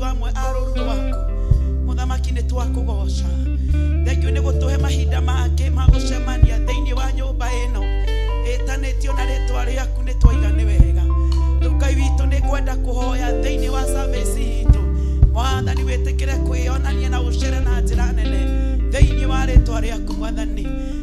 andũ amwe a rũũru rwaku. Mũthamaki nĩ twakũgoca. Thengiũ nĩ gũtũhe mahinda mangĩ ma gũcemania thĩinĩ wa nyũmba ĩno ĩtanĩtio na rĩtwa rĩaku, nĩ twaiga nĩ wega. Rĩu Ngai witũ nĩ ngwenda kũhoya thĩinĩ wa service itũ, Mwathani wĩtĩkĩre kwĩyonania na ũcere na njĩra nene thĩinĩ wa rĩtwa rĩaku. Mwathani,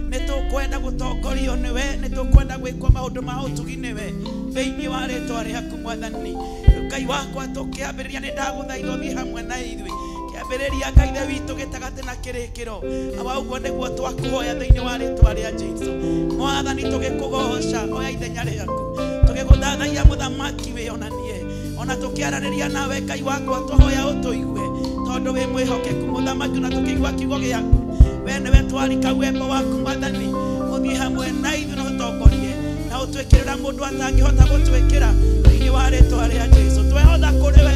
nĩ tũkwenda gũtongorio nĩwe, nĩ tũkwenda gwĩkwo maũndũ ma ũtugi nĩwe thĩinĩ wa rĩtwa rĩaku. Mwathani, rĩu Ngai wakwa, tũkĩambĩrĩria nĩ ndagũthaitha ũthiĩ hamwe na ithuĩ kĩambĩrĩria, Ngai ithe witũ, gĩtagatĩ na kĩrĩkĩro. Awa, ũguo nĩguo twakũhoya thĩinĩ wa rĩtwa rĩa Jesũ. Mwathani, tũgĩkũgoca, oya ithenya rĩaku. Tũgĩgũthathaia, mũthamaki, wĩonanie. Ona tũkĩaranĩria nawe, Ngai wakwa, tũhoya ũtũigue tondũ wĩ mwĩhokeku, mũthamaki. Ona tũkĩigua kiugo gĩaku, we nĩwe twarika uwepo waku. Mwathani, ũthiĩ hamwe na ithuĩ na ũtongorie na ũtwĩkĩrĩra mũndũ atangĩhota gũtwĩkĩra thĩinĩ wa rĩtwa rĩa Jesũ. Twehotha kũrĩ we,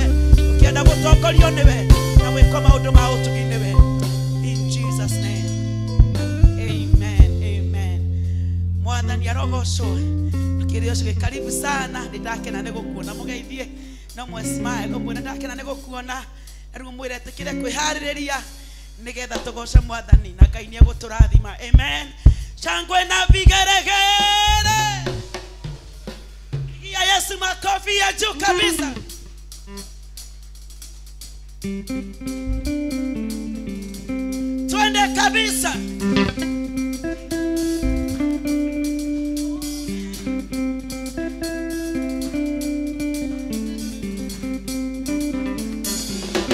ũkĩenda gũtongorio nĩwe na gwĩkwo maũndũ ma ũtugi nĩwe. In Jesus' name, amen, amen. Mwathani arogocwo. Kĩrĩ ũcio, karibu sana, nĩ ndakena nĩ gũkuona. Mũgeithie no mwe smile, ũmwĩre ndakena nĩ gũkuona, na rĩu mwĩre tĩkĩre kwĩharĩrĩria nĩgetha tũgoce Mwathani na Ngai nĩ egũtũrathima. Amen. Shangwe na vigeregere, pigia Yesu makofi ya juu kabisa. Twende kabisa.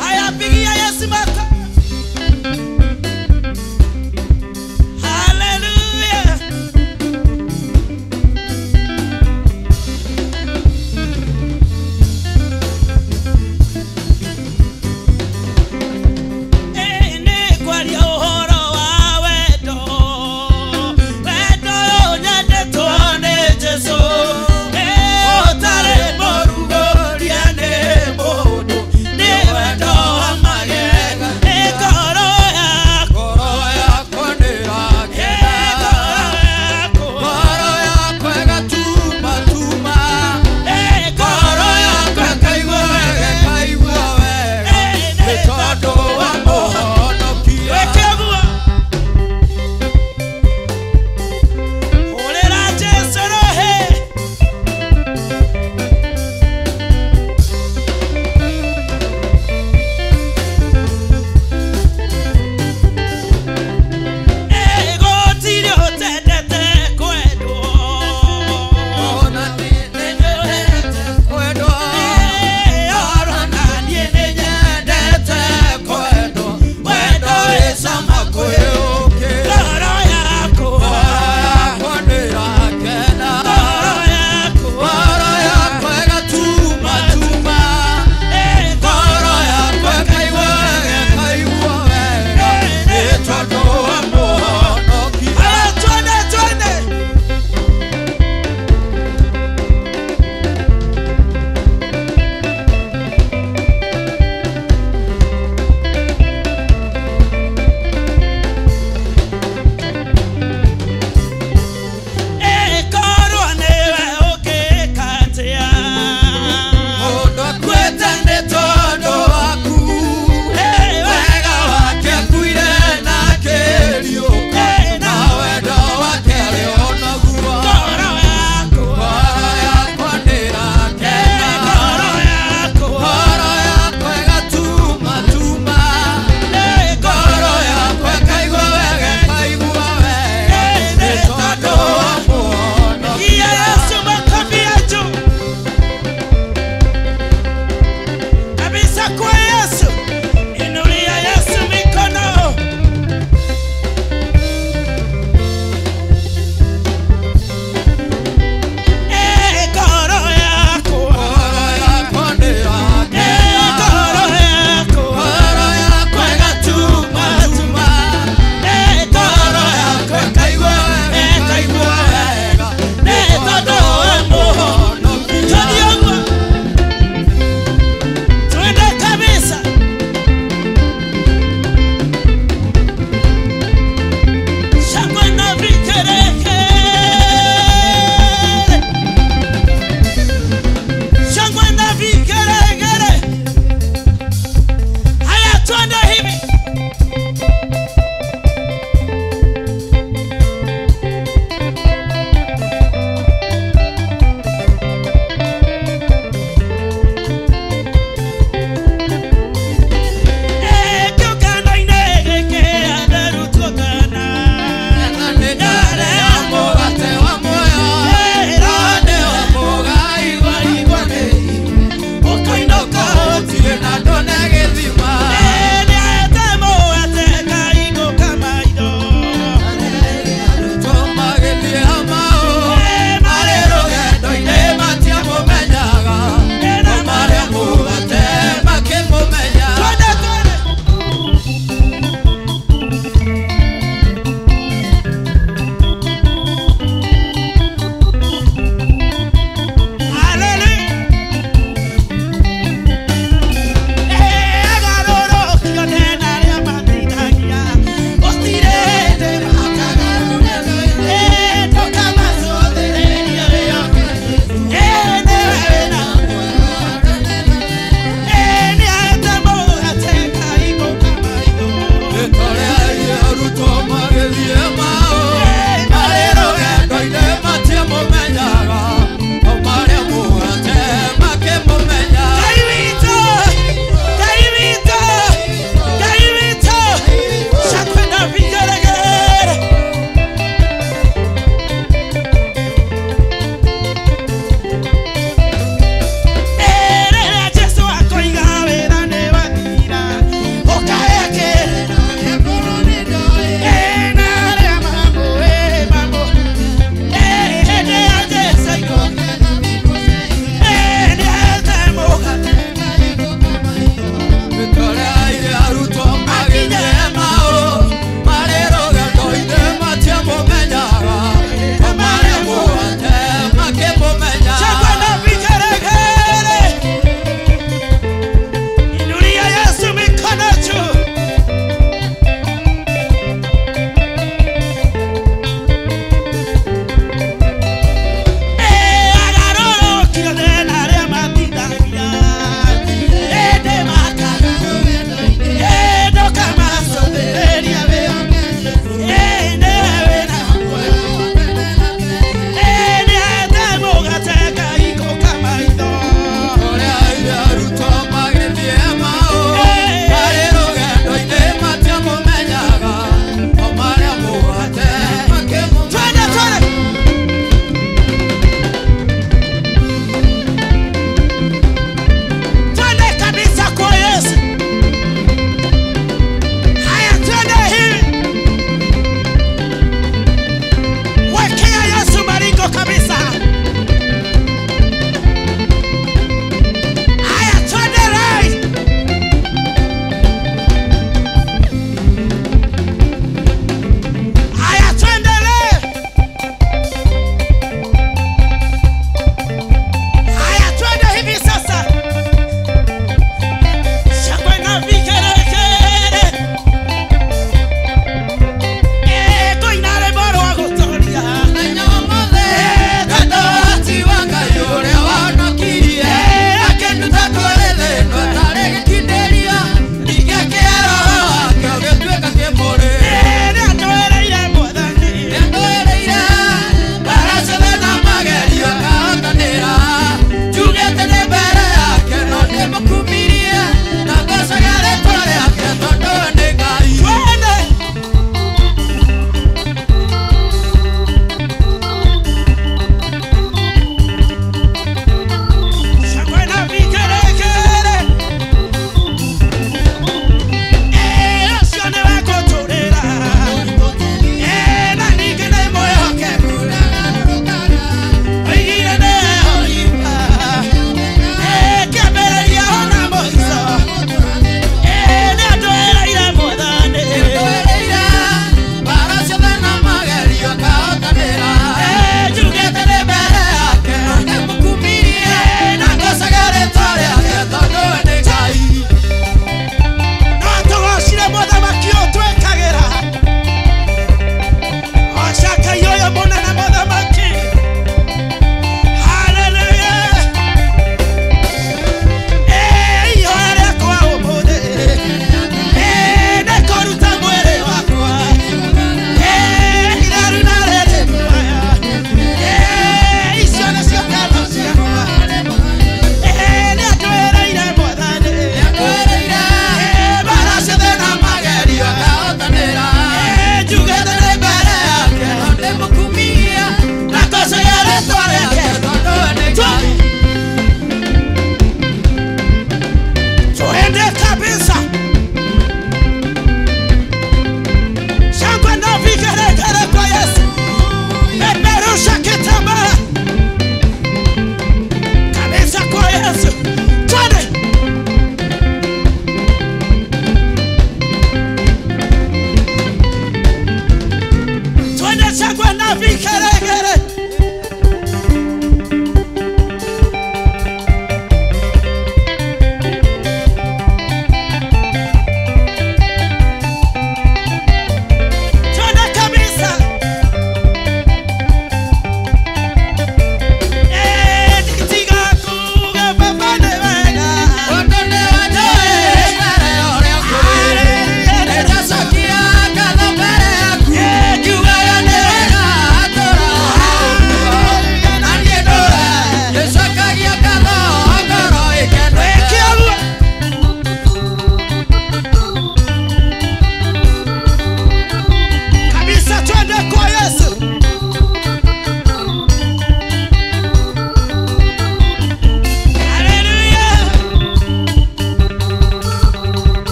Haya, pigia Yesu makofi. Hallelujah. Ĩ, nĩ kwaria ũhoro wa wendo.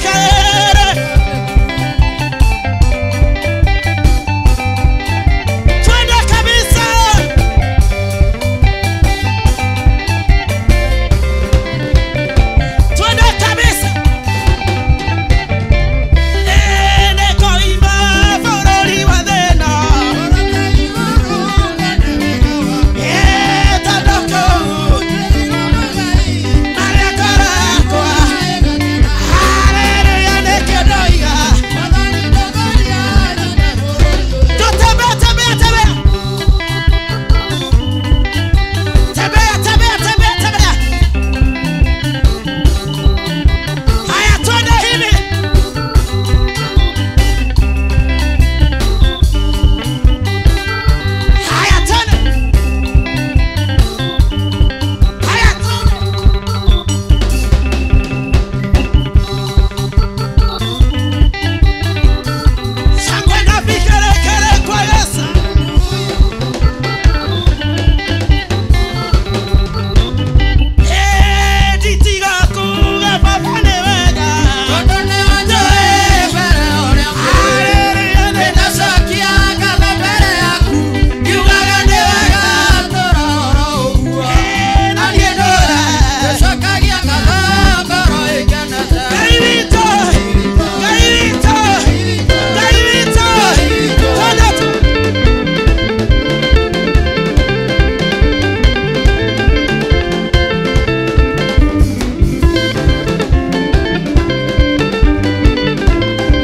vikelele. Twende kabisa. Twende kabisa. Ene koima bũrũri wa thĩna. Tondũ kũu marĩa ngorakwa. Haleluya nĩkĩo ndoiga. Tutembee, tembea, tembea. Tembea, tembea, tembea, tembea. Haya, twende hivi. Haya, twende. Haya, twende. Shangwe na vigelegele kwa Yesu. Nditiga kuuga Baba nĩ wega. Haleluya nĩ Ngai witũ, Ngai witũ, Ngai witũ. Twende tu.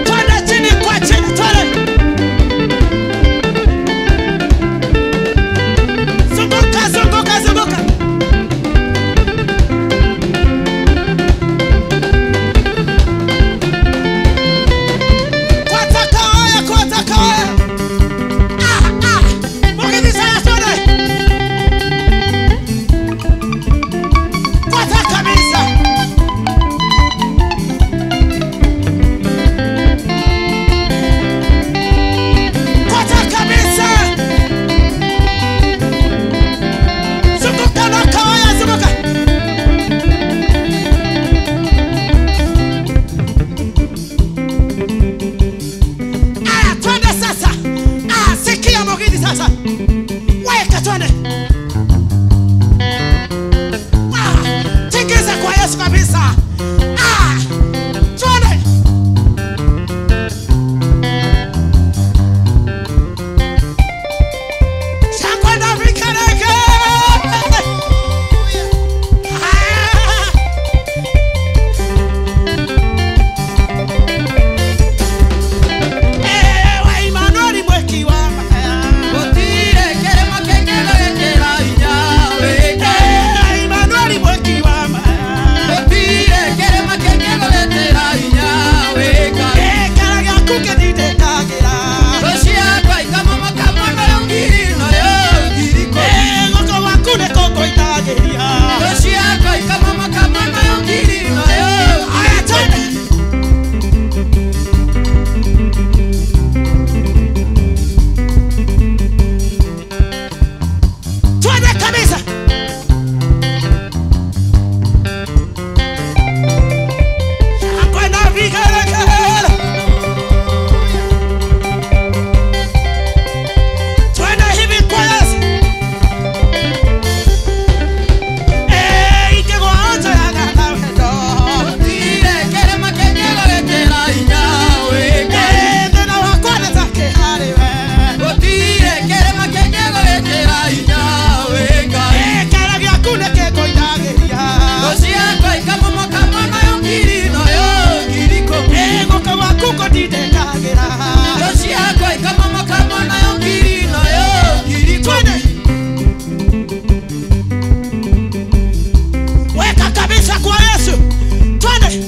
Twende chini kwa chini, twende. Zunguka, zunguka, zunguka. Kwata kawaya, kwata kawaya. Ah, ah. Mugithi sana, twende. Kwata kabisa. Kwata kabisa. Zunguka na kawaya, zunguka. Aya, twende sasa. Ah, sikia mugithi sasa. Weka twende. Ah, tingiza kwa Yesu kabisa. Ah, twende. Shangwe na vigelegele. Ah. Ewe Emmanuel mweki wa maya. Ewe Emmanuel mweki wa maya. Ekara gĩaku kĩndindĩkagĩra. Guoko gwaku nĩkũngũitagĩria. Aya, twende. Twende kabisa. Shangwe na vigelegele. Twende hivi kwa Yesu. Ingĩgwa njoyaga na wendo. Thĩna wakwa nĩ ta kĩ harĩ we. Kĩara gĩaku nĩkĩngũitagĩria. Guoko gwaku kũndindĩkagĩra. Twende. Weka kabisa kwa Yesu. Twende.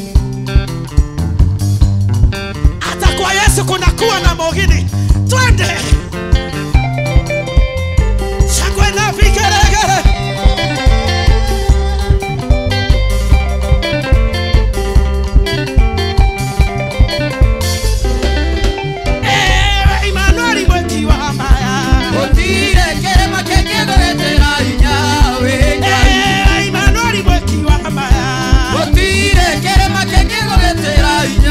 Hata kwa Yesu kunakuwa na mugithi. Twende. Shangwe na vigelegele. Ewe Emmanuel mweki wa maya. Ewe Emmanuel mweki wa maya. Gũtirĩ kĩrĩma kĩngĩgũgitĩra hinya.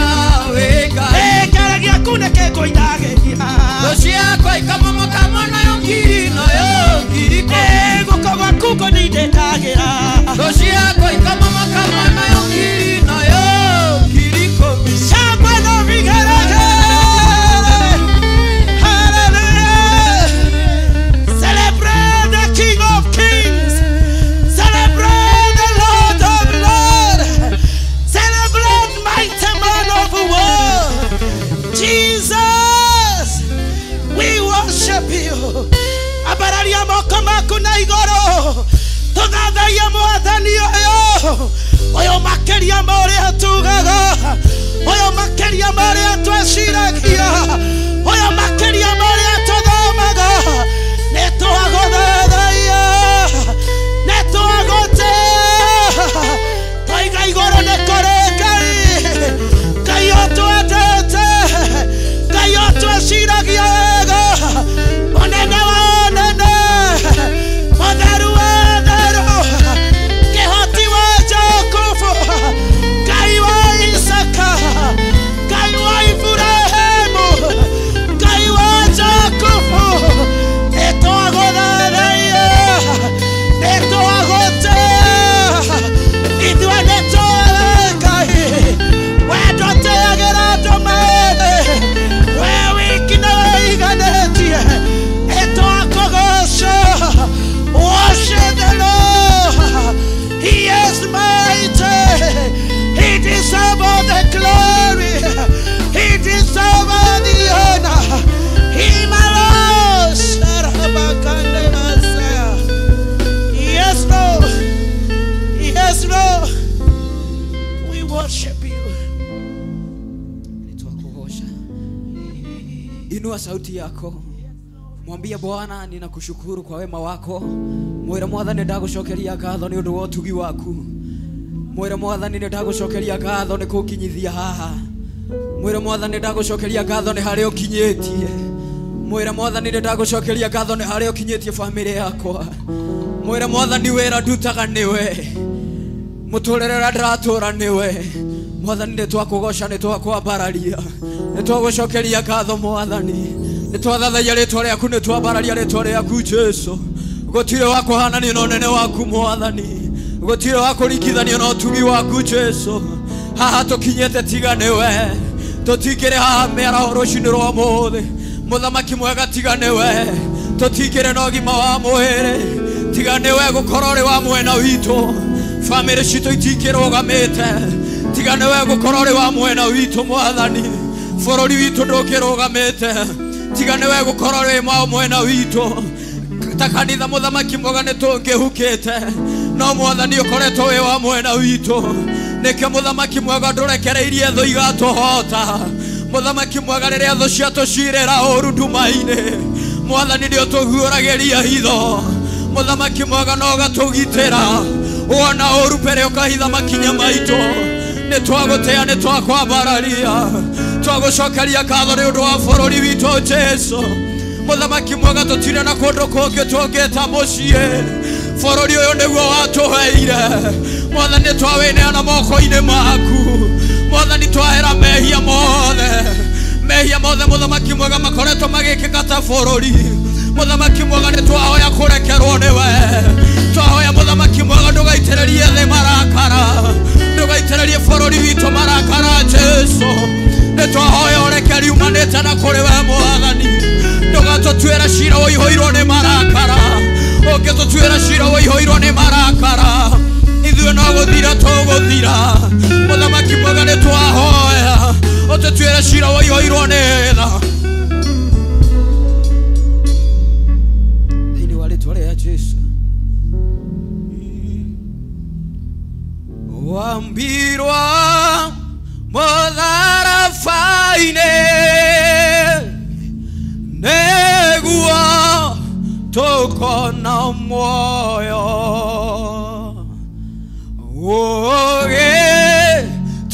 ciaku na igũrũ tũthathaiye mwathani ũyũ ũyũ makĩria ma ũrĩa tugaga ũyũ makĩria ma ũrĩa tweciragia ũyũ makĩria ma ũrĩa tũthomaga nĩ twagũthathaiya nĩ twagũtĩa twaiga igũrũ nĩ kũrĩ Ngai Ngai ũtwendete Ngai ũtwĩciragia wega mũnene wa anene mũtheru wa theru kĩhoti wa Jakubu Ngai wa Isaka Ngai wa Iburahĩmu Ngai wa Jakubu nĩ twagũthathaiya nĩ twagũtĩa ithuĩ nĩ tũĩ Ngai we ndũtĩagĩra andũ methĩ we wiki nĩwe iganĩtie nĩ twakũgoca. Worship the Lord. He is mighty. He deserves all the glory. He deserves all the honor. He my Lord. Yes, Lord. Yes, Lord. We worship you. Nitwakuosha. Inua sauti yako. Mwambie Bwana ninakushukuru kwa wema wako. Mwira mwathani ndagucokeria ngatho nĩ ũndũ wa ũtugi waku. Mwira mwathani ndagucokeria ngatho nĩ kũnginyithia haha. Mwira mwathani ndagucokeria ngatho nĩ harĩa ũkinyĩtie. Mwira mwathani ndagucokeria ngatho nĩ harĩa ũkinyĩtie famĩlĩ yakwa. Mwira mwathani wĩra ndutaga nĩwe. Mũtũrĩre ũrĩa ndĩratũra nĩwe. Mwathani nĩ twakũgoca nĩ twakwambararia. Nĩ twagũcokeria ngatho mwathani. Nĩ twathathaia rĩtwa rĩaku nĩ twambararia rĩtwa rĩaku Jesu. Gũtirĩ wa kũhananio na ũnene waku mwathani. Gũtirĩ wa kũringithanio na ũtugi waku Jesu. Haha tũkinyĩte tiga nĩwe. Tũtingĩrĩ haha mĩaraho rũcinĩ rwa ũmũthĩ. Mũthamaki mwega tiga nĩwe. Tũtingĩrĩ na ũgima wa mwĩrĩ tiga nĩwe gũkorwo ũrĩ wa mwena witũ. Famĩlĩ citũ itingĩrũgamĩte tiga nĩwe gũkorwo ũrĩ wa mwena witũ mwathani. Bũrũri witũ ndũngĩrũgamĩte tiga nĩwe gũkorwo ũrĩ wa mwena witũ. Ta kanitha mũthamaki mwega nĩ tũngĩhukĩte no mwathani ũkoretwo wĩ wa mwena witũ. Nĩkĩo mũthamaki mwega ndũrekereirie thũ igatũhota. Mũthamaki mwega rĩrĩa thũ ciatũcirĩra ũru nduma-inĩ mwathani nĩ ũtũguũragĩria hitho. Mũthamaki mwega no ũgatũgitĩra wona ũru mbere ũkahitha makinya maitũ. Nĩ twagũtĩa nĩ twakwambararia twagũcokeria ngatho nĩ ũndũ wa bũrũri witũ Jesu. Mũthamaki mwega tũtirĩ na kũndũ kũngĩ tũngĩta mũciĩ. Bũrũri ũyũ nĩguo watũheire. Mwathani twawĩneana moko-inĩ maku. Mwathani twahera mehia mothe. Mehia mothe mũthamaki mwega makoretwo magĩkĩka ta bũrũri. Mũthamaki mwega nĩ twahoya kũrekerwo nĩwe. Twahoya mũthamaki mwega ndũgaitĩrĩrie thĩ marakara. Ndũgaitĩrĩrie bũrũri witũ marakara Jesu. Nĩ twahoya ũrekeri umanĩte na kũrĩ we mwathani. Ndũgatũtuĩre cira ũihũirwo nĩ marakara. Ũngĩtũtuĩra cira ũihũirwo nĩ marakara ithuĩ no gũthira tũgũthira. Mũthamaki mwega nĩ twahoya ũtũtuĩre cira ũihũirwo nĩ tha. Thĩinĩ wa rĩtwa rĩa Jesu. Wambirwa mũtharaba-inĩ nĩguo tũkona muoyo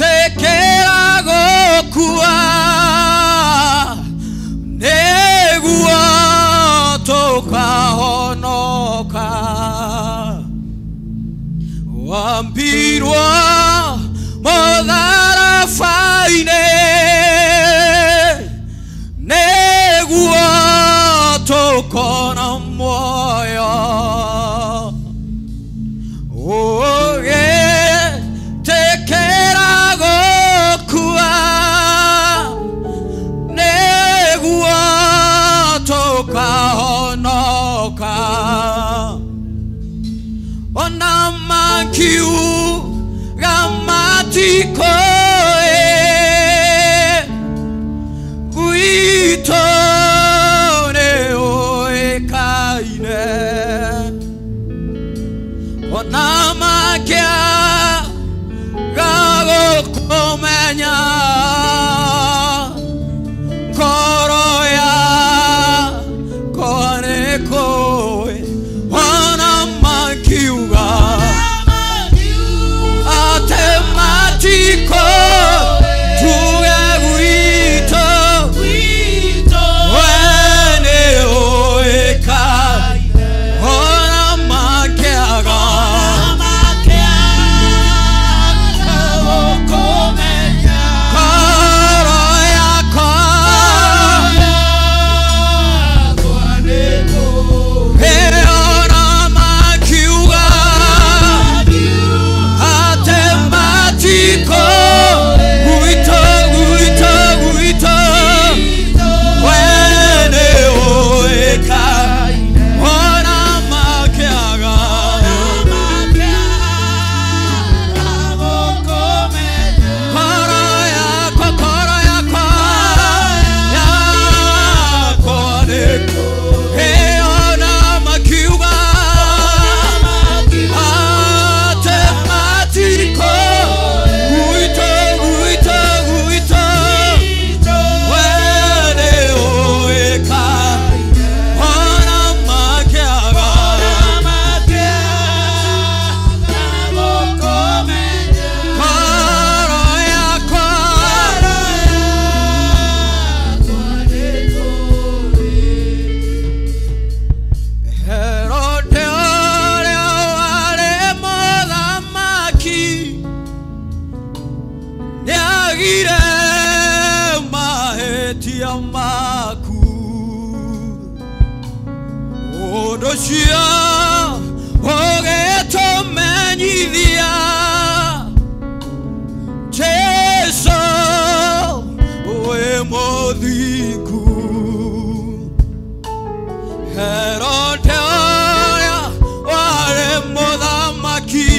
ũgĩtĩkĩra gũkua nĩguo tũkahonoka. Wambirwa mũtharaba-inĩ nĩguo tũkona muoyo gũkũmenya ngoro yakwa nĩkũĩ ona makiuga atĩ matikũĩ tuge gwitũ we nĩũĩkaine ona makĩaga ngoro yakwa ona makiuga atĩ matikũĩ gwitũ gwitũ gwitũ we nĩũĩkaine ona makĩaga ngoro yakwa ngoro yakwa yakwa nĩkũĩ ona makiuga atĩ matikũĩ gwitũ gwitũ gwitũ we nĩũĩkaine ona makĩaga ngoro yakwa Herode ũrĩa warĩ mũthamaki nĩagire mahĩtia maku ũndũ ũcio ũgĩtũmenyithia Jesũ wĩ mũthingu Herode ũrĩa warĩ mũthamaki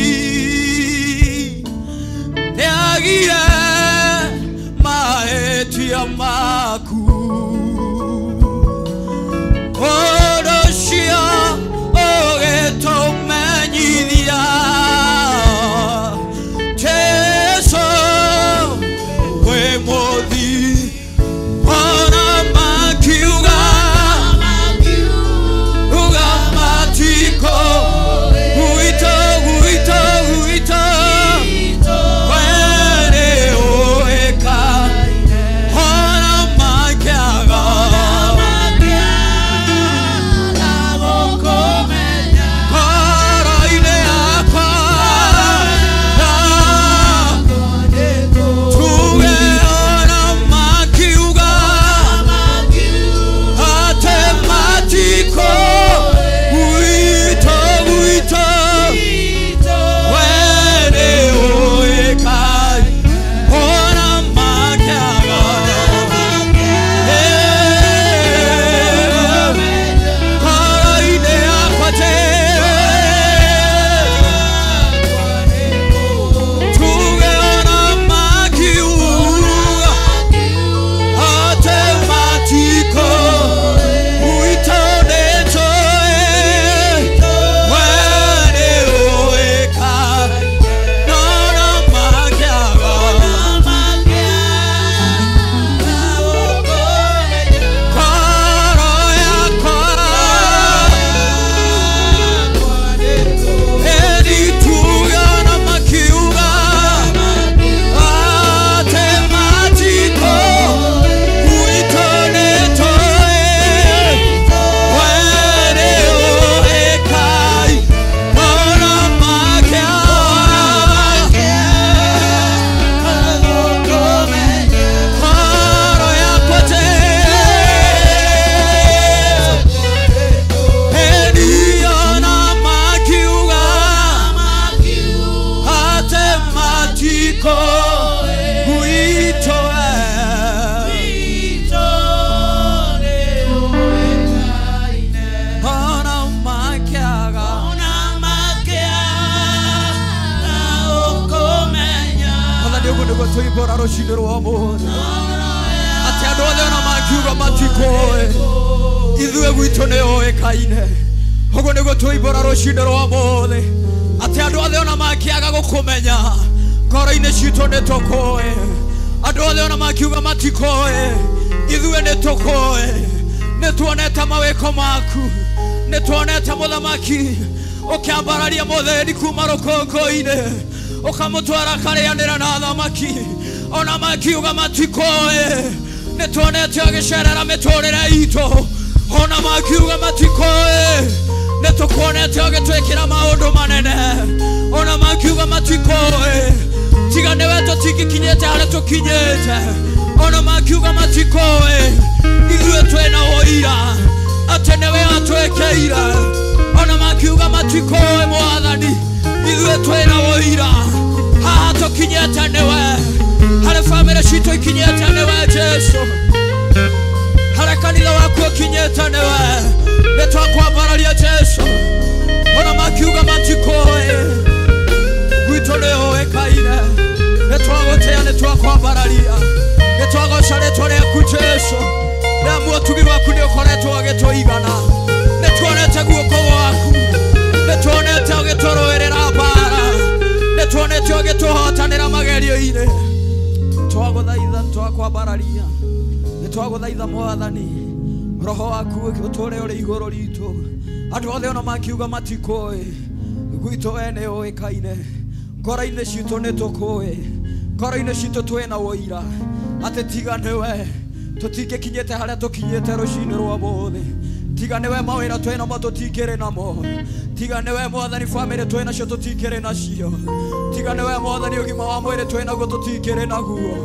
nĩagire mahĩtia maku ũndũ ũcio ũgĩtũmenyithia Jesũ wĩ mũthingu ona makiuga uga matiko gwitũ gwitũ gwitũ we nĩũĩkaine ona makĩaga ngoro-inĩ yakwa tuge ona makiuga atĩ matikũĩ gwitũ gwitũ we nĩũĩkaine ona makĩaga ngoro-inĩ yakwa tuge ona makiuga atĩ matikũĩ gwitũ nĩtũĩ we nĩũĩkaine ona makĩaga ngoro yakwa ĩni tuge ona makiuga atĩ matikũĩ gwitũ nĩtũĩ we nĩũĩkaine ona makĩaga ngoro yakwa Jesũ ĩni ona makiuga atĩ matikũĩ gwitũ ona makĩaga Mwathani ũguo nĩguo tũimbũra rũcinĩ rwa ũmũthĩ atĩ andũ othe ona makiuga matikũĩ ithuĩ gwitũ nĩũĩkaine ũguo nĩguo tũimbũra rũcinĩ rwa ũmũthĩ atĩ andũ othe ona makĩaga gũkũmenya ngoro-inĩ citũ nĩ tũkũĩ. makiuga matikoe ithuĩ nĩ tũkũĩ nĩ tuonete mawĩko maku nĩ tuonete mũthamaki ũkĩambararia mũthĩni kuma rũkũngũ-inĩ ũkamũtwara akarĩanĩra na athamaki ona makiuga matikoe nĩ tuonete ũgĩcerera mĩtũrĩre itũ ona makiuga matikoe nĩ tũkuonete ũgĩtwĩkĩra maũndũ manene ona makiuga matikoe tiga nĩwe tũtingĩkinyĩte harĩa tũkinyĩte ona makiuga matikoe ithuĩ twĩna ũira atĩ nĩwe atwĩkĩire ona makiuga matikoe mwathani ithuĩ twĩna ũira haha tũkinyĩte nĩwe harĩ bamĩrĩ citũ ikinyĩte nĩwe Jesũ harĩ kanitha waku ũkinyĩte nĩwe nĩ twakwambararia Jesũ ona makiuga matikoe gwitũ nĩ ũĩkaine nĩ twagũtĩa nĩ twakwambararia nĩ twagoca rĩtwa rĩaku Jesũ nĩ amu ũtugi waku nĩ ũkoretwo ũgĩtũigana nĩ tuonete guoko gwaku nĩ tuonete ũgĩtũrũĩrĩra mbara nĩ tuonete ũgĩtũhotanĩra magerio-inĩ twagũthaitha twakwambararia nĩ twagũthaitha mwathani roho waku ũtũre ũrĩ igũrũ ritũ andũ othe ona makiuga matikũĩ gwitũ we nĩ ũĩkaine ngoro-inĩ citũ nĩ tũkũĩ ngoro-inĩ citũ twĩna ũira atĩ tiga nĩwe tũtingĩkinyĩte harĩa tũkinyĩte rũcinĩ rwa mũthĩ tiga nĩwe mawĩra twĩnamo tũtingĩrĩ namo tiga nĩwe mwathani bamĩrĩ twĩnacio tũtingĩrĩ nacio tiga nĩwe mwathani ũgima wa mwĩrĩ twĩnaguo tũtingĩrĩ naguo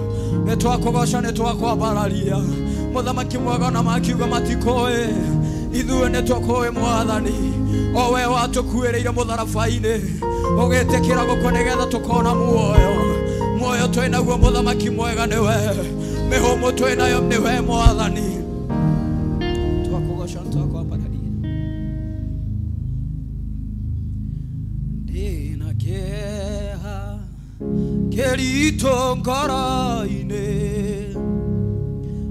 nĩ twakũgoca nĩ twakwambararia mũthamaki mwega ona makiuga matikũĩ ithuĩ nĩ tũkũĩ mwathani o we watũkuĩrĩire mũtharaba-inĩ ũgĩtĩkĩra gũkua nĩgetha tũkona muoyo muoyo twĩnaguo mũthamaki mwega nĩwe mĩhũmũ twĩnayo nĩwe mwathani twakũgoca twakwambararia ndĩna kĩeha kĩritũ ngoro-inĩ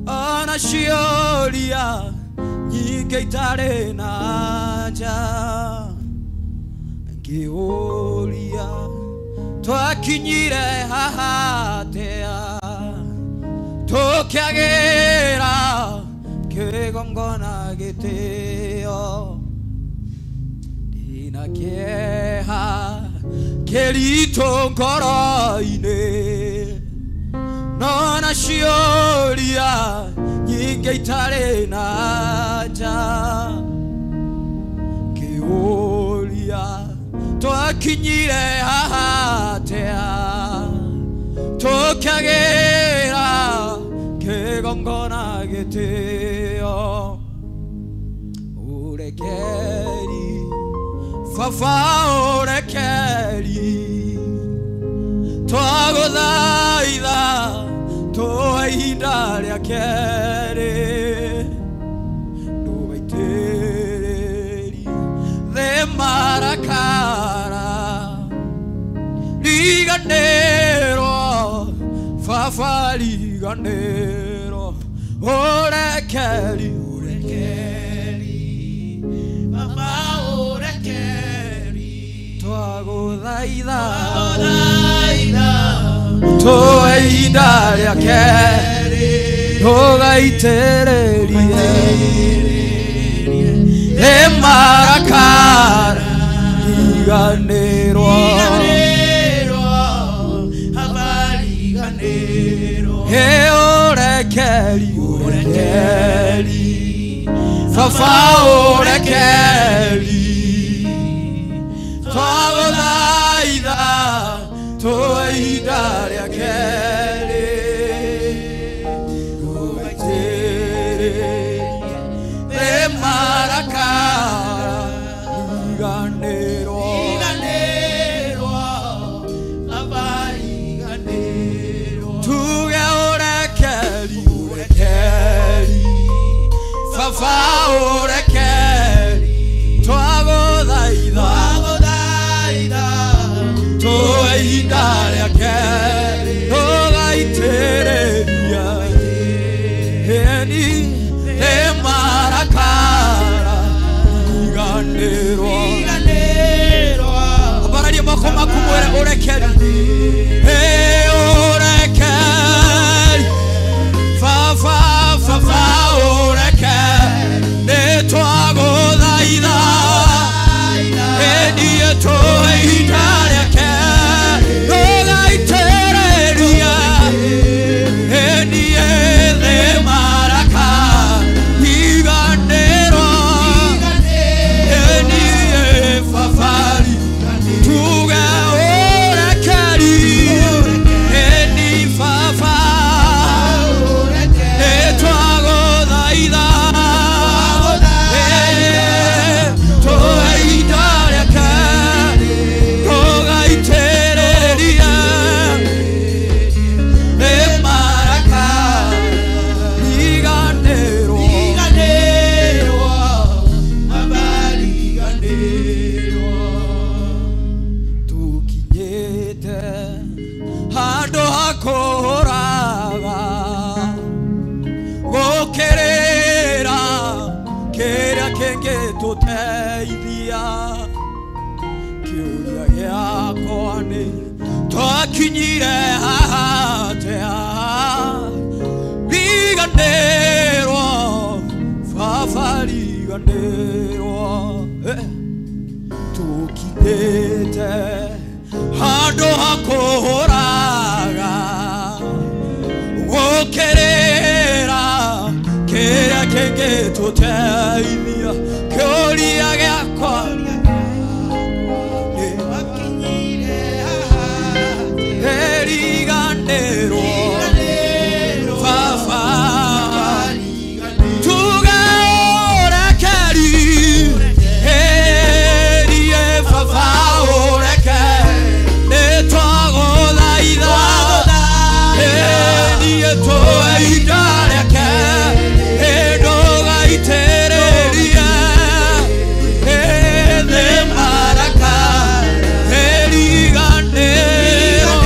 ona ciũria nyingĩ itarĩ na anja ngĩũria twakinyire haha atĩa tũkĩagĩra kĩgongona gĩtĩo ndĩna kĩeha kĩritũ ngoro-inĩ nona ciũria nyingĩ itarĩ na anja ngĩũria twakinyire haha atĩa tũkĩagĩra kĩgongona gĩtĩo ũrekeri baba ũrekeri twagũthaitha tũhe ihinda rĩa kerĩ ndũgaitĩrĩrie thĩ marakara riganĩrwo baba riganĩrwo ũrekeri Ũrekeri baba ũrekeri twagũthaitha twagũthaitha tũhe ihinda rĩa kerĩ ndũgaitĩrĩrie thĩ marakara riganĩrwo riganĩrwo baba riganĩrwo Ĩ ũrekeri ũrekeri baba ũrekeri twagũthaitha tũhe ihinda rĩa kerĩ ndũgaitĩrĩrie thĩ marakara riganĩrwo riganĩrwo baba riganĩrwo tuge ũrekeri ũrekeri baba ũrekeri twagũthaitha twagũthaitha kĩngĩtũteithia kĩũria gĩakwa nĩ twakinyire haha atĩa riganĩrwo baba riganĩrwo tũkindĩte handũ ha kũhũraga gũkĩrĩra kĩrĩa kĩngĩtũteithia kĩũria gĩakwa riganĩrwo baba tuge ũrekeri ĩrie baba ũreke nĩ twagũthaitha ĩrie tũhe ihinda rĩake ndũgaitĩrĩrie ĩthĩ maraka ĩriganĩrwo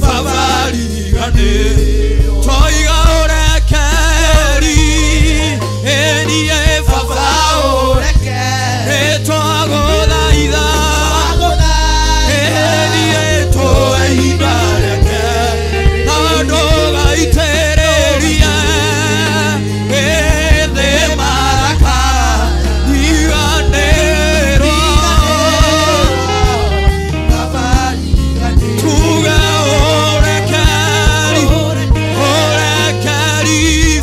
baba riganĩrwo twoiga ũrekeri ĩrie baba ũreke nĩ twagũthaitha ĩrie tũhe ihinda rĩake na ndũgaitĩrĩrie ĩthĩ maraka riganĩrwo tuge ũrekeri ũrekeri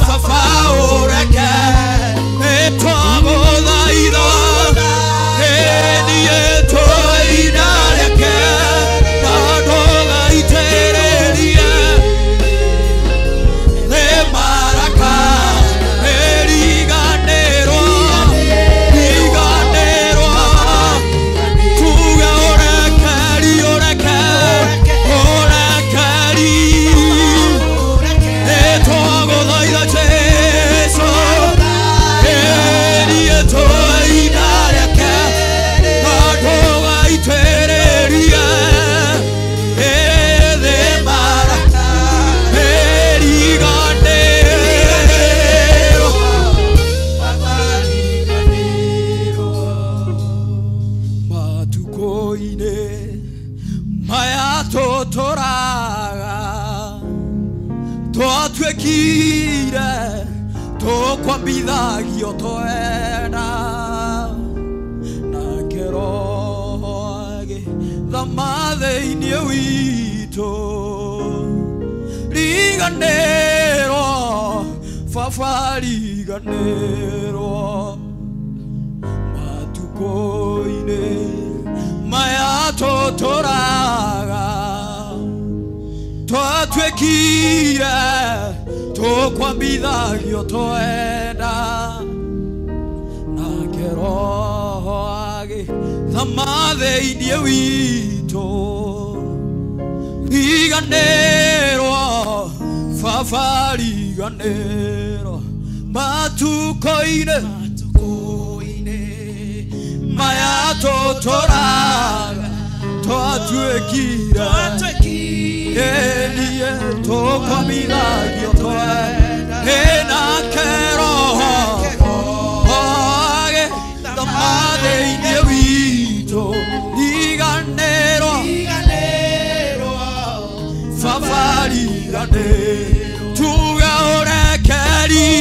baba ũreke nĩ twagũthaitha ĩniĩ tũhe ihinda rĩake na ndũgaitĩrĩrie thĩ maraka ĩriganĩrwo riganĩrwo tuge ũrekeri ũrekeri ũrekeri nĩ twagũthaitha Jesũ ĩrie tũhe ihinda rĩake na ndũgaitĩrĩrie ĩthĩ maraka ĩriganĩrwo matukũ-inĩ maya tũtũraga twatuĩkire tũkwambithagio twenda nake Roho agĩthama thĩinĩ witũ riganĩrwo baba riganĩrwo matukũ-inĩ maya tũtũraga twatuĩkire tũkwambithagio twenda nake Roho agĩthama thĩinĩ witũ riganĩrwo baba riganĩrwo matukũ-inĩ maya tũtũraga twatuĩkire ĩniĩ tũkwambithagio twenda nake Roho agĩthama thĩinĩ witũ riganĩrwo baba riganĩrwo tuge ũrekeri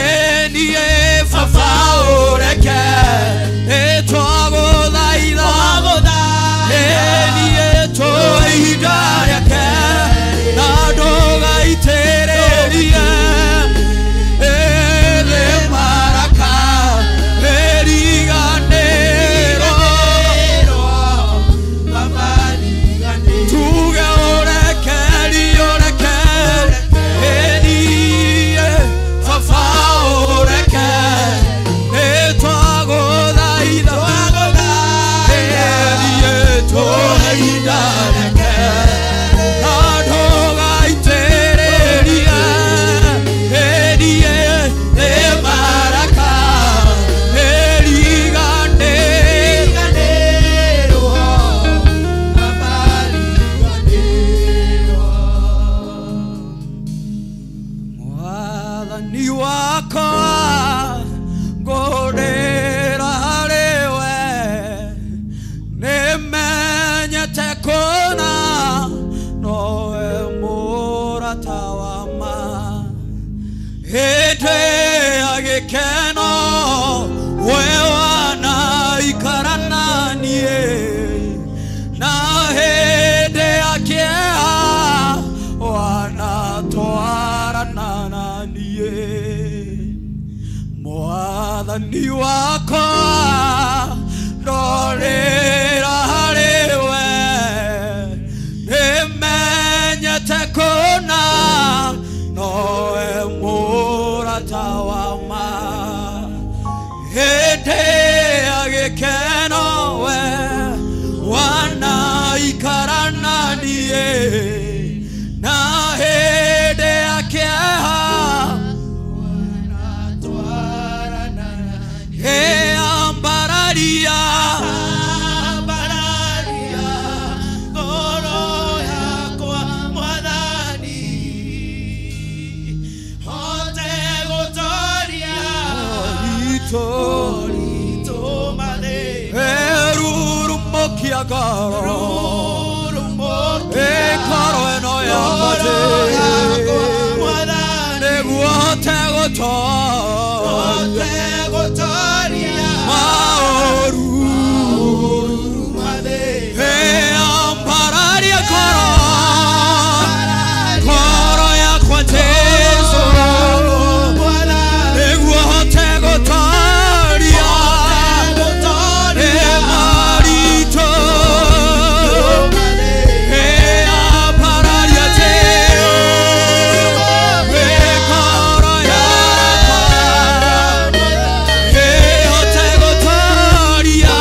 ĩniĩ baba ũreke nĩ twagũthaitha ĩniĩ tũhe ihinda rĩake na ndũgaitĩrĩrie ĩthĩ maraka ĩriganĩrwo tuge ũrekeri ũrekeri gĩkeno we wanaikara na niĩ na hĩndĩ ya kĩeha wanatwarana na niĩ Mwathani wakwa ndorĩra harĩ we nĩmenyete kũna nowe mũrata wa ma hĩndĩ ya gĩkeno we wanaikara na niĩ na hĩndĩ ya kĩeha ambararia Ambararia ngoro yakwa Mwathani hote gũtoria moritũ mathĩna erurumũkia ngoro rurumũkia ĩngoro ĩno yakwa ngoro yakwa Mwathani nĩguo hote gũtoria hote gũtoria maũru mathĩna ambararia ngoro ngoro yakwa Jesũ Mwathani nĩguo hote gũtoria gũtoria maritũ ambararia Jesũ ngoro yakwa hote gũtoria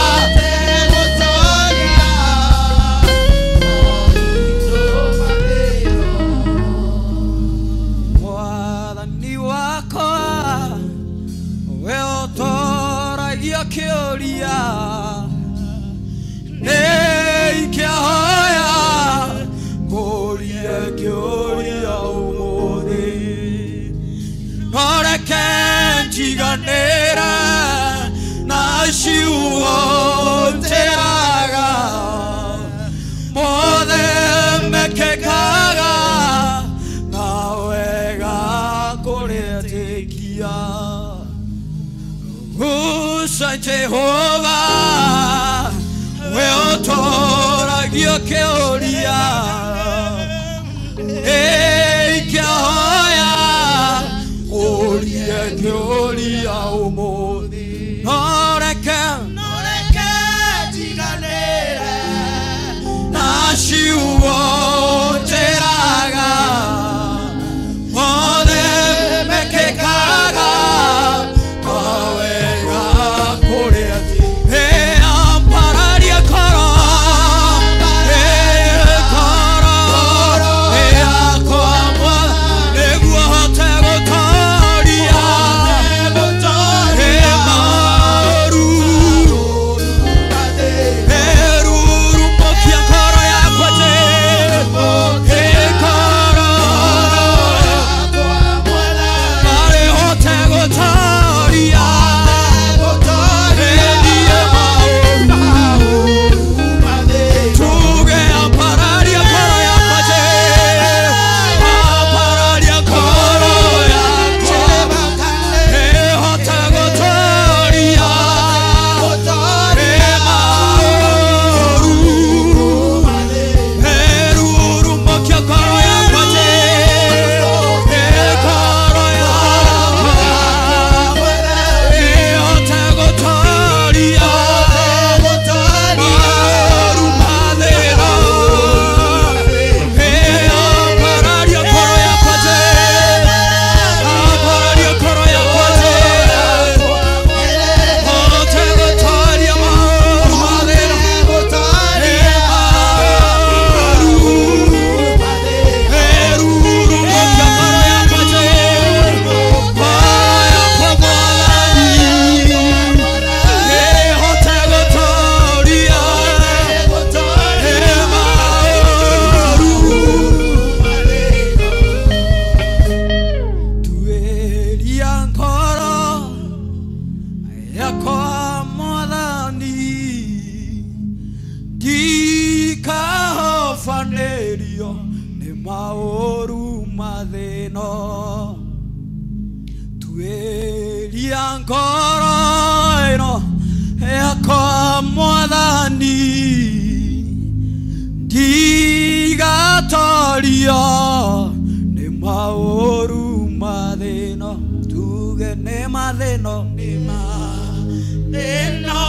Mwathani wakwa we ũtoragia kĩũria nĩ ingĩhoya ngũrie kĩũria ũmũthĩ no reke njiganĩre na ciugo njĩraga mothe mekĩkaga na wega kũrĩtĩkia Guca Jehova we ũtoragia kĩũria ingĩhoya ngũrie kĩũria ũmũthĩ no reke na ciugo njĩraga mothe mekĩkaga na wega kũrĩa ambararia ngoro ngoro yakwa nĩguo hote gũtoria maũru erurumũkia ngoro yakwa ngoro marĩ hote gũtoria niĩ maũru tuge ambararia ngoro yakwa ambararia ngoro yakwa hote gũtoria maũru erurumũkia ngoro yakwa ngoro yakwa hote gũtoria maũru mathĩna ambararia ngoro yakwa ambararia ngoro yakwa hote gũtoria maũru mathĩna erurumũkia ngoro yakwa ngoro yakwa Mwathani hote gũtoria maũru tuĩria ngoro yakwa Mwathani ndikahobanĩrio nĩ maũru mathĩna tuĩria Tuĩria ngoro ĩno yakwa Mwathani, ndigatorio nĩ maũru mathĩno, tuge nĩ mathĩno, nĩ mathĩno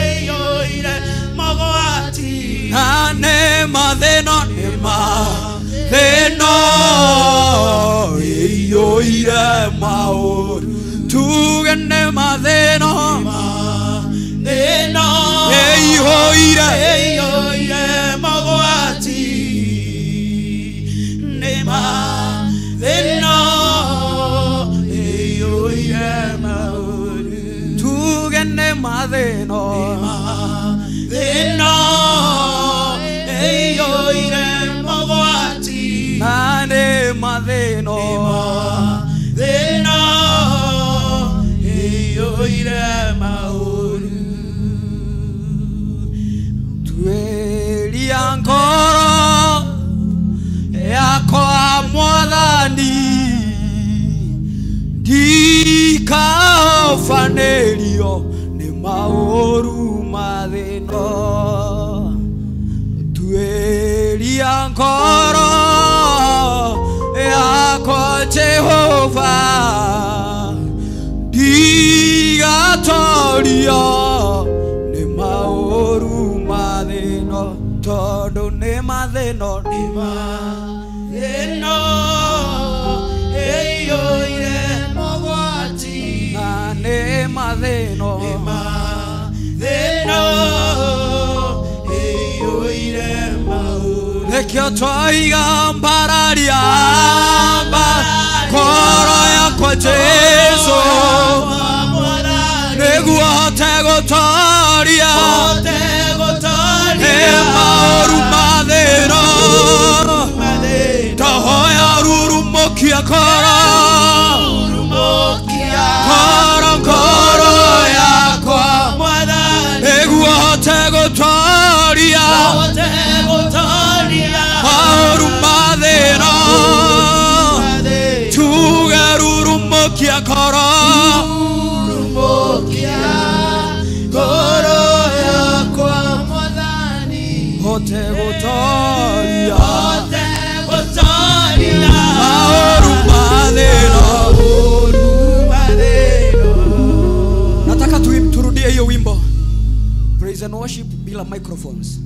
ĩiyũire mogwati, na nĩ mathĩno, nĩ mathĩno ĩiyũire maũru, tuge nĩ mathĩno, mathĩno ĩiyũire, ĩiyũire mogwati, nĩ mathĩno ĩiyũire maũru, tuge nĩ mathĩno, mathĩno ĩiyũire mogwati, na nĩ mathĩno, mathĩno ĩiyũire maũru. Tuĩria ngoro yakwa Mwathani, ndikaobanĩrio nĩ maũru mathĩno, tuĩria ngoro yakwa Jehova, ndigatorio nĩ maũru mathĩno, tondũ nĩ mathĩno, nĩ mathĩno ĩiyũire mogwati, na nĩ mathĩno, nĩ mathĩno ĩiyũire maũru, nĩkĩo twaiga mbararia ngoro yakwa Jesũ, nĩguo hote gũtoria nĩ maũru mathĩno, tahoya rurumũkia ngoro, ngoro ngoro yakwa, nĩguo hote gũtoria maũru mathĩno, tuge rurumũkia ngoro, ngoro yakwa Mwathani, hote gũtoria maũru mathĩno. Nataka turudie hiyo wimbo praise and worship bila microphones.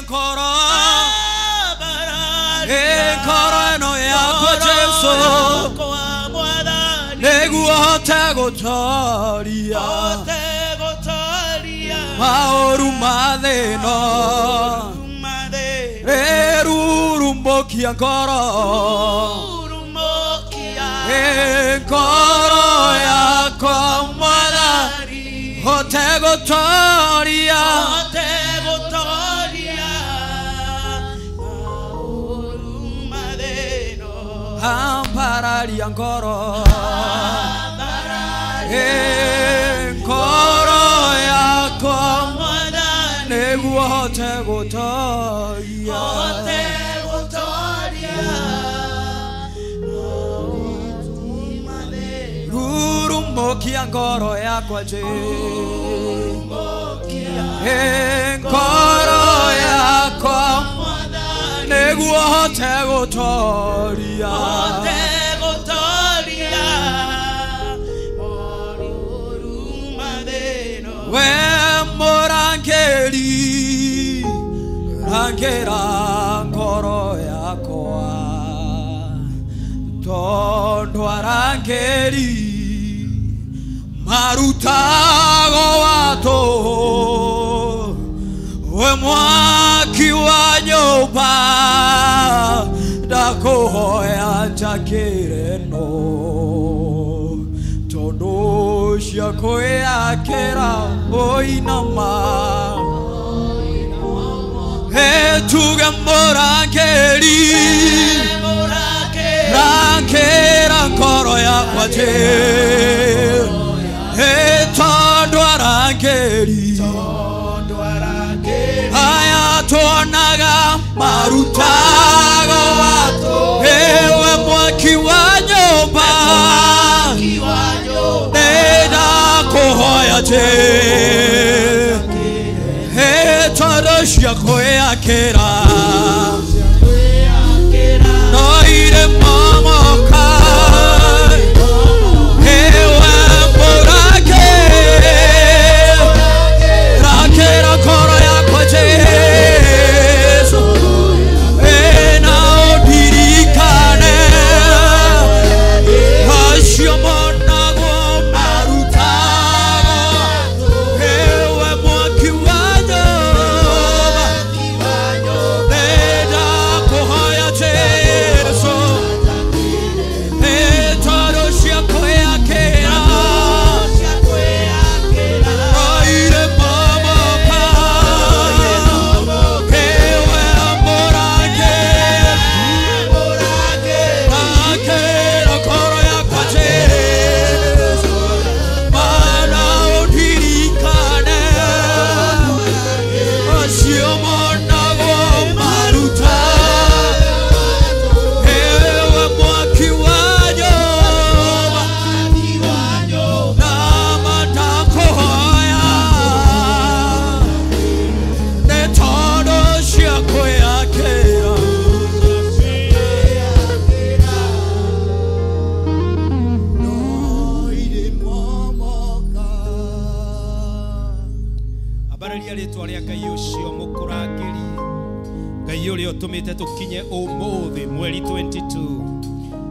Ngoro ngoro ĩno yakwa Jesũ, nĩguo hote gũtoria maũru mathĩno, rĩrurumũkia ngoro, ngoro yakwa Mwathani, hote gũtoria ambararia ngoro, ngoro yakwa Mwathani, nĩguo hote gũtoria rurumũkia ngoro yakwa Jesũ, ngoro yakwa nĩguo hote gũtoria Rangĩra ngoro yakwa tondũ arangĩri marutago watũ we mwaki wa nyũmba ndakũhoya njakĩre no tondũ cia kwĩyakĩra ũinama tuge mũrangĩri rangĩra ngoro yakwa tondũ arangĩri aya tuonaga marutago ewe mwaki wa nyũmba ndakũhoya tondũ cia kwĩyakĩra no irĩ momoka ewe mũrangĩri rangĩra ngoro yakwa Jesũ na ũndirikane acio monagwo marutago ewe mwaki wa nyũmba ndakũhoya Jesũ tondũ cia kwĩyakĩra irĩ momoka ewe mũrangĩri rangĩra ngoro yakwa Jesũ mana ũndirikane acio monagwo maruta ewe mwaki wa nyũmba nama ndakũhoya nĩ tondũ cia kwĩyakĩra No irĩ momoka Ambararia rĩtwa rĩa Ngai ũcio mũkũrangĩri Ngai ũrĩa ũtũmĩte tũkinye ũmũthĩ mweri 22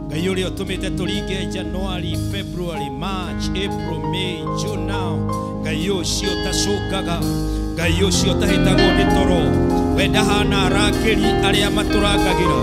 Ngai ũrĩa ũtũmĩte tũringe January, February, March, April, May, June now Ngai ũcio ũtacũngaga Ngai ũcio ũtahĩtagwo nĩ toro we ndahana arangĩri arĩa matũrangagĩra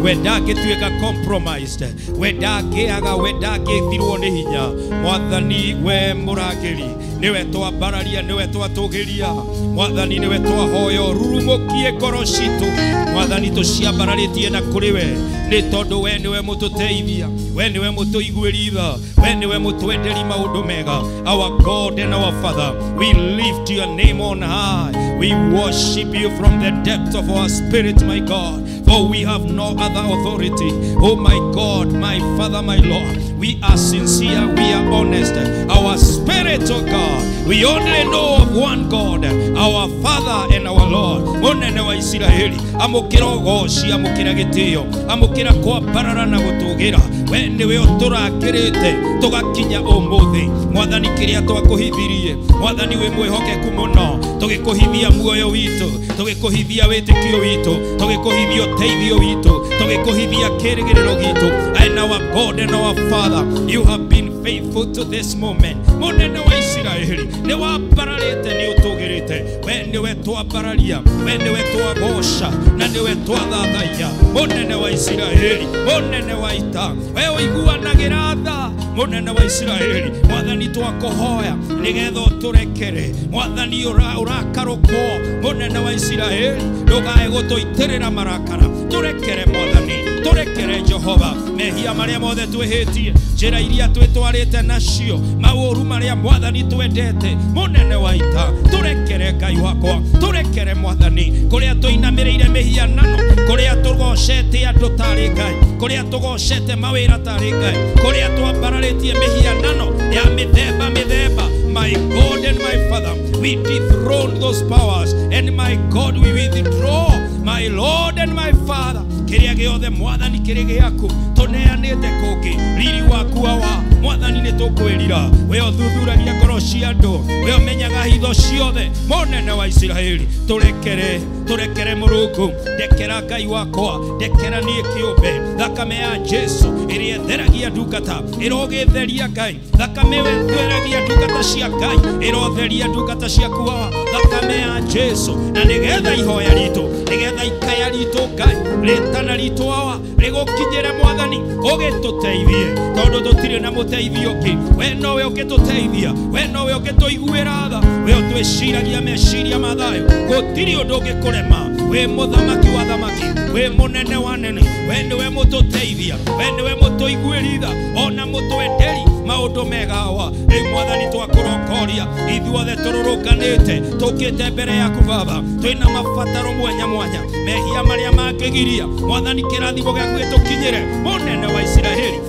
we ndangĩtuĩka compromised we ndangĩaga we ndangĩthirwo nĩ hinya mwathani we mũrangĩri nĩwe twambararia nĩwe twatũgĩria mwathani nĩwe twahoya rurumũkie ngoro citũ mwathani tũciambararĩtie na kũrĩ we nĩ tondũ we nĩwe mũtũteithia we nĩwe mũtũiguĩri tha we nĩwe mũtwenderi maũndũ mega. Our God and our Father, we lift your name on high. We worship you from the depth of our spirit, my God, for we have no other authority. Oh my God, my Father, my Lord, we are sincere, we are honest. Our spirit, oh God, we only know of one God, our Father and our Lord. Mũnene wa Isiraeli, amũkĩra ũgoci, amũkĩra gĩtĩo, amũkĩra kwambarara na gũtũgĩra. We nĩwe ũtũrangĩrĩte tũgakinya ũmũthĩ. Mwathani, kĩrĩa twakũhithirie, Mwathani wĩ mwĩhokeku mũno, tũgĩkũhithia muoyo witũ, tũgĩkũhithia wĩtĩkio witũ, tũgĩkũhithia ũteithio witũ, tũgĩkũhithia kĩĩrĩgĩrĩro gitũ. And our God and our Father, you have been faithful to this moment. Mũnene wa Isiraeli, nĩ wambararĩte, nĩ ũtũgĩrĩte. We nĩwe twambararia, we nĩwe twagoca, na nĩwe twathathaiya. Mũnene wa Isiraeli, mũnene wa ita, we ũiguanagĩra tha. Mũnene wa Isiraeli, Mwathani twakũhoya nĩgetha ũtũrekere. Mwathani ũrakarũkwo, mũnene wa Isiraeli, ndũkae gũtũitĩrĩra marakara. Tũrekere Mwathani, tũrekere Jehova mehia marĩa mothe twĩhĩtie, njĩra iria twĩtwarĩte nacio, maũru marĩa Mwathani twendete. Mũnene wa ita, tũrekere Ngai wakwa, tũrekere Mwathani kũrĩa tũinamĩrĩire mĩhianano, kũrĩa tũgocete andũ tarĩ Ngai, kũrĩa tũgocete mawĩra tarĩ Ngai, kũrĩa twambararĩtie mĩhianano ya mĩthemba mĩthemba. My God and my Father, we dethrone those powers, and my God, we withdraw. My Lord and my Father, kĩrĩa gĩothe Mwathani kĩrĩ gĩaku tũneanĩte kũngĩ, riri waku awa Mwathani nĩ tũkwĩrira. We ũthuthuragia ngoro cia andũ, we ũmenyaga hitho ciothe, mũnene wa Isiraeli, tũrekere, tũrekere Mũrungu, ndekera Ngai wakwa, ndekera niĩ kĩũmbe. Thakame ya Jesu ĩrĩa ĩtheragia ndungata, ĩrogĩtheria Ngai. Thakame ĩyo ĩtheragia ndungata cia Ngai, ĩrotheria ndungata ciaku Awa. Thakame ya Jesu, na nĩgetha ihoya ritũ, nĩgetha ikaya ritũ Ngai, rĩtana ritũ Awa rĩgũkinyĩre Mwathani, ũgĩtũteithie, tondũ tũtirĩ na mũteithio ũngĩ. We nowe ũngĩtũteithia, we nowe ũngĩtũiguĩra tha, we ũtwĩciragia meciria ma thayũ, gũtirĩ ũndũ ũngĩkũrema. We mũthamaki wa thamaki, we mũnene wa nene, we nĩwe mũtũteithia, we nĩwe mũtũiguĩri tha, ona mũtwenderi maũndũ mega Awa. Rĩu Mwathani twakũrongoria, ithuothe tũrũrũnganĩte, tũkĩte mbere yaku Baba, twĩna mabataro mwanya mwanya, mehia marĩa mangĩgiria Mwathani kĩrathimo gĩaku gĩtũkinyĩre, mũnene wa Isiraeli.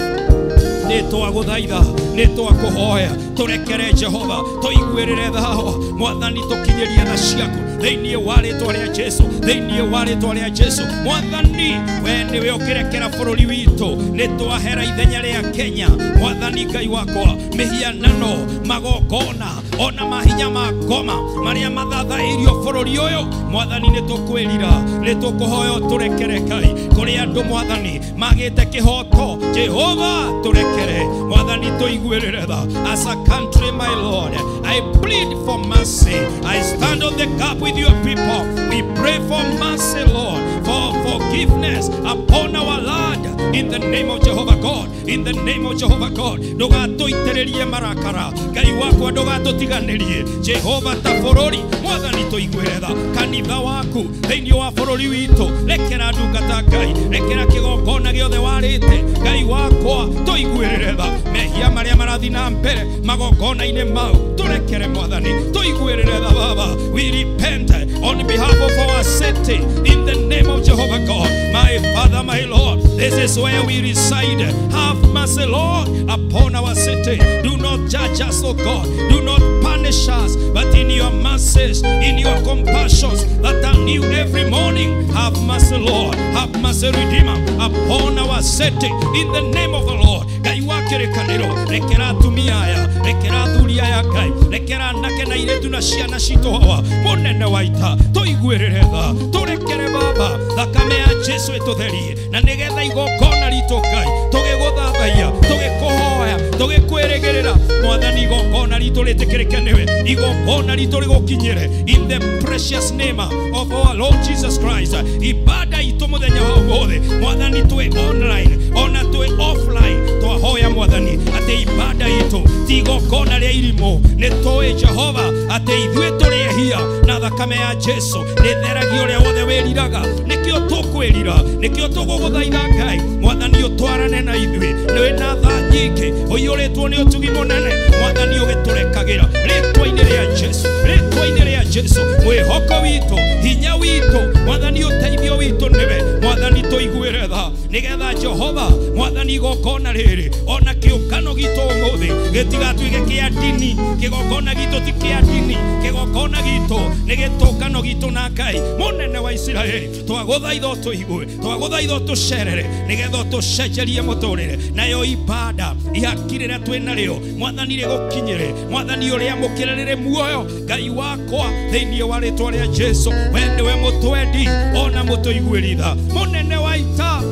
Nĩ twagũthaitha, nĩ twakũhoya, tũrekere Jehova, tũiguĩrĩre tha Awa. Mwathani tũkinyĩrie tha ciaku thĩinĩ wa rĩtwa rĩa Jesu, thĩinĩ wa rĩtwa rĩa Jesu. Mwathani we nĩwe ũkĩrekera bũrũri witũ, nĩ twahera ithenya rĩa Kenya. Mwathani Ngai wakwa, mĩhianano, magongona, ona mahinya ma ngoma marĩa mathathaĩirio bũrũri ũyũ, Mwathani nĩ tũkwĩrira, nĩ tũkũhoya ũtũrekere Ngai. Kũrĩ andũ Mwathani magĩte kĩhoto, Jehova tũrekere. Mwathani tũiguĩrĩre tha. As a country, my Lord, I plead for mercy. I stand on the gap with your people. We pray for mercy, Lord, for forgiveness upon our land. In the name of Jehovah God, in the name of Jehovah God, ndũgatũitĩrĩrie marakara, Ngai wakwa ndũgatũtiganĩrie. Jehova ta bũrũri, Mwathani tũiguĩre tha. Kanitha waku thĩinĩ wa bũrũri witũ, rekera ndungata Ngai, rekera kĩgongona gĩothe warĩte, Ngai wakwa tũiguĩrĩre tha. Mehia marĩa marathiĩ na mbere magongona-inĩ mau, tũrekere Mwathani, tũiguĩrĩre tha Baba. We repent on behalf of our city in the name of Jehovah God. My Father, my Lord, this is where we reside. Have mercy, Lord, upon our city. Do not judge us, O God. Do not punish us, but in your mercies, in your compassions that are new every morning, have mercy, Lord. Have mercy, Redeemer, upon our city in the name of the Lord. Ngai wa kĩrĩkanĩro, rekera atumia aya, rekera athuri aya Ngai, rekera anake na airĩtu na ciana citũ Awa. Mũnene wa ita, tũiguĩrĩre tha, tũrekere Baba, thakame ya Jesu ĩtũtherie, na nĩgetha igongona ritũ Ngai, tũgĩgũthathaiya, tũgĩkũhoya, tũgĩkwĩrĩgĩrĩra, Mwathani igongona ritũ rĩtĩkĩrĩke nĩwe, igongona ritũ rĩgũkinyĩre, in the precious name of our Lord Jesus Christ. Ibada itũ mũthenya wa ũmũthĩ, Mwathani twĩ online, ona twĩ offline, twahoya Mwathani atĩ ibada itũ ti igongona rĩa irimũ. Nĩ tũĩ Jehova atĩ ithuĩ tũrĩ ehia, na thakame ya Jesu nĩ theragia ũrĩa wothe wĩriraga. Nĩkĩo tũkwĩrira, nĩkĩo tũgũgũthaitha Ngai. Mwathani ũtwarane na ithuĩ, nĩ wĩna tha nyingĩ, ũiyũrĩtwo nĩ ũtugi mũnene. Mwathani ũgĩtũrekagĩra rĩtwa-inĩ rĩa Jesu, rĩtwa-inĩ rĩa Jesu. Mwĩhoko witũ, hinya witũ, Mwathani ũteithio witũ nĩwe. Mwathani tũiguĩre tha, nĩgetha Jehova Mwathani igongona rĩrĩ ona kĩũngano gitũ ũmũthĩ gĩtigatuĩke kĩa ndini. Kĩgongona gitũ ti kĩa ndini, kĩgongona gitũ nĩ gĩtũngano gitũ na Ngai mũnene wa Isiraeli. Twagũthaitha ũtũigue, twagũthaitha ũtũcerere, nĩgetha ũtũcenjerie mũtũrĩre. Nayo ibada ihaki rĩrĩa twĩ narĩo Mwathani rĩgũkinyĩre, Mwathani ũrĩamũkĩre rĩrĩ muoyo. Ngai wakwa thĩinĩ wa rĩtwa rĩa Jesu, we nĩwe mũtwendi ona mũtũiguĩri tha, mũnene wa ita.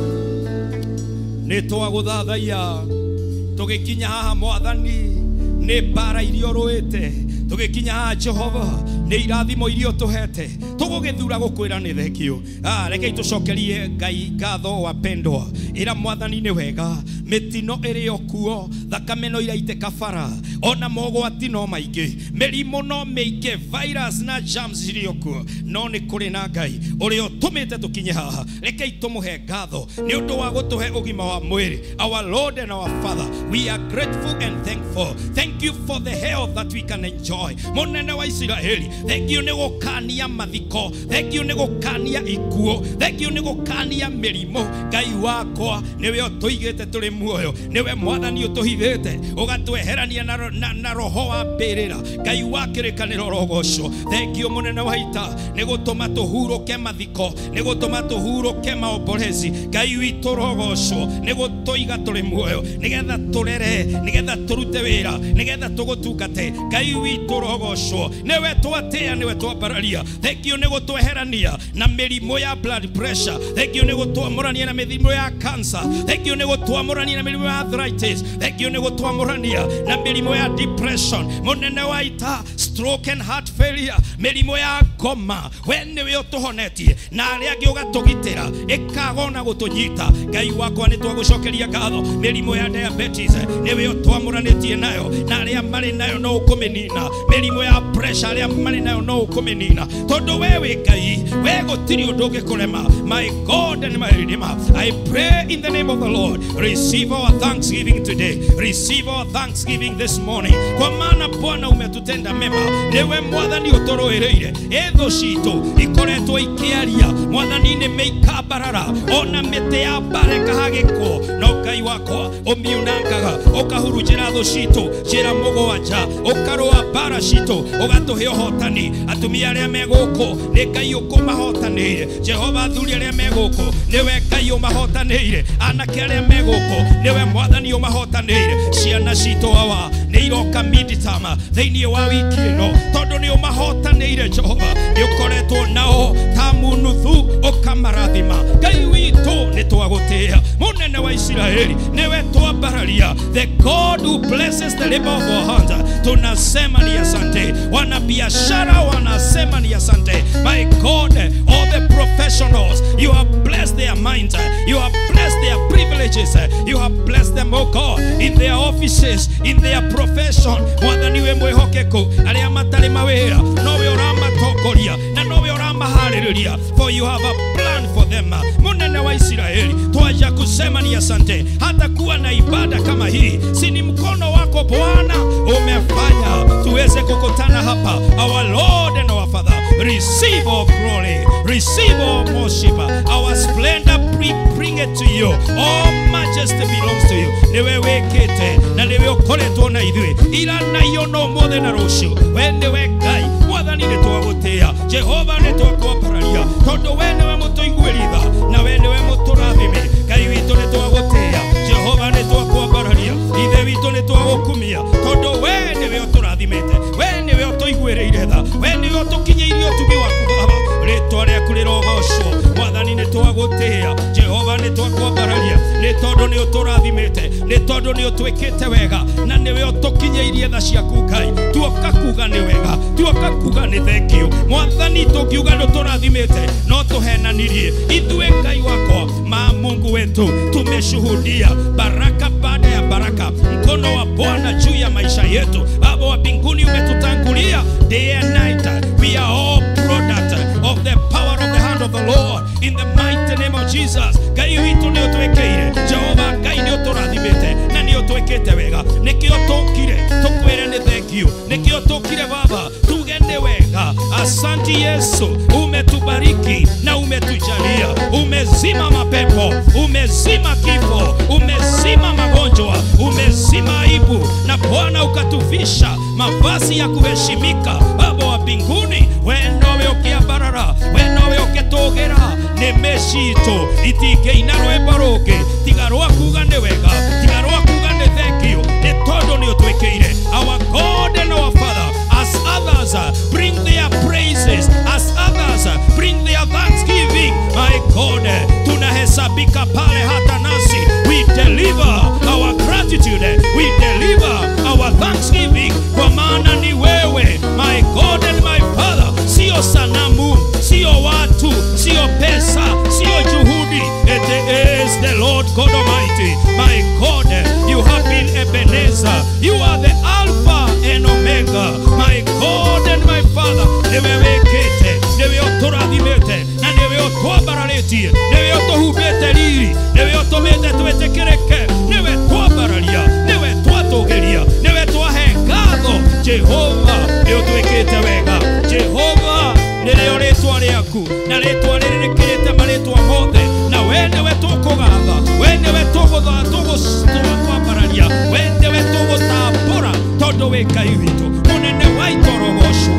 Nĩ twagũthathaiya tũgĩkinya haha Mwathani, nĩ mbara iria ũrũĩte, tũgĩkinya haha Jehova, nĩ irathimo iria ũtũhete, tũgũgĩthura gũkwĩra nĩ thengio. Rekei tũcokerie Ngai ngatho wapendwa. Ĩra Mwathani nĩ wega, mĩtino ĩrĩ o kuo, thakame no iraitĩka bara, ona mogwati no maingĩ, mĩrimũ no mĩingĩ, virus na germs irĩ o kuo, no nĩ kũrĩ na Ngai ũrĩa ũtũmĩte tũkinye haha. Rekei tũmũhe ngatho nĩ ũndũ wa gũtũhe ũgima wa mwĩrĩ. Our Lord and our Father, we are grateful and thankful. Thank you for the health that we can enjoy. Mũnene wa Isiraeli, thank you nĩ gũkania mathiko mathiko, thengiũ nĩ gũkania ikuũ, thengiũ nĩ gũkania mĩrimũ. Ngai wakwa nĩwe ũtũigĩte tũrĩ muoyo, nĩwe Mwathani ũtũhithĩte ũgatweherania na roho wa mbĩrĩra. Ngai wa kĩrĩkanĩro rogocwo. Thengiũ mũnene wa ita nĩ gũtũma tũhurũke mathiko, nĩ gũtũma tũhurũke maomborezi. Ngai witũ rogocwo nĩ gũtũiga tũrĩ muoyo, nĩgetha tũrere, nĩgetha tũrute wĩra, nĩgetha tũgũtungate. Ngai witũ rogocwo, nĩwe twatĩa, nĩwe twambararia. Thengiũ nĩ gũtweherania na mĩrimũ ya blood pressure, thengiũ nĩ gũtwamũrania na mĩrimũ ya cancer, thengiũ nĩ gũtwamũrania na mĩrimũ ya arthritis, thengiũ nĩ gũtwamũrania na mĩrimũ ya depression, mũnene wa ita, stroke and heart failure, mĩrimũ ya ngoma. We nĩwe ũtũhonetie na arĩa angĩ ũgatũgitĩra ĩkaga ona gũtũnyita. Ngai wakwa nĩ twagũcokeria ngatho. Mĩrimũ ya diabetes nĩwe ũtwamũranĩtie nayo, na arĩa marĩ nayo no ũkũmĩnina. Mĩrimũ ya pressure arĩa marĩ nayo no ũkũmĩnina, tondũ we wĩ Ngai, we gũtirĩ ũndũ ũngĩkũrema. My God and my Redeemer, I pray in the name of the Lord, receive our thanksgiving today, receive our thanksgiving this morning, kwa maana Bwana umetutenda mema. Nĩwe Mwathani ũtũrũĩrĩire, ĩthũ citũ ikoretwo ikĩaria, Mwathani nĩ mĩikambarara, ona mĩtĩ ya mbara ĩkahagĩkwo, no Ngai wakwa ũmiunangaga, ũkahurunjĩra thũ citũ njĩra mũgwanja, ũkarũa mbara citũ, ũgatũhe ũhotani. Atumia arĩa me gũkũ nĩ Ngai ũkũmahotanĩire. Jehova, athuri arĩa me gũkũ nĩwe Ngai ũmahotanĩire. Anake arĩa me gũkũ nĩwe Mwathani ũmahotanĩire. Ciana citũ awa nĩ iroka midterm thĩinĩ wa wiki ĩno, tondũ nĩ ũmahotanĩire. Jehova, nĩ ũkoretwo nao ta munuthu ũkamarathima. Ngai witũ nĩ twagũtĩĩa, mũnene wa Isiraeli nĩwe twambararia, the God who blesses the labor of our hands. Tunasema ni asante. Wanabiashara wanasema ni asante. My God, all the professionals, you have blessed their minds, you have blessed their privileges, you have blessed them, oh God, in their offices, in their profession. Mwathani we mwĩhokeku, arĩa matarĩ mawĩra nowe ũramatongoria na nowe ũramaharĩrĩria, for you have a plan for them. Mũnene wa Isiraeli, twaja kusema ni asante. Hata kuwa na ibada kama hii, si ni mkono wako Bwana umefanya tuweze kukutana hapa. Our Lord and our Father, receive all glory, receive all worship, our splendor, bring it to you. All majesty belongs to you. Niwe wĩkĩte na nĩwe ũkoretwo na ithuĩ ira na iyo no ũmũthĩ na rũciũ. We nĩwe Ngai. Mwathani nĩ twagũtĩĩa. Jehova nĩ twakwambararia, tondũ we nĩwe mũtũiguĩri tha na we nĩwe mũtũrathime. Ngai witũ nĩ twagũtĩĩa. Jehova nĩ twakwambararia. Ithe witũ nĩ twagũkumia, tondũ we nĩwe ũtũrathimĩte, we nĩwe ũtũiguĩrĩire tha, we nĩwe ũtũkinyĩirie ũtugi waku Baba. Rĩtwa rĩaku rĩrogocwo. Mwathani nĩ twagũtĩĩa. Jehova nĩ twakwambararia, nĩ tondũ nĩ ũtũrathimĩte, nĩ tondũ nĩ ũtwĩkĩte wega na nĩwe ũtũkinyĩirie tha ciaku. Ngai, tuoka kuga nĩ wega, tuoka kuga nĩ thengiũ. Mwathani, tũngiuga nĩ ũtũrathimĩte no tũhenanirie ithuĩ. Ngai wakwa ma Mungu wetu, tumeshuhudia baraka baada ya baraka, mkono wa Bwana juu ya maisha yetu. Baba wa mbinguni, umetutangulia day and night. We are all product of the power of the hand of the Lord, in the mighty name of Jesus. Ngai witũ nĩ ũtwĩkĩire. Jehova Ngai nĩ ũtũrathimĩte na nĩ ũtwĩkĩte wega. Nĩkĩo tũkire tũkwĩre nĩ thengiũ, nĩkĩo tũkire Baba tuge nĩ wega. Asante Yesu, umetubariki na umetujalia, umezima mapepo, umezima kifo, umezima magonjwa, umezima aibu, na Bwana ukatuvisha mavazi ya kuheshimika. Baba wa mbinguni, we nowe ũkĩambarara, we nowe ũkĩtũgĩra. Nĩ mĩcitũ itingĩina rwĩmbo rũngĩ tiga rwa kuga nĩ wega, tiga rwa kuga nĩ thengiũ, nĩ tondũ nĩ ũtwĩkĩire. Our God and our Father, as others bring their praises, as others bring their thanksgiving, my God, tunahesabika pale hata nasi. We deliver our gratitude, we deliver our thanksgiving, kwa maana ni wewe, my God and my Father, sio sanamu, sio watu, sio pesa, sio juhudi. It is the Lord God Almighty, my God. Tondũ wĩ Ngai witũ mũnene wa itorogoco.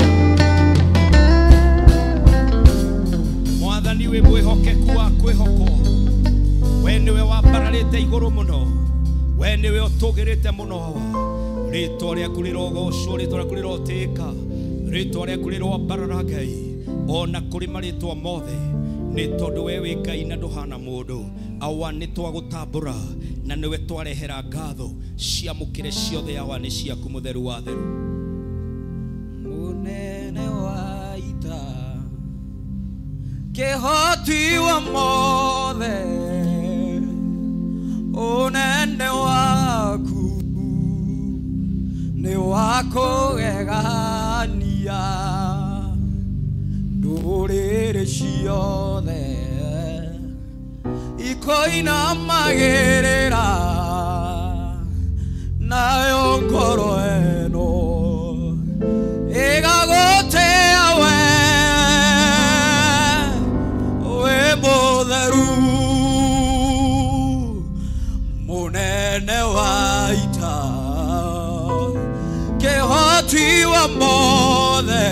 Mwathani wĩ mwĩhokeku wa kwĩhokwo, we nĩwe wambararĩte igũrũ mũno, we nĩwe ũtũgĩrĩte mũno. Rĩtwa rĩaku rĩrogocwo, rĩtwa rĩaku rĩrotĩĩka, rĩtwa rĩaku rĩroambarara Ngai ona kũrĩ marĩtwa mothe, nĩ tondũ we wĩ Ngai na ndũhana mũndũ. Awa nĩ twagũtambũra na nĩwe twarehera ngatho ciamũkĩre ciothe, awa nĩ ciaku mũtheru wa theru. Mũnene wa ita, kĩhoti wa mothe, ũnene waku nĩ wa kũgegania, ndũrĩrĩ ciothe ikoinamagĩrĩra, nayo ngoro ĩno ĩgagũtĩa we, wĩ mũtheru, mũnene wa ita, kĩhoti wa mothe,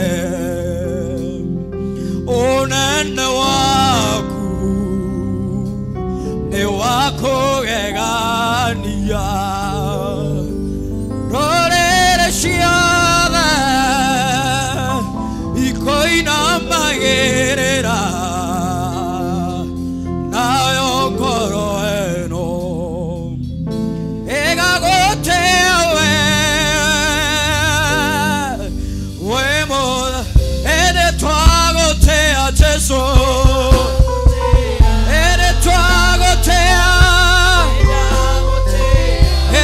ũnene waku nĩ wa kũgegania, ndũrĩrĩ ciothe ikoinamagĩrĩra, nayo ngoro ĩno ĩgagũtĩa we, wĩ mũthe. Ĩndĩ twagũtĩa Jesũ, ĩndĩ twagũtĩa,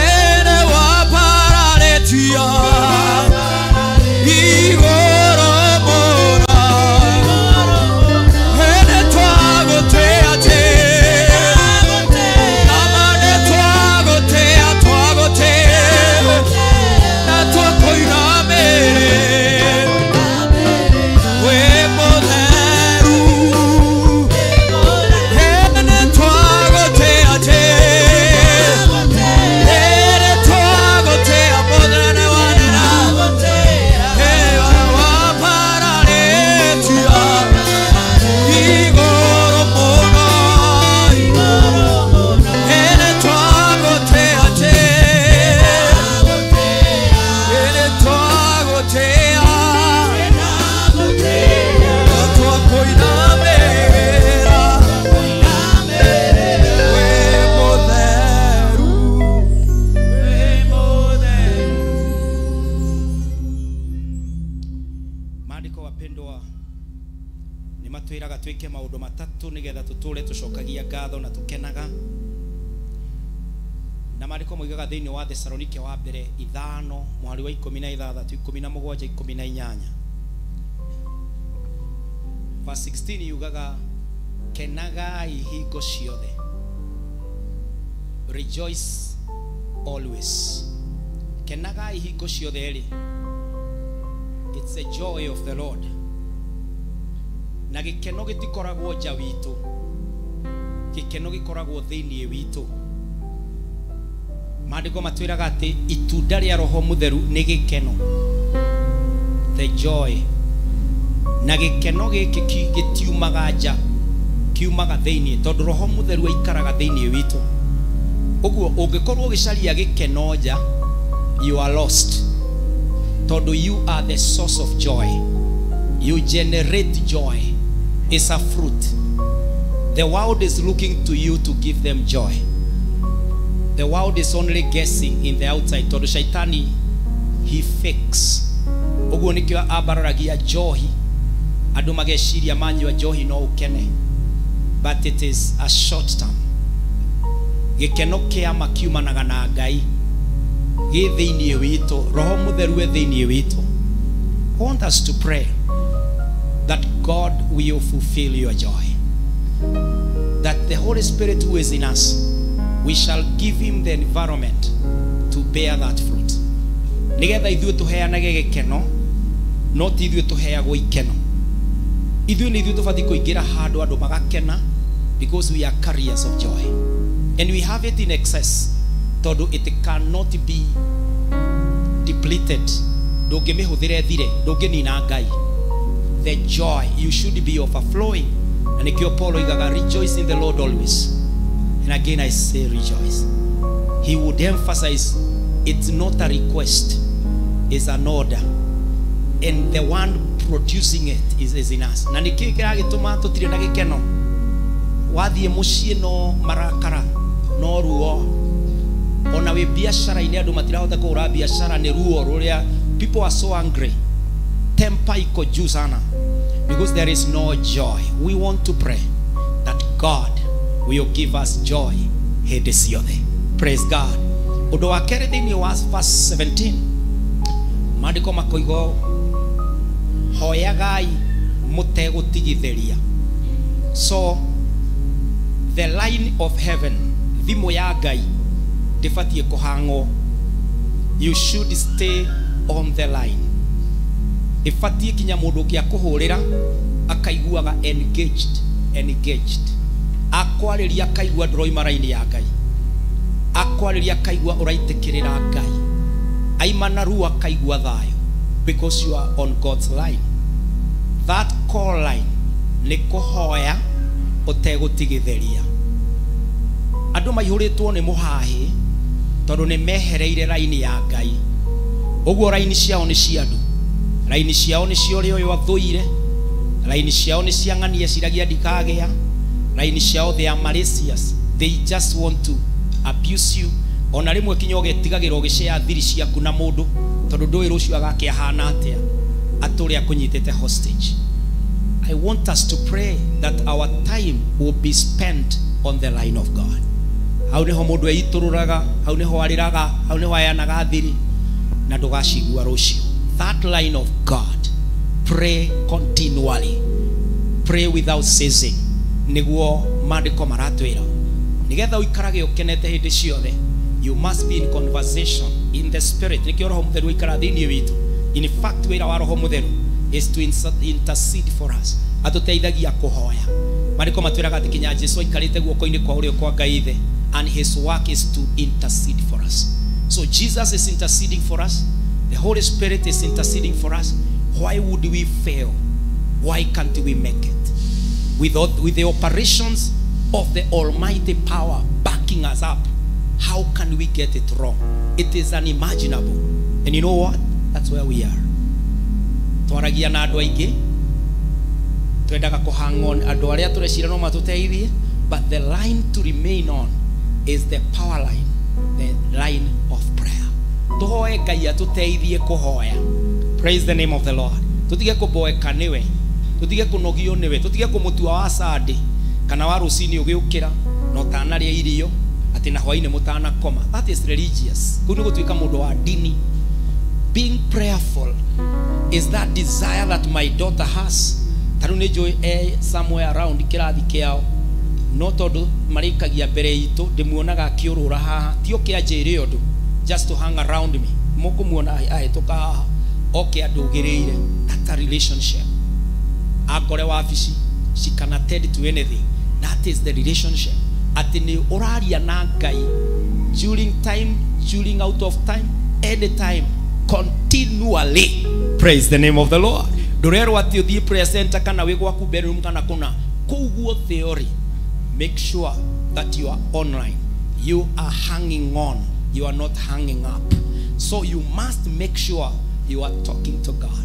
ĩndĩ wambararĩtio igũrũ mũno, ĩndĩ twagũtĩa Jesũ, nama nĩ twagũtĩa, twagũtĩa na twakũinamĩrĩra, wĩ mũtheru, ĩndĩ twagũtĩa Jesũ, ĩndĩ twagũtĩa mũnene wa nene, wambararĩtio igũrũ mũno, ĩndĩ twagũtĩa Jesũ, ĩndĩ twagũtĩa, na twakũinamĩrĩra, wĩ mũtheru. Maandĩko wapendwa nĩ matwĩraga twĩke maũndũ matatũ nĩgetha tũtũre tũcokagia ngatho na tũkenaga. Na maandĩko moigaga thĩinĩ wa Thesalonike wa mbere 5 mũhari wa 16 17 18 verse 16 yugaga kenagai hingo ciothe, rejoice always. Kenagai hingo ciothe rĩ, it's a joy of the Lord. Na gĩkeno gĩtikoragwo nja witũ, gĩkeno gĩkoragwo thĩinĩ witũ. Maandĩko matwĩraga atĩ itunda rĩa Roho Mũtheru nĩ gĩkeno, the joy. Na gĩkeno gĩkĩ gĩtiumaga nja, kiumaga thĩinĩ, tondũ Roho Mũtheru aikaraga thĩinĩ witũ. Ũguo ũngĩkorwo ũgĩcaria gĩkeno nja, you are lost, tondũ you are the source of joy. You generate joy. It's a fruit. The world is looking to you to give them joy. The world is only guessing in the outside. Tondũ shaitani, he fakes. Ũguo nĩkĩo ambararagia njohi, andũ mageciria manyua njohi no ũkene, but it is a short term. Gĩkeno kĩa ma kiumanaga na Ngai, gĩ thĩinĩ witũ, Roho Mũtheru e thĩinĩ witũ. I want us to pray that God will fulfill your joy, that the Holy Spirit who is in us, we shall give him the environment to bear that fruit. Nĩgetha ithuĩ tũheanage gĩkeno, no ti ithuĩ tũheagwo ikeno. Ithuĩ nĩ ithuĩ tũbatiĩ kũingĩra handũ andũ magakena, because we are carriers of joy and we have it in excess, tondũ it cannot be depleted. Ndũngĩmĩhũthĩra ĩthire, ndũngĩnina Ngai. The joy, you should be overflowing. Na nĩkĩo Paul oigaga, rejoice in the Lord always. And again I say rejoice. He would emphasize it's not a request, it's an order. And the one producing it is in us. Na nĩkĩĩ kĩragĩtũma tũtirĩ na gĩkeno? Wathiĩ mũciĩ no marakara, no ruo. Ona wĩ biacara-inĩ andũ matirahota kũhũra biacara nĩ ruo rũrĩa. People are so angry. Temper iko juu sana because there is no joy. We want to pray that God will give us joy hĩndĩ ciothe. Praise God. Ũndũ wa kerĩ thĩinĩ wa verse 17, maandĩko makoiga ũũ, hoyagai mũtegũtigithĩria. So the line of heaven, thimũ ya Ngai ndĩbatiĩ kũhang'wo. You should stay on the line. Ĩbatiĩ kinya mũndũ ũngĩ akũhũrĩra akaiguaga engaged, engaged. Akwarĩria akaigua ndũroima raini ya Ngai. Akwarĩria akaigua ũraitĩkĩrĩra Ngai. Aima na ruo akaigua thayũ because you are on God's line. That call line nĩ kũhoya ũtegũtigithĩria. Andũ maihũrĩtwo nĩ mũhahĩ tondũ nĩ mehereire raini ya Ngai. Ũguo raini ciao nĩ cia andũ, raini ciao nĩ cia ũrĩa ũyũ athũire, raini ciao nĩ cia ng'ania ciragia ndikagĩa, raini ciao they are malicious, they just want to abuse you. Ona rĩmwe kinya ũgetigagĩra ũgĩshare thiri ciaku na mũndũ tondũ ndũĩ rũciũ agakĩahana atĩa, atũrĩa akũnyitĩte hostage. I want us to pray that our time will be spent on the line of God. Hau nĩho mũndũ eitũrũraga, hau nĩho arĩraga, hau nĩho ayanaga thiri, na ndũgacigua rũciũ. That line of God, pray continually, pray without ceasing. Nĩguo maandĩko maratwĩra nĩgetha ũikarage ũkenete hĩndĩ ciothe. You must be in conversation in the spirit. Nĩkĩo Roho Mũtheru aikaraga thĩinĩ witũ. In fact, wĩra wa Roho Mũtheru is to intercede for us. Atũteithagia kũhoya. Maandĩko matwĩraga atĩ kinya Jesu aikarĩte guoko-inĩ kwa ũrĩo kwa Ngai Ithe, and his work is to intercede for us. So Jesus is interceding for us. The Holy Spirit is interceding for us. Why would we fail? Why can't we make it? With the operations of the Almighty power backing us up, how can we get it wrong? It is unimaginable. And you know what? That's where we are. Twaragia na andũ aingĩ, twendaga kũhang'o andũ arĩa tũrecira no matũteithie, but the line to remain on is the power line, the line of prayer. Tũhoe Ngai atũteithie kũhoya. Praise the name of the Lord. Tũtige kũboeka nĩwe, tũtige kũnogio nĩwe, tũtige kũmũtua wa Sunday kana wa rũcinĩ ũgĩũkĩra na ũtanarĩa irio atĩ na hwainĩ mũtanakoma. That is religious. Kũu nĩ gũtuĩka mũndũ wa ndini. Being prayerful is that desire that my daughter has. Ta rĩu nĩ njũĩ e somewhere around kĩrathi kĩao, no tondũ marĩkagia mbere itũ ndĩmuonaga akĩũrũra haha, ti oke anjĩre ũndũ, just to hang around me. Mũkũmuona ahĩtũka haha oke andũgĩrĩire. That's a relationship. Akore wabici, she can attend to anything. That is the relationship. Atĩ nĩ ũraria na Ngai during time, during out of time, anytime, continually. Praise the name of the Lord. Ndũrerwo atĩ ũthiĩ prayer center kana wĩ gwaku bedroom kana kũna. Kũu guo theory. Make sure that you are online. You are hanging on. You are not hanging up. So you must make sure you are talking to God.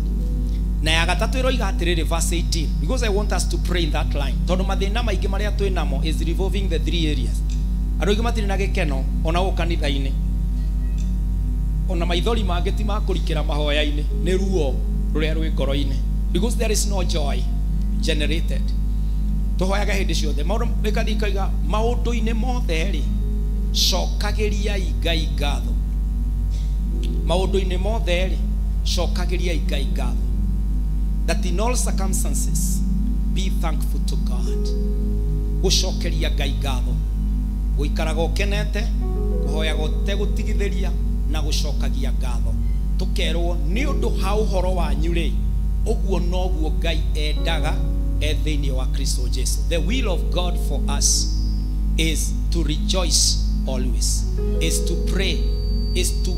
Na ya gatatũ ĩroiga atĩrĩrĩ, verse 18, because I want us to pray in that line. Tondũ mathĩna maingĩ marĩa twĩ namo is revolving the three areas. Andũ aingĩ matirĩ na gĩkeno ona gũkũ kanitha-inĩ, ona maithori mangĩ ti ma kũrikĩra mahoya-inĩ, nĩ ruo rũrĩa rwĩ ngoro-inĩ, because there is no joy generated. Tũhoyaga hĩndĩ ciothe. Maũndũ ĩkathiĩ ĩkoiga maũndũ-inĩ mothe rĩ, cokagĩriai Ngai ngatho. Maũndũ-inĩ mothe rĩ, cokagĩriai Ngai ngatho. That in all circumstances be thankful to God. Gũcokeria Ngai ngatho, gũikaraga ũkenete, kũhoyaga ũtegũtigithĩria, na gũcokagia ngatho. Tũkerwo nĩ ũndũ ha ũhoro wanyu rĩ, ũguo noguo Ngai endaga e thĩinĩ wa Kristo Jesu. The will of God for us is to rejoice always, is to pray, is to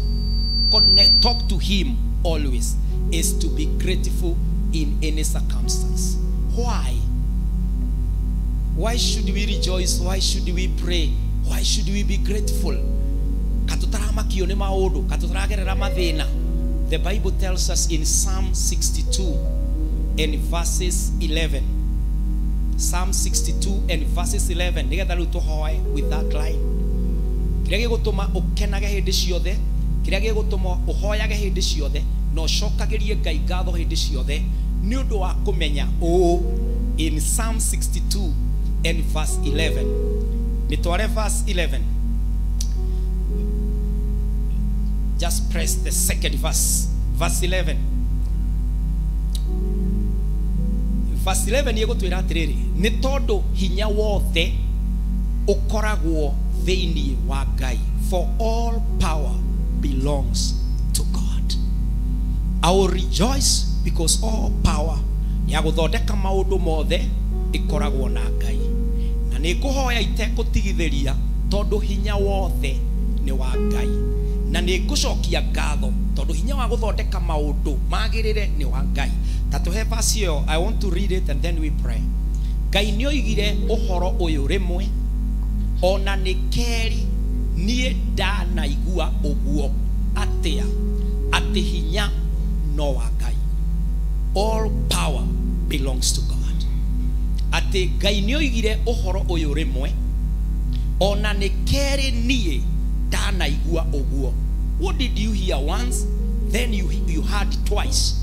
connect, talk to him always, is to be grateful in any circumstance. Why? Why should we rejoice? Why should we pray? Why should we be grateful? Katutaramakio ni maundu, katutaragerera mathina. The Bible tells us in Psalm 62 and verses 11. Psalm 62 and verses 11. Nigetha riu tuhoe with that line. Kiria gigutuma ukenage hindi ciothe, kiria gigutuma uhoyage hindi ciothe, na ucokagirie Ngai ngatho hindi ciothe, ni undu wa kumenya uu. In Psalm 62 and verse 11. Nitware verse 11. Just press the second verse. Verse 11. Verse 11 yegutwira atiriri, ni tondu hinya wothe ukoragwo thiini wa Ngai. For all power belongs to God. I will rejoice because all power ya guthondeka maundu mothe ikoragwo na Ngai. Na ni nguhoya itekũtigithĩria tondu hinya wothe ni wa Ngai. Na ni ngucokia ngatho tondu hinya wa guthondeka maundu magirire ni wa Ngai. Tatuhe verse ĩyo, I want to read it and then we pray. Ngai nĩ oigire ũhoro ũyũ rĩmwe, ona nĩ keri niĩ ndanaigua ũguo atĩa, atĩ hinya no wa Ngai. All power belongs to God. Atĩ Ngai nĩ oigire ũhoro ũyũ rĩmwe, ona nĩ keri niĩ ndanaigua ũguo. What did you hear once? Then you heard twice.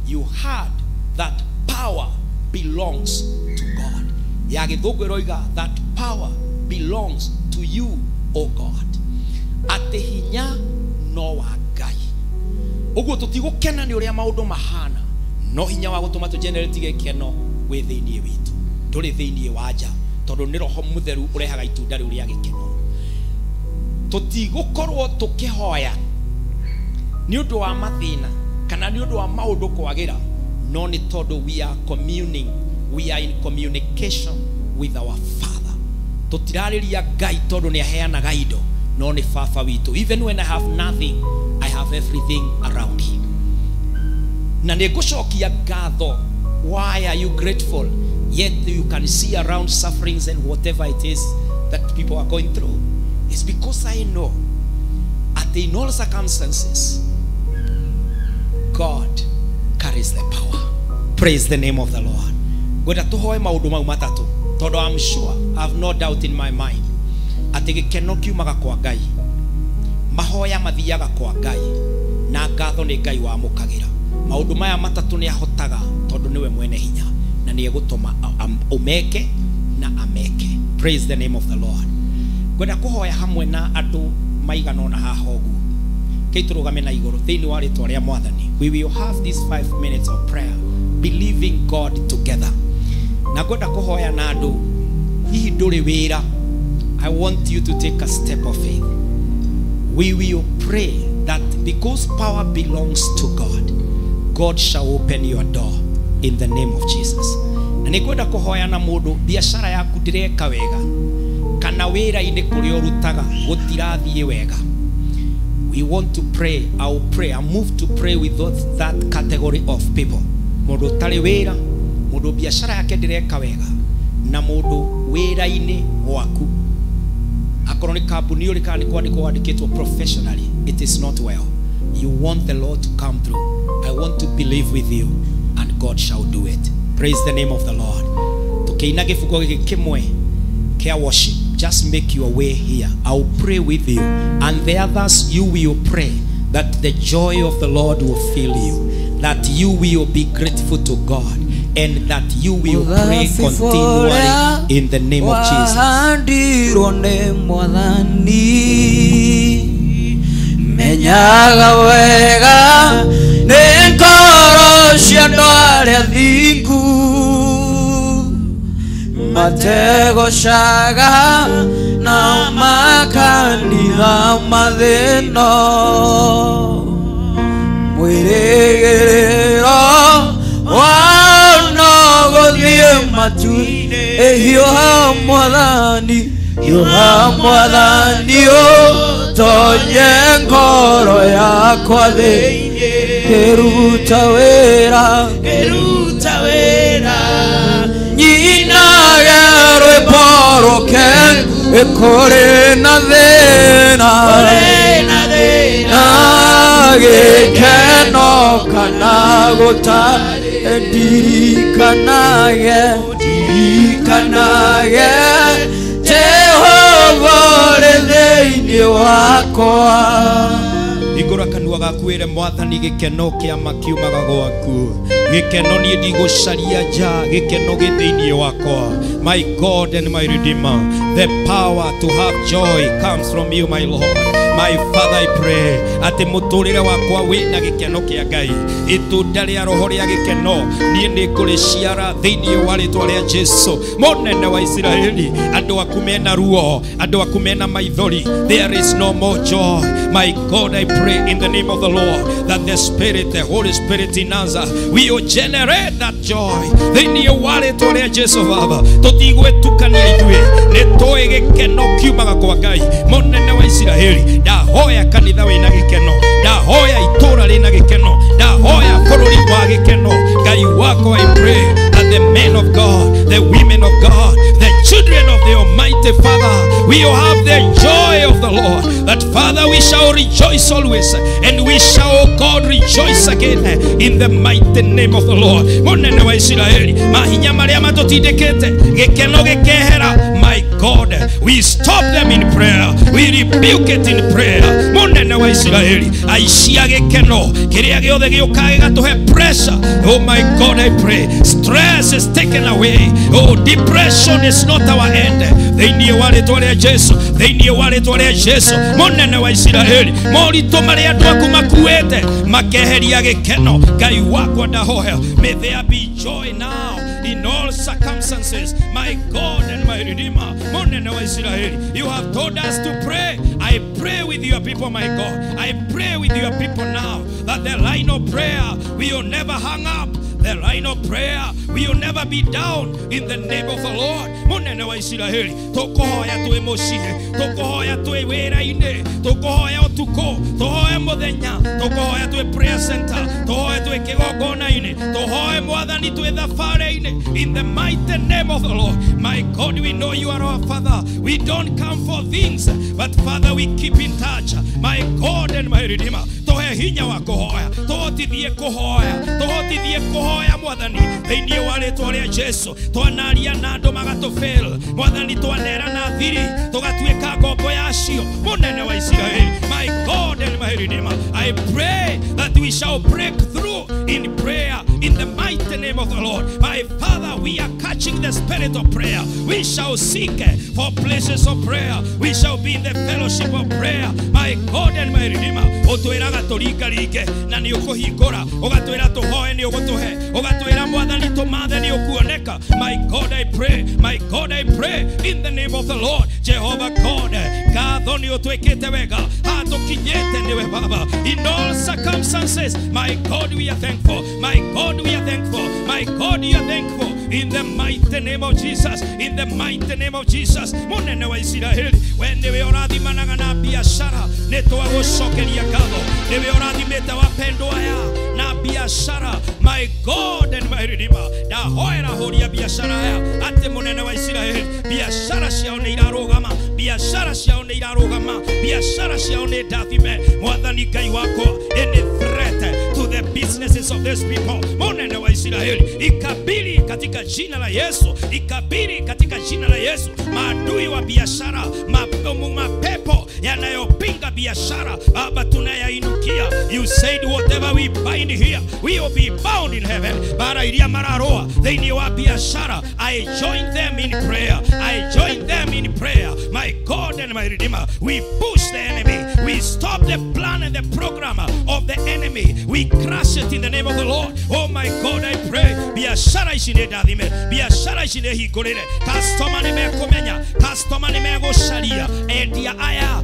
You heard that power belongs to God. Ya gĩthũngũ ĩroiga that power belongs to you, O God. Atĩ hinya no wa Ngai. Ũguo tũtigũkena nĩ ũrĩa maũndũ mahana, no hinya wa gũtũma tũgenerate gĩkeno wĩ thĩinĩ witũ, ndũrĩ thĩinĩ wa nja, tondũ nĩ Roho Mũtheru ũrehaga itunda rĩu rĩa gĩkeno. Tũtigũkorwo tũkĩhoya nĩ ũndũ wa mathĩna kana nĩ ũndũ wa maũndũ kwagĩra, no nĩ tondũ we are communing, we are in communication with our Father. Tũtirarĩria Ngai tondũ nĩ aheanaga indo, no nĩ Baba witũ. Even when I have nothing, I have everything around him. Na nĩ ngũcokia ngatho. Why are you grateful? Yet you can see around sufferings and whatever it is that people are going through. It's because I know at in all circumstances, God carries the power. Praise the name of the Lord. Ngwenda tuhoe maundu mau matatu, tondu I'm sure, I have no doubt in my mind, atĩ gĩkeno kiumaga kwa Ngai, mahoya mathiaga kwa Ngai, na ngatho nĩ Ngai wamũkagĩra. Maundu maya matatu nĩ ahotaga tondu nĩwe mwene hinya, na nĩ egũtũma umeke na ameke. Praise the name of the Lord. Ngwenda kũhoya hamwe na andũ maigana ũna haha ũguo. Kĩitũrũgame na igũrũ thĩinĩ wa rĩtwa rĩa Mwathani. We will have these 5 minutes of prayer, believing God together. Na ngwenda kũhoya na andũ hihi ndũrĩ wĩra. I want you to take a step of faith. We will pray that because power belongs to God, God shall open your door in the name of Jesus. Na nĩ ngwenda kũhoya na mũndũ biashara yaku ndĩreka wega, kana wĩra-inĩ kũrĩa ũrutaga gũtirathiĩ wega. We want to pray. I will pray. I move to pray with that category of people. Mũndũ ũtarĩ wĩra, mũndũ biashara yake ndĩreka wega, na mũndũ wĩra-inĩ gwaku, akorwo nĩ kambuni ũrĩ kana nĩ kwandĩkwo wandĩkĩtwo professionally, it is not well. You want the Lord to come through. I want to believe with you, and God shall do it. Praise the name of the Lord. Tũkĩina gĩbungo gĩkĩ kĩmwe kĩa worship, just make your way here. I will pray with you, and the others, you will pray that the joy of the Lord will fill you, that you will be grateful to God, and that you will pray continually in the name of Jesus. Menyaga wega nĩ ngoro cia andũ arĩa thingu, mategocaga na makanitha mathĩna, mwĩrĩgĩrĩro wao no gũthiĩ matu-inĩ. Hiũha Mwathani, hiũha Mwathani Atonye ngoro yakwa thĩinĩ Ngĩruta wĩra Nyinage rwĩmbo rũkengu Kũrĩ na thĩna Na gĩkeno kana gũtarĩ Ndirikanage Jehova ũrĩ thĩinĩ wakwa. Hingũra kanua gaku wĩre Mwathani gĩkeno kĩa ma kiumaga gwaku. Gĩkeno niĩ ndigũcaria nja, gĩkeno gĩ thĩinĩ wakwa. My God and my Redeemer, the power to have joy comes from you, my Lord. My Father, I pray atĩ mũtũrĩre wakwa wĩna gĩkeno kĩa Ngai. Itunda rĩa roho rĩa gĩkeno niĩ nĩngũrĩciara thĩinĩ wa rĩtwa rĩa Jesu. Mũnene wa Isiraeli, andũ aku mena ruo, andũ aku mena maithori. There is no more joy. My God, I pray in the name of the Lord that the Spirit, the Holy Spirit in us, will generate that joy. Thĩinĩ wa rĩtwa rĩa Jesu, Baba, tũtigwĩtukania ithuĩ, nĩtũĩ gĩkeno kiumaga kwa Ngai. Mũnene wa Isiraeli, ndahoya kanitha wĩna gĩkeno, ndahoya itũra rĩna gĩkeno, ndahoya bũrũri wa gĩkeno. Ngai wakwa, I pray that the men of God, the women of God, the children of the Almighty Father, we will have the joy of the Lord. That Father, we shall rejoice always, and we shall, oh God, rejoice again in the mighty name of the Lord. Mũnene wa Isiraeli, mahinya marĩa matũtindĩkĩte gĩkeno gĩkehera, my God, we stop them in prayer, we rebuke it in prayer. Mũnene wa Isiraeli, aicia gĩkeno kĩrĩa gĩothe gĩũkaga gĩgatũhe pressure. Oh my God, I pray stress is taken away. Oh, depression is not our end. Thĩinĩ wa rĩtwa rĩa Jesu, thĩinĩ wa rĩtwa rĩa Jesu, mũnene wa Isiraeli, moritũ marĩa andũ aku makuĩte makeheria gĩkeno. Ngai wakwa ndahoya, may there be joy now in all circumstances, my God and my Redeemer. Mũnene wa Isiraeli, you have told us to pray. I pray with your people, my God. I pray with your people now that the line of prayer will never hang up. The line of prayer will never be down in the name of the Lord. Mũnene wa Isiraeli, tũkũhoya twĩ mũciĩ, tũkũhoya twĩ wĩra-inĩ, tũkũhoya ũtukũ, tũhoe mũthenya, tũkũhoya twĩ prayer center, tũhoe twĩ kĩgongona-inĩ, tũhoe Mwathani twĩ thabarĩ-inĩ. In the mighty name of the Lord, my God, we know you are our Father. We don't come for things, but Father, we keep in touch. My God and my Redeemer, tũhe hinya wa kũhoya, tũhotithie kũhoya, tũhotithie kũhoya Mwathani thĩinĩ wa rĩtwa rĩa Jesu. Twanaria na andũ magatũfail, Mwathani, twanera na thiri tũgatuĩka ngombo yacio. Mũnene wa Isiraeli, my God and my Redeemer, I pray that we shall break through in prayer in the mighty name of the Lord. My Father, we are catching the spirit of prayer. We shall seek for places of prayer. We shall be in the fellowship of prayer. My God and my Redeemer, ũtwĩraga tũringaringe na nĩ ũkũhingũra, ũgatwĩra tũhoe nĩ ũgũtũhe, ũgatwĩra Mwathani tũmathe nĩ ũkuoneka. My God, I pray, my God, I pray in the name of the Lord. Jehovah God, ngatho nĩ ũtwĩkĩte wega, hatũkinyĩte nĩwe Baba. In all circumstances, my God, we are thankful. My God, we are thankful. My God, we are thankful. In the mighty name of Jesus, in the mighty name of Jesus. Mũnene wa Isiraeli, we nĩwe ũrathimanaga na biashara, nĩtwagũcokeria ngatho. Nĩwe ũrathimĩte wapendwa aya na biashara. My God and my Redeemer, ndahoera hũria biashara aya atĩ mũnene wa Isiraeli, biashara ciao nĩ irarũgama, biashara ciao nĩ irarũgama, biashara ciao nĩ ndathime. Mwathani Ngai wakwa, any threat to the businesses of these people, mũnene wa Isiraeli, ikabili katika jina la Yesu, ikabili katika jina la Yesu. Maadui wa biashara, mapepo yanayopinga biashara, Baba, tunayainukia. You said whatever we bind here, we will be bound in heaven. Bara iria mararoa thĩinĩ wa biashara, I join them in prayer. I join them in prayer. My God and my Redeemer, we push the enemy. We stop the plan and the program of the enemy. We crush it in the name of the Lord. Oh my God, I pray. Biashara ici nĩ ndathime, biashara ici nĩ hingũrĩre. Customer nĩ mekũmenya, customer nĩ megũcaria. Endia aya,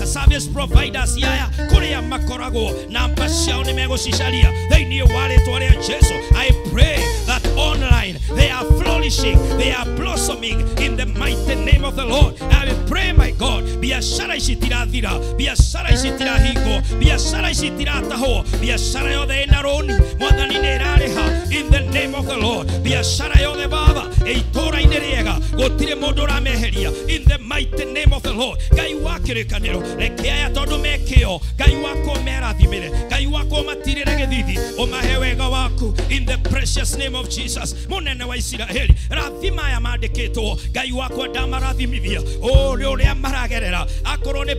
service providers aya, kũrĩa makoragwo, namba ciao nĩ megũcicaria. Thĩinĩ wa rĩtwa rĩa Jesu, I pray that online. They are flourishing, they are blossoming in the mighty name of the Lord. I will pray, my God, biashara ici itirathira, biashara ici itirahingwo, biashara ici itiratahwo, biashara yothe ĩna rũni mwathani nĩ ĩrarĩha in the name of the Lord. Biashara yothe baba ĩitũra-inĩ rĩega gũtirĩ mũndũ ũrameheria in the mighty name of the Lord. Ngai wa kĩrĩkanĩro, reke aya tondũ mekĩo, Ngai wakwa merathimĩre, Ngai wakwa matirĩre gĩthithi, ũmahe wega waku in the precious name of Jesus. Mũnene wa Isiraeli, rathima aya mandĩkĩtwo, Ngai wakwa ndamarathimithia ũrĩ ũrĩa maragerera, akorwo nĩ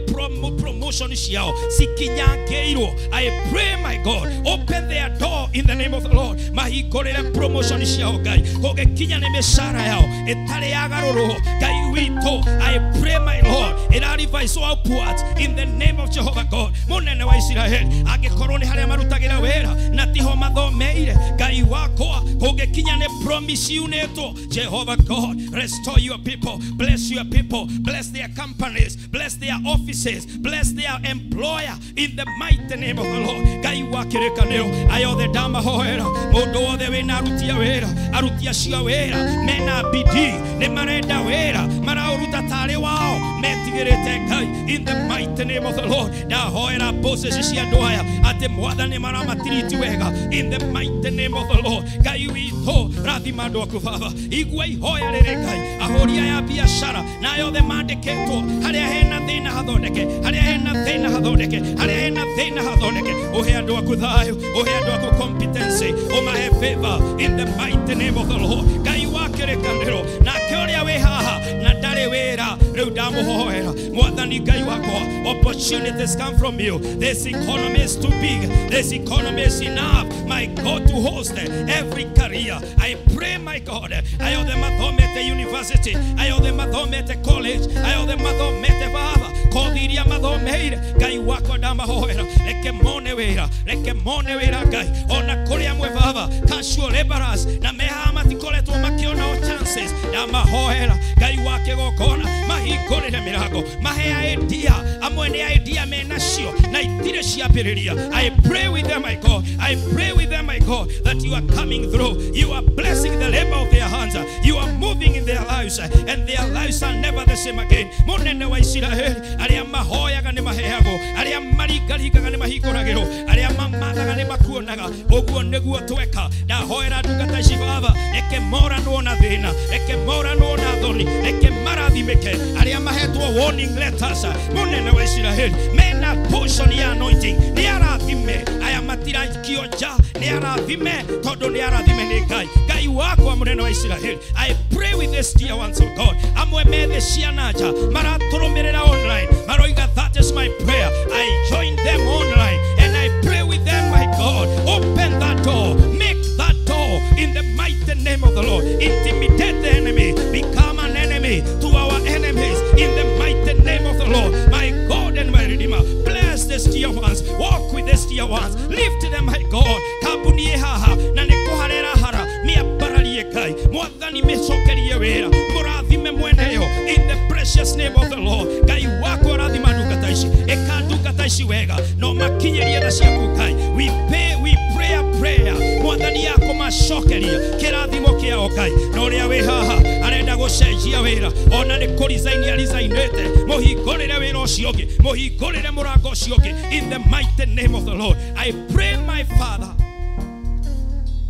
promotion ciao cikinyangĩirwo. I pray, my God, open their door in the name of the Lord. Mahingũrĩre promotion ciao Ngai, kũngĩkinya nĩ mĩcara yao ĩtarĩ yagarũrwo, Ngai witũ, I pray, my Lord, ĩrarivise upwards in the name of Jehovah God. Mũnene wa Isiraeli, angĩkorwo nĩ harĩa marutagĩra wĩra na tiho mathomeire, Ngai wakwa, kũngĩkinya nĩ promise yunĩtwo, Jehovah God, restore your people, bless your people, bless their companies, bless their offices, bless their employer in the mighty name of the Lord. Ngai wa kĩrĩkanĩro, aya othe ndamahoera, mũndũ wothe wĩna aruti a wĩra, aruti acio a wĩra mena bidii, nĩ marenda wĩra, maraũruta tarĩ wao, metigĩrĩte Ngai in the mighty name of the Lord. Ndahoera bosses cia andũ aya atĩ mwathani maramatiriti wega in the mighty name of the Lord. Ngai witũ, rathima andũ aku baba, igua ihoya rĩrĩ Ngai, ahũri aya biashara na yothe mandĩkĩtwo, harĩa hena thĩna hathondeke, harĩa hena thĩna hathondeke, harĩa hena thĩna hathondeke, ũhe andũ aku thayũ, ũhe andũ aku competency, ũmahe favor in the mighty name of the Lord. Ngai wa kĩrĩkanĩro, nake ũrĩa wĩ haha na ndarĩ wĩra, rĩu ndamũhoera mwathani Ngai wakwa, opportunities come from you. This economy is too big, this economy is enough, my God, to host every career. I pray, my God, aya othe mathomete university, aya othe mathomete college, aya othe mathomete baba kothi iria mathomeire, Ngai wakwa ndamahoera, reke mone wĩra, reke mone wĩra Ngai, ona kũrĩ amwe baba casual laborers na mehaha matikoretwo makĩona o chances, ndamahoera Ngai wa kĩgongona, mahingũrĩre mĩrango, mahe idea, amwe nĩ idea menacio na itirĩ ciambĩrĩria. I pray with them, my God, I pray with them, my God, that you are coming through, you are blessing the labor of their hands, you are moving in their lives, and their lives are never the same again. Mũnene wa Isiraeli, arĩa mahoyaga nĩ maheagwo, arĩa maringaringaga nĩ mahingũragĩrwo, arĩa mamathaga nĩ makuonaga, ũguo nĩguo tweka. Ndahoera ndungata ici baba, reke moranwo na thĩna, reke moranwo na thoni, reke marathimĩke, arĩa mahetwo warning letters, mũnene wa Isiraeli, mena portion ya anointing, nĩ arathime, aya matirakio nja, nĩ arathime, tondũ nĩ arathime nĩ Ngai. Ngai wakwa mũnene wa Isiraeli, I pray with this dear ones of God, amwe methe ciana nja, maratũrũmĩrĩra online, maroiga that is my prayer. I join them online and I pray with them, my God, open that door, make that door in the mighty name of the Lord. Intimidate the enemy, become an enemy to our enemies in the mighty name of the Lord. My God and my Redeemer, bless these dear ones, walk with these dear ones, lift them, my God. Kambuni ĩ haha na nĩ kũharera hara, mĩambararie Ngai, mwathani mĩcokerie wĩra, mũrathime mwene yo in the precious name of the Lord. Ngai wakwa rathima ndungata ici, ĩka ndungata ici wega, no makinyĩrie tha ciaku Ngai. We pay, we pray a prayer, mwathani akũmacokeria kĩrathimo kĩao Ngai. Na ũrĩa wĩ haha arenda gũcenjia wĩra, ona nĩ kũresign arisainĩte, mũhingũrĩre wĩra ũcio ũngĩ, mũhingũrĩre mũrango ũcio ũngĩ in the mighty name of the Lord. I pray, my Father,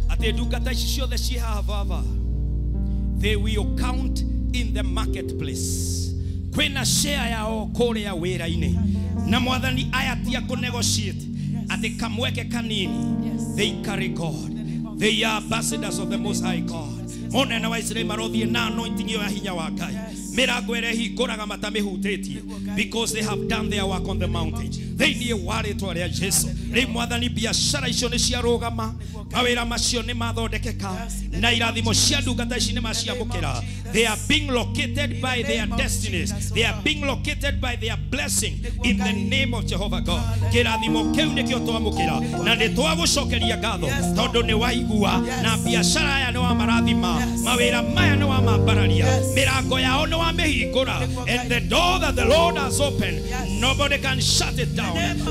atĩ ndungata ici ciothe ciĩ haha baba, they will count in the marketplace. Kwĩna share yao kũrĩa wĩra-inĩ, na mwathani aya ti a kũ-negotiate atĩ kamweke kanini. They carry God, they are ambassadors of the Most High God. Mũnene wa Isiraeli marothiĩ na anointing ĩyo ya hinya wa Ngai, mĩrango ĩrĩa ĩhingũraga matamĩhutĩtie, because they have done their work on the mountain. Thĩinĩ wa rĩtwa rĩa Jesu, rĩu mwathani biashara icio nĩ ciarũgama, mawĩra macio nĩ mathondekeka, na irathimo cia ndungata ici nĩ maciamũkĩra. They are being located by their destinies, they are being located by their blessing in the name of Jehovah God. Kĩrathimo kĩu nĩkĩo twamũkĩra, na nĩ twagũcokeria ngatho tondũ nĩ waigua, na biashara aya nĩ wamarathima, mawĩra maya nĩ wamambararia, mĩrango yao nĩ wamĩhingũra, and the door that the Lord has opened, nobody can shut it down.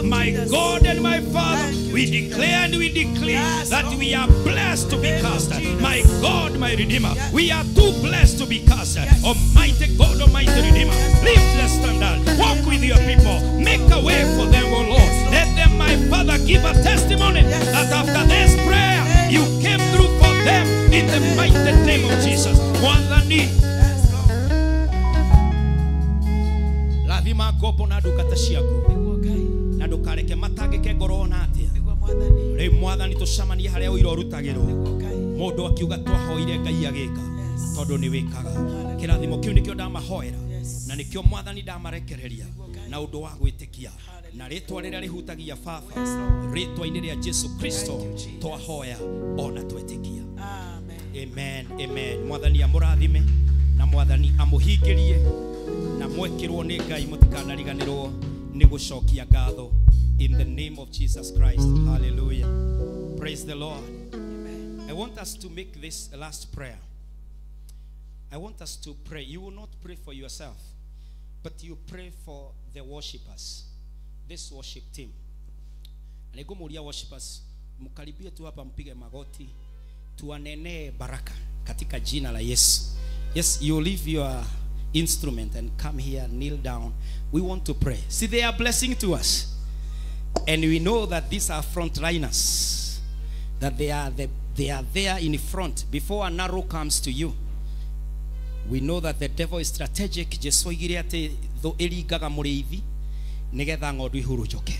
My God and my Father, we declare and we declare that we are blessed to be cast. My God, my Redeemer, we are too blessed to be cast. Almighty God, Almighty Redeemer, lift the standard, walk with your people, make a way for them, O Lord. Let them, my Father, give a testimony that after this prayer, you came through for them in the mighty name of Jesus. Mwathani, rathima ngombo na ndungata ciaku na ndukareke matangĩke ngoro ona atĩa. Rĩu Mwathani tũcemanie harĩa ũira ũrutagĩrwo mũndũ akiuga twahoire Ngai agĩka tondũ nĩ wĩkaga. Kĩrathimo kĩu nĩkĩo ndamahoera na nĩkĩo Mwathani ndamarekereria na ũndũ wa gwĩtĩkia na rĩtwa rĩrĩa rĩhutagia Baba, rĩtwa-inĩ rĩa Jesu Kristo twahoya ona twetĩkia. Amen, amen. Mwathani amũrathime na Mwathani amũhingĩrie na mwekĩrwo nĩ Ngai mũtikanariganĩrwo nĩ gũcokia ngatho in the name of Jesus Christ. Hallelujah. Praise the Lord. Amen. I want us to make this last prayer. I want us to pray. You will not pray for yourself, but you pray for the worshipers, this worship team. Nĩngũmũria worshipers, mkaribie tu hapa, mpige magoti, tuanenee baraka katika jina la Yesu. Yes, you leave your instrument and come here, kneel down. We want to pray. See, they are blessing to us. And we know that these are frontliners, that they are there in front before an arrow comes to you. We know that the devil is strategic. Jesu oigire atĩ thũ ĩringaga mũrĩithi nĩgetha ng'ondu ihurunjũke.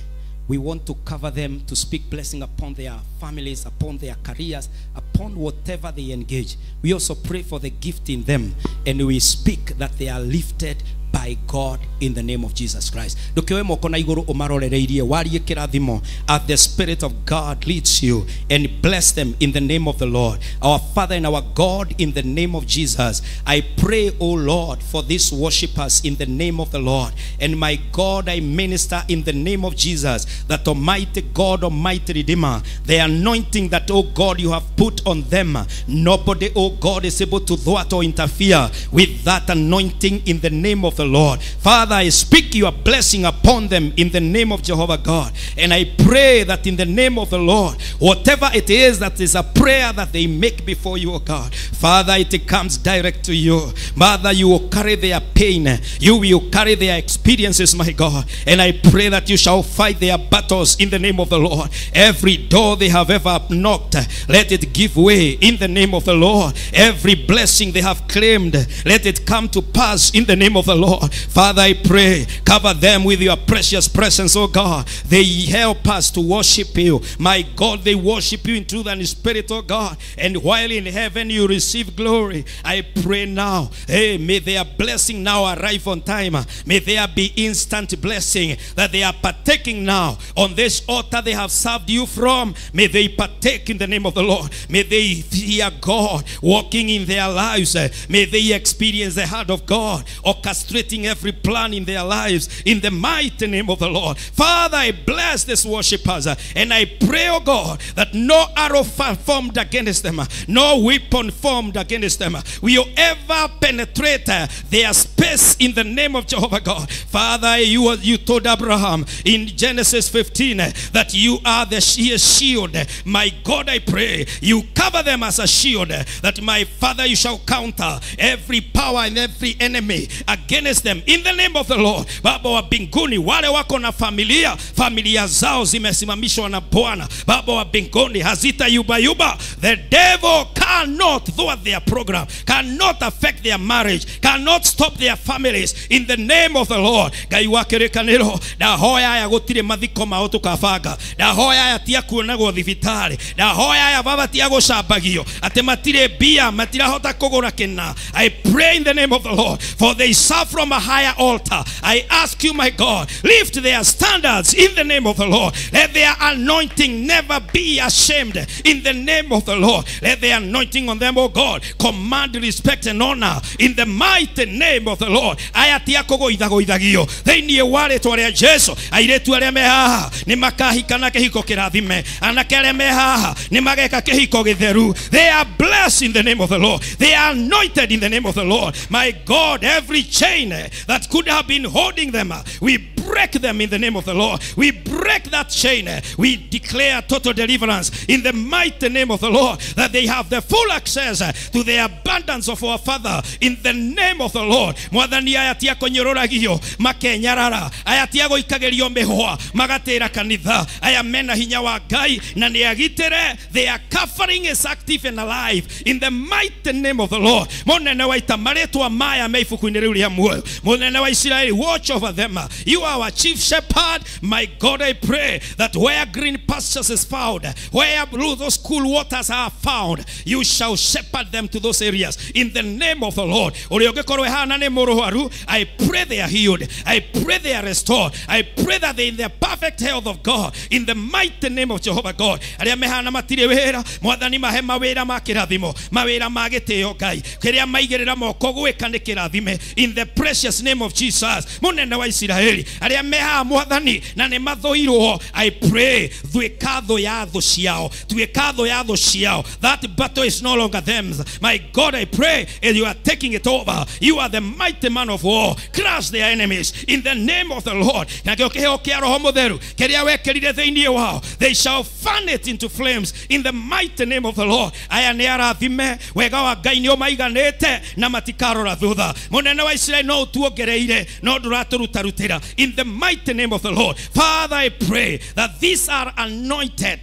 We want to cover them, to speak blessing upon their families, upon their careers, upon whatever they engage. We also pray for the gift in them, and we speak that they are lifted by God in the name of Jesus Christ. Ndũkĩoe moko na igũrũ ũmarorereirie, warie kĩrathimo as the Spirit of God leads you, and bless them in the name of the Lord. Our Father and our God, in the name of Jesus, I pray, O Lord, for these worshipers in the name of the Lord. And my God, I minister in the name of Jesus, that Almighty God, Almighty Redeemer, the anointing that, O God, you have put on them, nobody, O God, is able to thwart or interfere with that anointing in the name of the Lord. Father, I speak your blessing upon them in the name of Jehovah God. And I pray that in the name of the Lord, whatever it is that is a prayer that they make before you, O God, Father, it comes direct to you. Father, you will carry their pain. You will carry their experiences, my God. And I pray that you shall fight their battles in the name of the Lord. Every door they have ever knocked, let it give way in the name of the Lord. Every blessing they have claimed, let it come to pass in the name of the Lord. Father, I pray, cover them with your precious presence, oh God. They help us to worship you. My God, they worship you in truth and in spirit, oh God. And while in heaven you receive glory, I pray now, hey, may their blessing now arrive on time. May there be instant blessing that they are partaking now on this altar they have served you from. May they partake in the name of the Lord. May they hear God walking in their lives. May they experience the heart of God orchestrating every plan in their lives in the mighty name of the Lord. Father, I bless these worshipers, and I pray, oh God, that no arrow formed against them, no weapon formed against them will ever penetrate their space in the name of Jehovah God. Father, you told Abraham in Genesis 15 that you are the shield. My God, I pray you cover them as a shield, that my Father, you shall counter every power and every enemy against them in the name of the Lord. Baba wa mbinguni, wale wako na familia, familia zao zimesimamishwa na Bwana. Baba wa mbinguni, hazita yuba yuba. The devil cannot thwart their program, cannot affect their marriage, cannot stop their families in the name of the Lord. Ngai wa kĩrĩkanĩro, ndahoya aya gũtirĩ mathiko mao tũkabanga, ndahoya aya tia kuonagwo thibitarĩ, ndahoya aya baba tia gũcambagio atĩ matirĩ mbia, matirahota kũgũra kĩna. I pray in the name of the Lord, for they serve from a higher altar. I ask you, my God, lift their standards in the name of the Lord. Let their anointing never be ashamed in the name of the Lord. Let their anointing on them, oh God, command respect and honor in the mighty name of the Lord. Aya tia kũgũithagũithagio thĩinĩ wa rĩtwa rĩa Jesu. Airĩtu arĩa me haha nĩ makahikana kĩhiko kĩrathime, anake arĩa me haha nĩ mageka kĩhiko gĩtheru. They are blessed in the name of the Lord. They are anointed in the name of the Lord. My God, every chain that could have been holding them, we break them in the name of the Lord. We break that chain. We declare total deliverance in the mighty name of the Lord, that they have the full access to the abundance of our Father in the name of the Lord. Mwathani aya ti akũnyũrũragio makenyarara, aya ti agũikagĩrio mĩhũa magatĩra kanitha, aya mena hinya wa Ngai na nĩ agitĩre. Their covering is active and alive in the mighty name of the Lord. Mũnene wa ita, marĩtwa maya me ibuku-inĩ rĩu rĩa muoyo. Mũnene wa Isiraeli, watch over them. You are our chief shepherd. My God, I pray that where green pastures is found, where those cool waters are found, you shall shepherd them to those areas in the name of the Lord. Ũrĩa ũngĩkorwo ehana nĩ mũrũaru, I pray they are healed. I pray they are restored. I pray that they are in the perfect health of God in the mighty name of Jehovah God. Arĩa mehana matirĩ wĩra, Mwathani mahe mawĩra ma kĩrathimo, mawĩra ma gĩtĩo Ngai, kĩrĩa maigĩrĩra moko gwĩka nĩ kĩrathime in the precious name of Jesus. Mũnene wa Isiraeli, arĩa mehaha Mwathani na nĩ mathũirwo, I pray thuĩka thũ ya thũ ciao, tuĩka thũ ya thũ ciao. That battle is no longer them. My God, I pray and you are taking it over. You are the mighty man of war. Crush their enemies in the name of the Lord. Nakĩo kĩheo kĩa Roho Mũtheru kĩrĩa wekĩrire thĩinĩ wao, they shall fan it into flames in the mighty name of the Lord. Aya nĩ arathime, wega wa Ngai nĩ ũmaiganĩte na matikarora thutha. Mũnene wa Isiraeli, no ũtuongereire no ndũratũrutarutĩra in the mighty name of the Lord. Father, I pray that these are anointed.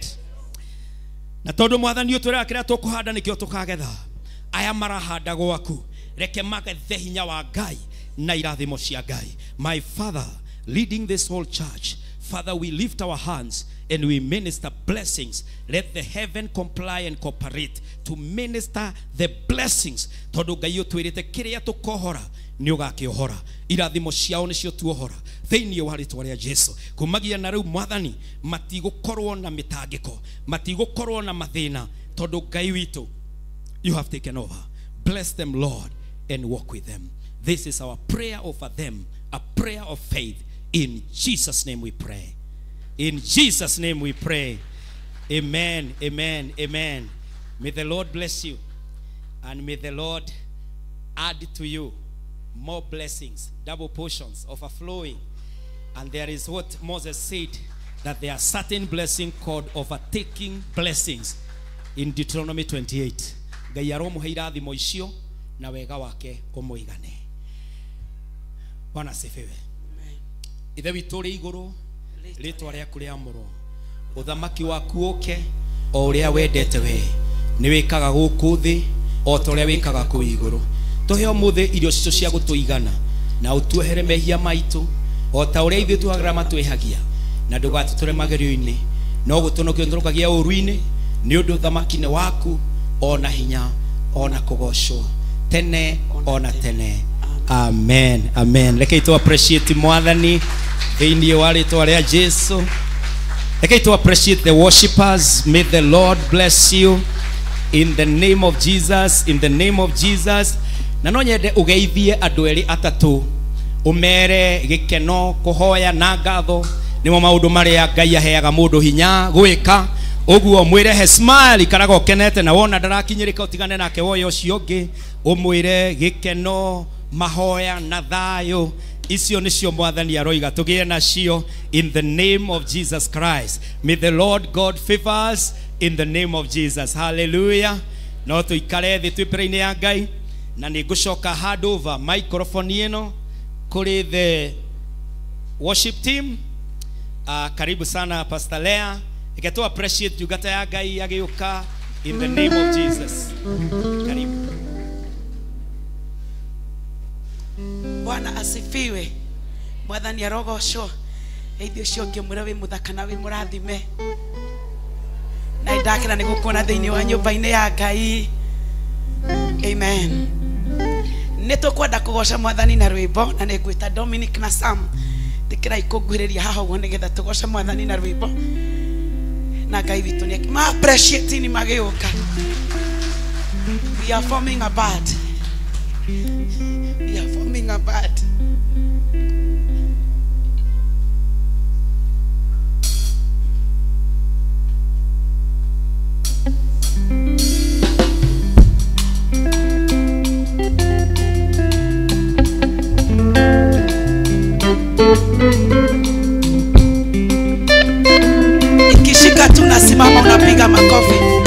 Na tondũ Mwathani ũtwĩraga kĩrĩa tũkũhanda nĩkĩo tũkagetha, aya marahanda gwaku, reke magethe hinya wa Ngai na irathimo cia Ngai. My Father, leading this whole church, Father, we lift our hands and we minister blessings. Let the heaven comply and cooperate to minister the blessings. Tondũ Ngai ũtwĩrĩte kĩrĩa tũkohora nĩ ũgakĩohora. Irathimo ciao nĩcio tuohora thĩinĩ wa rĩtwa rĩa Jesu. Kumagia na rĩu Mwathani, matigũkorwo na mĩtangĩko, matigũkorwo na mathĩna, tondũ Ngai witũ, you have taken over. Bless them, Lord, and walk with them. This is our prayer over them, a prayer of faith. In Jesus' name we pray. In Jesus' name we pray. Amen, amen, amen. May the Lord bless you, and may the Lord add to you more blessings, double portions, overflowing. And there is what Moses said, that there are certain blessings called overtaking blessings in Deuteronomy 28. Ngai aromũhe irathimo icio na wega wake ũmũigane. Bwana asifiwe. Ithe witũ ũrĩ igũrũ, rĩtwa rĩaku rĩamũrwo, ũthamaki waku ũke o ũrĩa wendete we, nĩ wĩkaga gũkũ thĩ o ta ũrĩa wĩkaga kũu igũrũ. Tũhe ũmũthĩ irio citũ cia gũtũigana, na ũtuohere mehia maitũ o ta ũrĩa ithuĩ tuohagĩra matwĩhagia, na ndũgatũtũre magerio-inĩ, no gũtũnũkio tũrũkagia ũũru-inĩ, nĩ ũndũ ũthamaki nĩ waku, ona hinya, ona kũgocwo tene ona tene. Amen, amen. Reke tu appreciate Mwathani thĩinĩ wa rĩtwa rĩa Jesu. Reke tu appreciate the worshipers. May the Lord bless you in the name of Jesus, in the name of Jesus. Na no nyende ũgeithie andũ erĩ atatũ, ũmere gĩkeno, kũhoya na ngatho nĩmo maũndũ marĩa Ngai aheaga mũndũ hinya gwĩka. Ũguo mwĩre he smile, ikaraga ũkenete, na wona ndarakinyĩrĩka ũtigane nake woye ũcio ũngĩ, ũmwĩre gĩkeno, mahoya na thayũ. Icio nĩcio Mwathani aroiga tũgĩe nacio in the name of Jesus Christ. May the Lord God favor us in the name of Jesus. Hallelujah. No tũikare thĩ twĩ mbere-inĩ ya Ngai, na nĩ ngũcoka hand over microphone ĩno kũrĩ the worship team. Karibu sana Pastor Lea. Reke tu appreciate ndungata ya Ngai agĩũka in the name of Jesus. Karibu. Bwana asifiwe. Mwathani arogocwo. Ithuĩ ũcio ũngĩ mwĩre wĩ mũthaka na wĩ mũrathime. Na ndakena nĩ gũkuona thĩinĩ wa nyũmba-inĩ ya Ngai. Amen. Nĩ tũkwenda kũgoca Mwathani na rwĩmbo, na nĩ ngwĩta Dominic na Sam. Tĩkĩrai kũnguhĩrĩria haha ũguo nĩgetha tũgoce Mwathani na rwĩmbo. Na Ngai witũ nĩ ma appreciate ni magĩũka. We are forming a band. We are forming a band. Thank you. Piga makofi.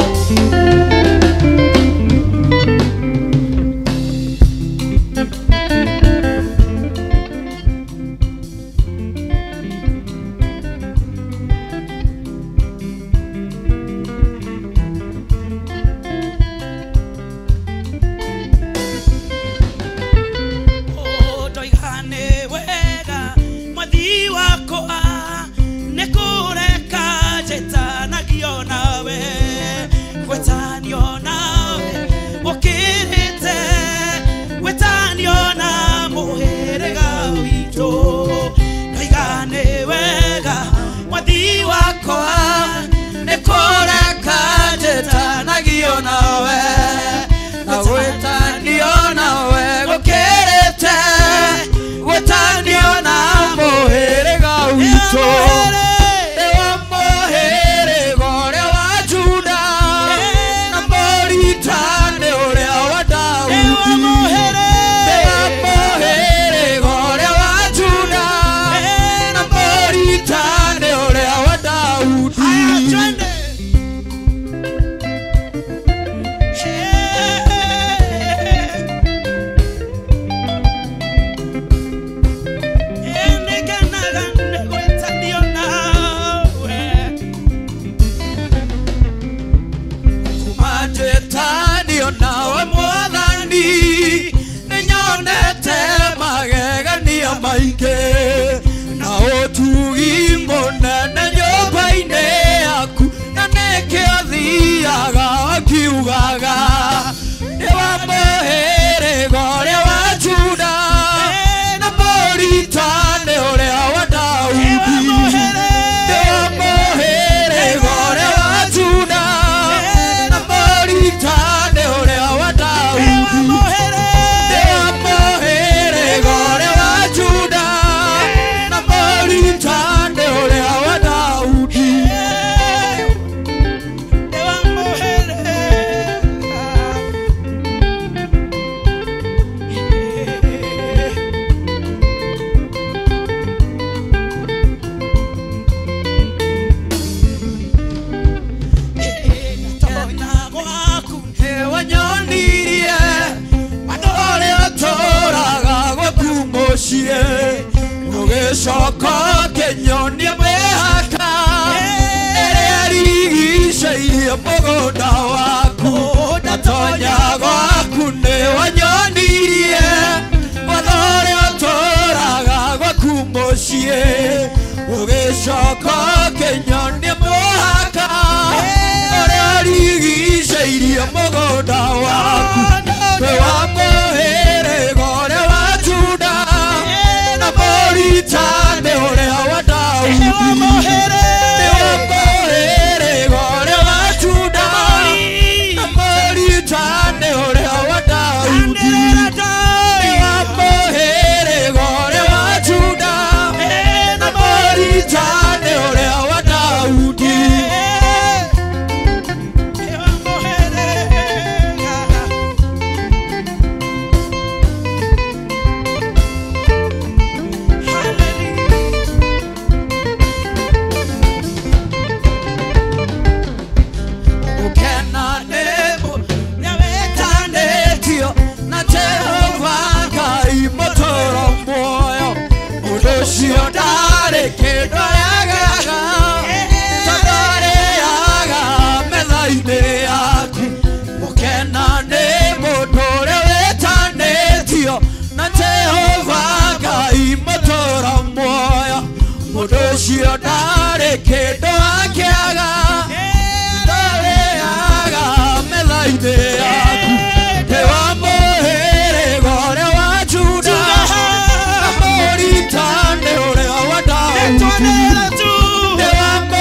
Juda,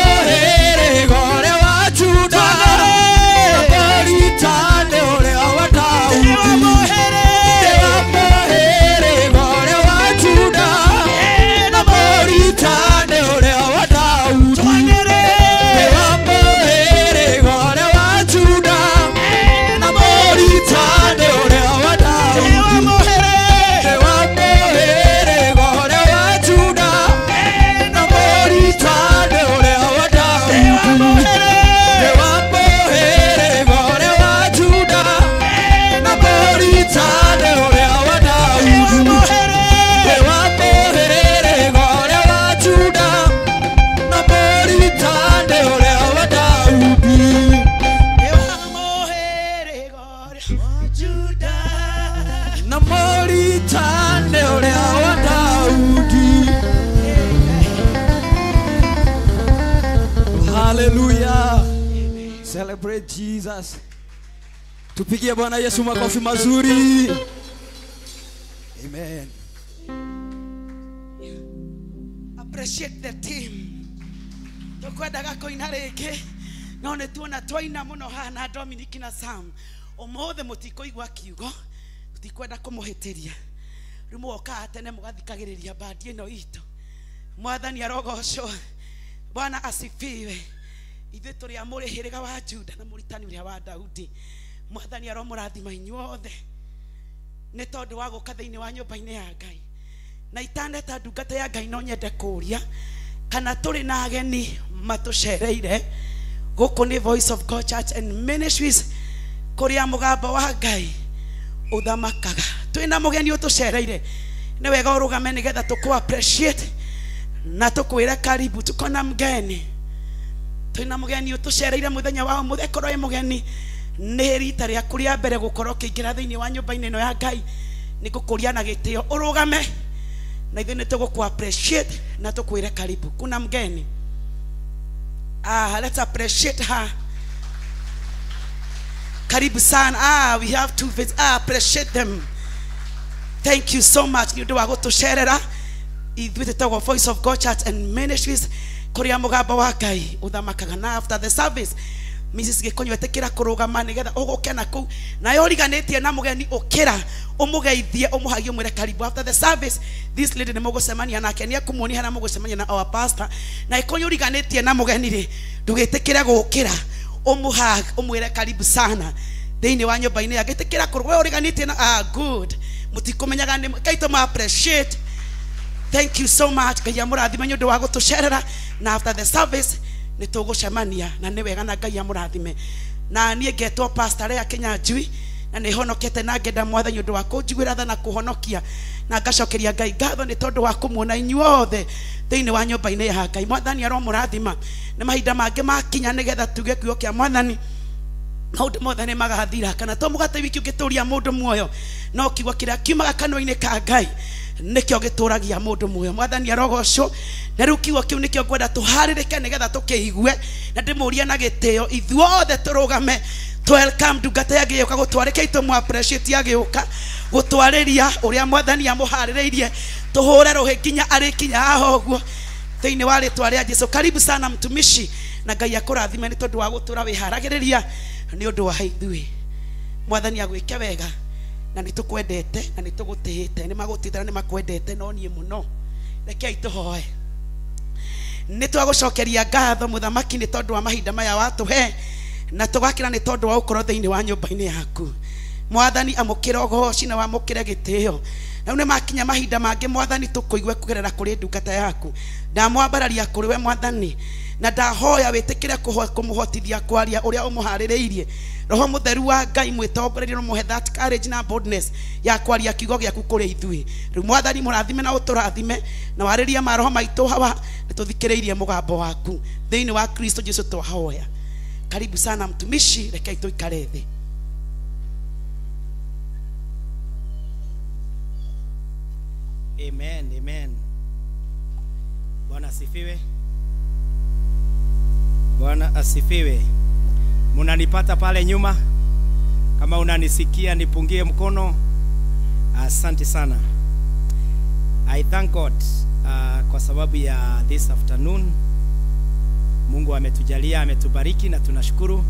Celebrate Jesus. Tupigie Bwana Yesu makofi mazuri. Amen. Appreciate the team. Tukwendaga kũina rĩngĩ no nĩ tuona twaina mũno haha na Dominic na Sam. Ũmũthĩ mũtikũigua kiugo, tũtikwenda kũmũhĩtĩria. Rĩu mũgokaga tene mũgathikagĩrĩria bandi ĩno itũ. Mwathani arogocwo. Bwana asifiwe. Ithuĩ tũrĩ a mũhĩrĩga wa Juda na mũritani ũrĩa wa Daudi. Mwathani aromũrathima inyuothe nĩ tondũ wa gũka thĩinĩ wa nyũmba-inĩ ya Ngai. Na itaneta ndungata ya Ngai no nyende kũũria kana tũrĩ na ageni matũcereire gũkũ nĩ Voice of God Church and Ministries kũrĩa mũgambo wa Ngai ũthamakaga. Twĩna mũgeni ũtũcereire, nĩ wega ũrũgame nĩgetha tũkũ appreciate na tũkwĩre karibu. Tuko na mgeni, twĩna mũgeni ũtũcereire mũthenya wa ũmũthĩ. Korwo wĩ mũgeni nĩ rita rĩaku rĩa mbere gũkorwo ũkĩingĩra thĩinĩ wa nyũmba-inĩ ĩno ya Ngai, nĩ ngũkũria na gĩtĩo ũrũgame na ithuĩ nĩ tũgũkũ appreciate na tũkwĩre karibu. Kuna mgeni. Let's appreciate her. Karibu sana. We have two faces. Appreciate them. Thank you so much. Nĩ ũndũ wa gũtũcerera ithuĩ twĩtagwo Voice of God Church and Ministries kũrĩa mũgambo wa Ngai ũthamakaga. Na after the service Mrs. Gĩkonyo etĩkĩra kũrũgama nĩgetha ũgũke na kũu nayo ũriganĩtie na mũgeni ũkĩra ũmũgeithie ũmũhagie ũmwĩre karibu. After the service this lady nĩ mũgũcemania nake, nĩ ekũmuonia harĩa mũgũcemania na our pastor. Na ĩkonyo ũriganĩtie na mũgeni rĩ, ndũgĩtĩkĩre gũkĩra ũmũhag ũmwĩre karibu sana thĩinĩ wa nyũmba-inĩ yake. Ĩtĩkĩra kũrũgama we ũriganĩtie na good, mũtikũmenyaga nĩ kaitũ ma appreciate. Thank you so much. Ngai amũrathime nĩ ũndũ wa gũtũcerera na after the service nĩ tũgũcemania na nĩ wega na Ngai amũrathime. Na niĩ ngetwo Pastor Lea Kinyanjui na nĩ honokete na ngenda Mwathani ũndũ wa kũnjiguĩra tha na kũhonokia, na ngacokeria Ngai ngatho nĩ tondũ wa kũmuona inyuothe thĩinĩ wa nyũmba-inĩ ya Ngai. Mwathani aromũrathima. Nĩ mahinda mangĩ makinya nĩgetha tuge kiugo kĩa Mwathani, maũndũ mothe nĩ magathira. Kana to mũgate wiki ũngĩtũria mũndũ muoyo, no kiugo kĩrĩa kiumaga kanua-inĩ ka Ngai nĩkĩo gĩtũragia mũndũ muoyo. Mwathani arogocwo. Na rĩu kiugo kĩu nĩkĩo ngwenda tũharĩrĩke nĩgetha tũkĩigue, na ndĩmũrie na gĩtĩo ithuothe tũrũgame welcome ndungata ya gĩũka gũtwarĩka itũ appreciate ya gĩũka gũtwarĩria ũrĩa Mwathani amũharĩrĩirie, tũhũre rũhĩ nginya arĩkinya haha ũguo thĩinĩ wa rĩtwa rĩa Jesu. Karibu sana mtumishi, na Ngai akũrathime nĩ tondũ wa gũtũra wĩharagĩrĩria nĩ ũndũ wa ithuĩ. Mwathani agwĩke wega, na nĩ tũkwendete na nĩ tũgũtĩĩte, nĩ magũtĩĩte na nĩ makwendete, no niĩ mũno. Rekei tũhoe. Nĩ twagũcokeria ngatho mũthamaki nĩ tondũ wa mahinda maya watũhe, na tũgakĩra nĩ tondũ wa gũkorwo thĩinĩ wa nyũmba-inĩ yaku. Mwathani amũkĩre ũgoci na wamũkĩre gĩtĩo. Na rĩu nĩ makinya mahinda mangĩ Mwathani tũkũigue kũgerera kũrĩ ndungata yaku. Ndamwambararia kũrĩ we Mwathani, na ndahoya wĩtĩkĩre kũmũhotithia kwaria ũrĩa ũmũharĩrĩirie. Roho mũtheru wa Ngai mwĩtongorerie, ũmũhe that courage na boldness ya kwaria kiugo gĩaku kũrĩ ithuĩ. Rĩu Mwathani mũrathime na ũtũrathime, na warĩrie maroho maitũ hawa, nĩ tũthikĩrĩirie mũgambo waku thĩinĩ wa Kristo Jesu twahoya. Karibu sana mtumishi, rekei tũikare thĩ. Amen, amen. Bwana asifiwe. Bwana asifiwe. Munanipata pale nyuma? Kama unanisikia nipungie mkono. Asante sana. I thank God kwa sababu ya this afternoon. Mungu ametujalia, ametubariki na tunashukuru.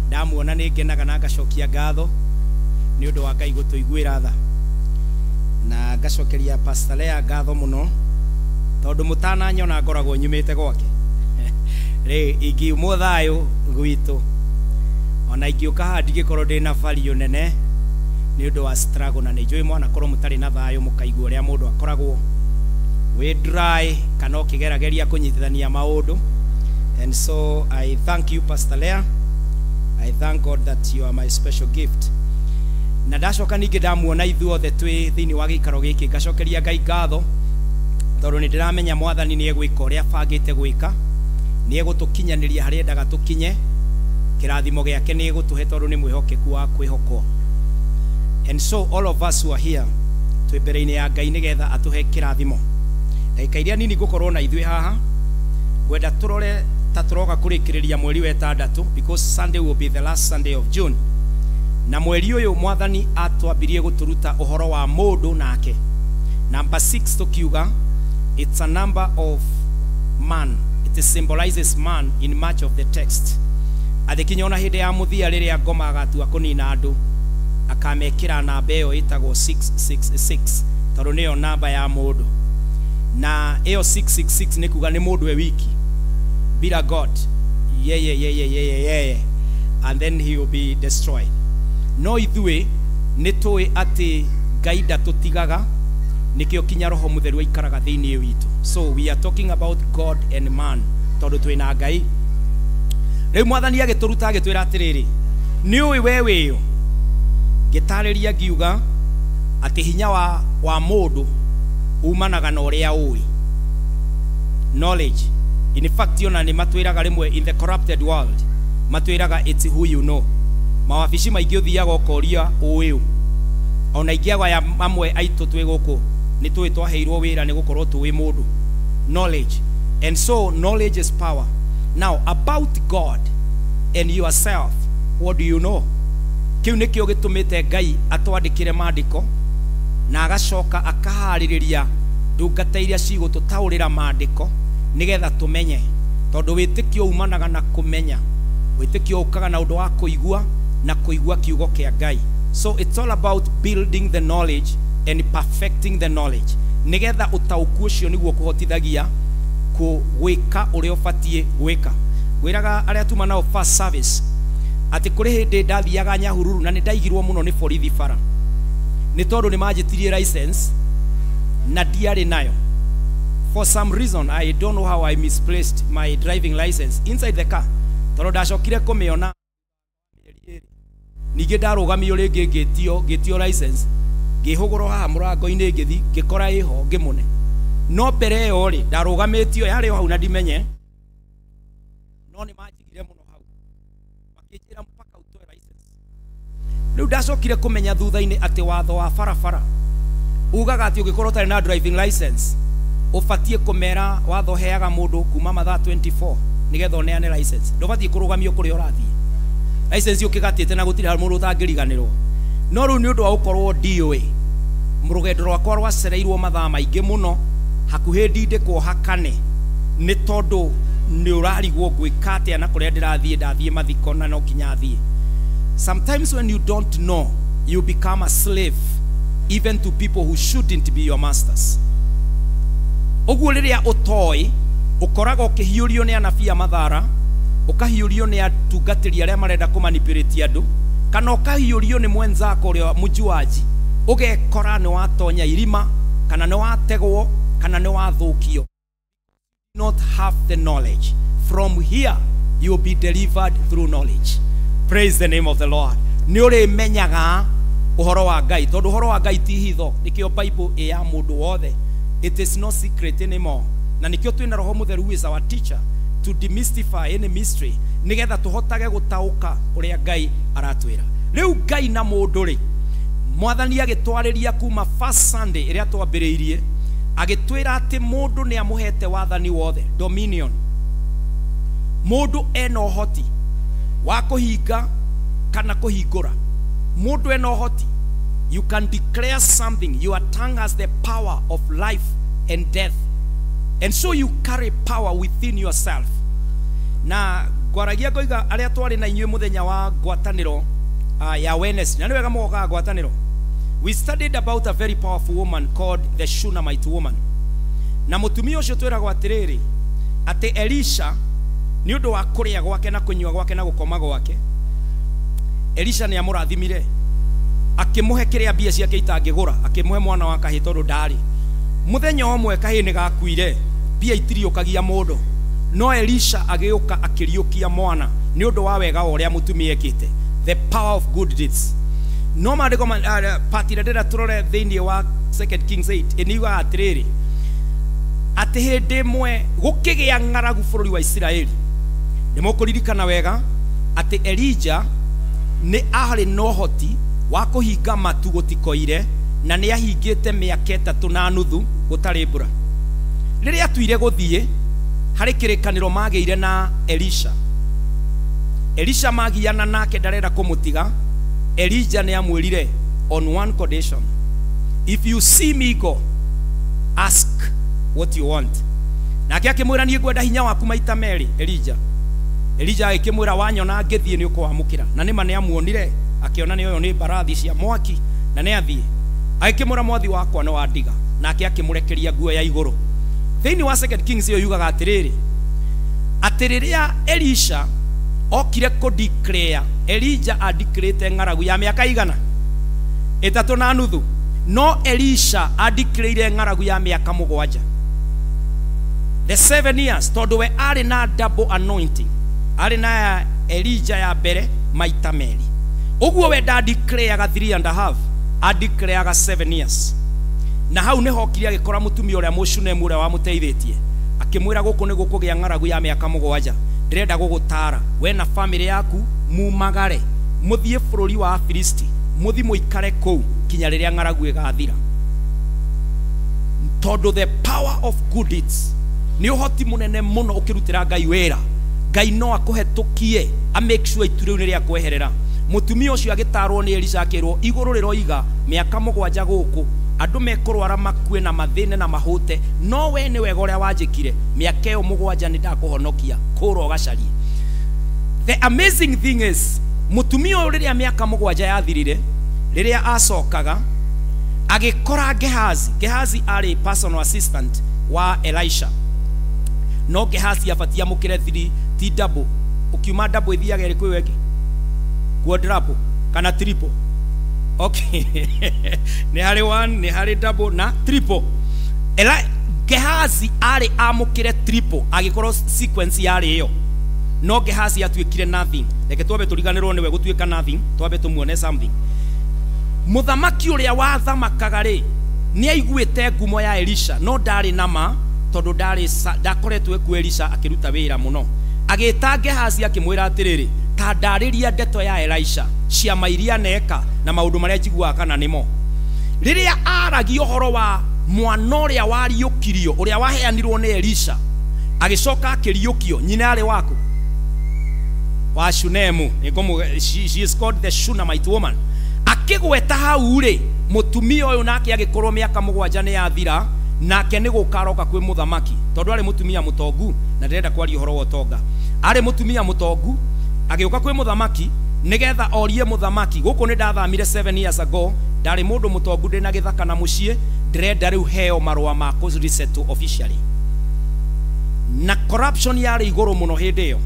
Ndamuona nĩ ngenaga na ngacokia ngatho nĩ ũndũ wa Ngai gũtũiguĩra tha. Na ngacokeria Pastor Lea ngatho mũno tondũ mũtananyona ngoragwo nyumĩte gwake. Rĩ ingiumwo thayũ gwitũ ona ingĩũka haha ndingĩkorwo ndĩna value nene nĩ ũndũ wa struggle, na nĩ njũĩ mwanakorwo mũtarĩ na thayũ mũkaigua ũrĩa mũndũ akoragwo wĩ dry kana ũkĩgerageria kũnyitithania maũndũ. And so I thank you Pastor Lea. I thank God that you are my special gift. Na ndacoka ningĩ ndamuona ithuothe twĩ thĩinĩ wa gĩikaro gĩkĩ ngacokeria Ngai ngatho tondũ nĩ ndĩramenya Mwathani nĩ egwĩka ũrĩa abangĩte gwĩka, nĩ egũtũkinyanĩria harĩa endaga tũkinye, kĩrathimo gĩake nĩ egũtũhe tondũ nĩ mwĩhokeku wa kwĩhokwo. And so all of us who are here twĩ mbere-inĩ ya Ngai nĩgetha atũhe kĩrathimo. Ndagĩka iria nini ngũkorwo na ithuĩ haha ngwenda tũrore ta tũroka kũrĩkĩrĩria mweri wa ĩtandatũ, because Sunday will be the last Sunday of June. Na mweri ũyũ mwathani atwambirie gũtũruta ũhoro wa mũndũ nake. Number 6 tũkiuga it's a number of man. It symbolizes man in much of the text. Athikinya ona hĩndĩ ya mũthia rĩrĩa ngoma agatua kũnina andũ, akamekĩra namba ĩyo ĩtagwo 666, tondũ nĩyo namba ya mũndũ. Na ĩyo 666 nĩ kuga nĩ mũndũ e wiki bila God, yeye yeye yeye yeye, and then he will be destroyed. No ithuĩ nĩ tũĩ atĩ Ngai ndatũtigaga, nĩkĩo kinya Roho Mũtheru aikaraga thĩinĩ witũ. So we are talking about God and man, tondũ twĩna Ngai. Rĩu mwathani agĩtũruta agĩtwĩra atĩrĩrĩ, nĩ ũĩ we wĩyo? Ngĩtarĩria ngiuga atĩ hinya wa mũndũ umanaga na ũrĩa ũĩ, knowledge. In fact, ona nĩ matwĩraga rĩmwe in the corrupted world, matwĩraga it's who you know. Mawabici maingĩ ũthiaga ũkoria ũĩ ũ. Ona ingĩ aya amwe aitũ twĩ gũkũ nĩ tũĩ twaheirwo wĩra nĩ gũkorwo tũĩ mũndũ. Knowledge. And so knowledge is power. Now about God and yourself, what do you know? Kĩu nĩkĩo gĩtũmĩte Ngai atwandĩkĩre maandĩko na agacoka akaharĩrĩria ndungata iria cigũtũtaũrĩra maandĩko nĩgetha tũmenye, tondũ wĩtĩkio umanaga na kũmenya, wĩtĩkio ũkaga na ũndũ wa kũigua na kũigua kiugo kĩa Ngai. So it's all about building the knowledge and perfecting the knowledge, nĩgetha ũtaũku ũcio nĩguo kũhotithagia gwĩka ũrĩa ũbatiĩ gwĩka. Ngwĩraga arĩa tuma nao first service atĩ kũrĩ hĩndĩ ndathiaga Nyahururu na nĩ ndaigirwo mũno nĩ borithi bara, nĩ tondũ nĩ manjĩtirie license na ndiarĩ nayo. For some reason, I don't know how I misplaced my driving license inside the car, tondũ ndacokire kũmĩona ningĩ ndarũgamio rĩngĩ ngĩtio license, ngĩhũgũrwo haha mũrango-inĩ ngĩthi ngĩkora ĩho ngĩmũne. No mbere ĩyo rĩ ndarũgamĩtio yarĩ o hau na ndimenye, no nĩ manjigire mũno hau makĩnjĩra mpaka utoe license. Rĩu ndacokire kũmenya thutha-inĩ atĩ watho wa barabara ugaga atĩ ũngĩkorwo ũtarĩ na driving license ũbatiĩ kũmera watho heaga mũndũ kuma mathaa 24 nĩgetha ũneane license. Ndũbatiĩ kũrũgamio kũrĩa ũrathiĩ, license ũkĩgatĩte na gũtirĩ mũndũ ũtangĩriganĩrwo. No rĩu nĩ ũndũ wa gũkorwo ndiũĩ, rũgendo rwakwa rwacereirwo mathaa maingĩ mũno, hakuhĩ ndindĩkwo hakane, nĩ tondũ nĩ ũrarigwo ngwĩka atĩa na kũrĩa ndĩrathiĩ, ndathiĩ mathiko na no kinya thiĩ. Sometimes when you don't know, you become a slave even to people who shouldn't be your masters. Ũguo rĩrĩa ũtoĩ, ũkoragwo ũkĩhiũrio nĩ anabii a mathara, ũkahiũrio nĩ atungatĩri arĩa marenda kũmanipulate andũ, kana ũkahiũrio nĩ mwenzako ũrĩa mũjuaji, ũgekora nĩ watonya irima, kana nĩ wategwo, kana nĩ wathũkio. Not have the knowledge. From here you will be delivered through knowledge. Praise the name of the Lord. Nĩ ũrĩmenyaga ũhoro wa Ngai, tondũ ũhoro wa Ngai ti hitho, nĩkĩo Bible ĩ ya mũndũ wothe. It is no secret anymore. Na nĩkĩo twĩna Roho Mũtheru who is our teacher to demystify any mystery, nĩgetha tũhotage gũtaũka ũrĩa Ngai aratwĩra. Rĩu Ngai na mũndũ rĩ, mwathani agĩtwarĩria kuma first Sunday ĩrĩa twambĩrĩirie, agĩtwĩra atĩ mũndũ nĩ amũhete wathani wothe, dominion. Mũndũ ena ũhoti wa kũhinga kana kũhingũra. Mũndũ ena ũhoti. You can declare something. Your tongue has the power of life and death. And so you carry power within yourself. Na ngwaragia ngoiga arĩa twarĩ na inyuĩ mũthenya wa ngwatanĩro ya Wednesday. Na nĩ wega mũgokaga ngwatanĩro. We studied about a very powerful woman called the Shunammite woman. Na mũtumia ũcio twĩragwo atĩrĩrĩ, atĩ Elisha nĩ ũndũ wa kũrĩa gwake na kũnyua gwake na gũkoma gwake, Elisha nĩ amũrathimire, akĩmũhe kĩrĩa mbia ciake itangĩgũra, akĩmũhe mwana wa kahĩĩ tondũ ndarĩ. Mũthenya ũmwe kahĩĩ nĩ gakuire, mbia itiriũkagia mũndũ, no Elisha agĩũka akĩriũkia mwana nĩ ũndũ wa wega wa ũrĩa mũtumia ekĩte, the power of good deeds. No maandĩko part ĩrĩa ndĩrenda tũrore thĩinĩ wa 2 Kings 8 ĩniugaga atĩrĩrĩ, atĩ hĩndĩ ĩmwe gũkĩgĩa ng'aragu bũrũri wa Isiraeli. Nĩ mũkũririkana wega atĩ Elijah nĩ arĩ na ũhoti wa kũhinga matu gũtikoire, na nĩ ahingĩte mĩaka 3.5 gũtarĩ mbura. Rĩrĩa atuire gũthiĩ, Harĩ kĩrĩkanĩro magĩire na Elisha. Elisha magiana nake ndarenda kũmũtiga. Elijah nĩ amwĩrire on one condition: if you see me go, ask what you want. Nake akĩmwĩra niĩ ngwenda hinya waku maita merĩ. Elijah agĩkĩmwĩra wanyona ngĩthiĩ nĩ ũkũwamũkĩra. Na nĩma nĩ amuonire, akĩona nĩ ũyũ nĩ mbarathi cia mwaki na nĩ athiĩ. Agĩkĩmwĩra mwathi wakwa nĩ wandiga. Nake akĩmũrekeria nguo ya igũrũ. Thĩinĩ wa Second Kings ĩyo yugaga atĩrĩrĩ, atĩ rĩrĩa Elisha okire kũ declare, Elijah adeclarete ng'aragu ya mĩaka igana 3.5, no Elisha adeclarire ng'aragu ya mĩaka 7, the 7 years, tondũ we arĩ na double anointing, arĩ na ya Elijah ya mbere maita merĩ. Ũguo we ndadeclareaga 3.5, adeclareaga 7 years. Na hau nĩho okire agĩkora mũtumia ũrĩa Mũshunemu ũrĩa wamũteithĩtie, akĩmwĩra gũkũ nĩ gũkũgĩa ng'aragu ya mĩaka 7, ndĩrenda gũgũtara we na family yaku mumagare mũthiĩ bũrũri wa Afilisti, mũthiĩ mũikare kũu kinya rĩrĩa ng'aragu ĩgathira. Tondũ the power of good deeds nĩ ũhoti mũnene mũno ũkĩrutĩra Ngai wĩra. Ngai no akũhetũkie a make sure itu rĩu nĩ rĩakweherera. Mũtumia ũcio agĩtarwo nĩ Elisha akĩrwo igũrũ rĩroiga mĩaka 7 gũkũ andũ mekũrwara makue na mathĩne na mahũte, no we nĩ wega ũrĩa wanjĩkire, mĩaka ĩyo 7 nĩ ndakũhonokia kũra ũgacarie. The amazing thing is, mũtumia ũyũ rĩrĩa mĩaka 7 yathirire, rĩrĩa acokaga agĩkora Gehazi. Gehazi arĩ personal assistant wa Elisha. No Gehazi abatie amũkĩre 3 ti double. Ũkiuma double ĩthiaga ĩrĩ kwĩ ĩngĩ quadruple kana triple. Okay. Nĩ harĩ 1, nĩ harĩ double na triple. Gehazi arĩ amũkĩre triple agĩkorwo sequence yarĩ ĩyo. No Gehazi atuĩkire nothing. Reke twambe tũriganĩrwo nĩwe gũtuĩka nothing, twambe tũmuone something. Mũthamaki ũrĩa wathamakaga rĩ, nĩ aiguĩte ngumo ya Elisha, no ndarĩ na ma tondũ ndakoretwo ekuo Elisha akĩruta wĩra mũno. Agĩta Gehazi akĩmwĩra atĩrĩrĩ, ta ndarĩria ndeto ya Elisha, ciama iria neka na maũndũ marĩa njiguaga kana nĩmo. Rĩrĩa aragia ũhoro wa mwana ũrĩa wariũkirio, ũrĩa waheanirwo nĩ Elisha, agĩcoka akĩriũkio, nyina arĩ waku wa Shunemu. She is called the Shunammite woman. Akĩgweta hau rĩ, mũtumia ũyũ nake agĩkorwo mĩaka 7 nĩ yathira, nake nĩ gũka aroka kwĩ mũthamaki, tondũ arĩ mũtumia mũtongu na ndĩrenda kwaria ũhoro wa ũtonga. Arĩ mũtumia mũtongu agĩũka kwĩ mũthamaki nĩgetha orie mũthamaki, gũkũ nĩ ndathamire 7 years ago, ndarĩ mũndũ mũtongu ndĩna gĩthaka na mũciĩ, ndĩrenda rĩu heo marũa ma kũ resettle officially. Na corruption yarĩ igũrũ mũno hĩndĩ ĩyo.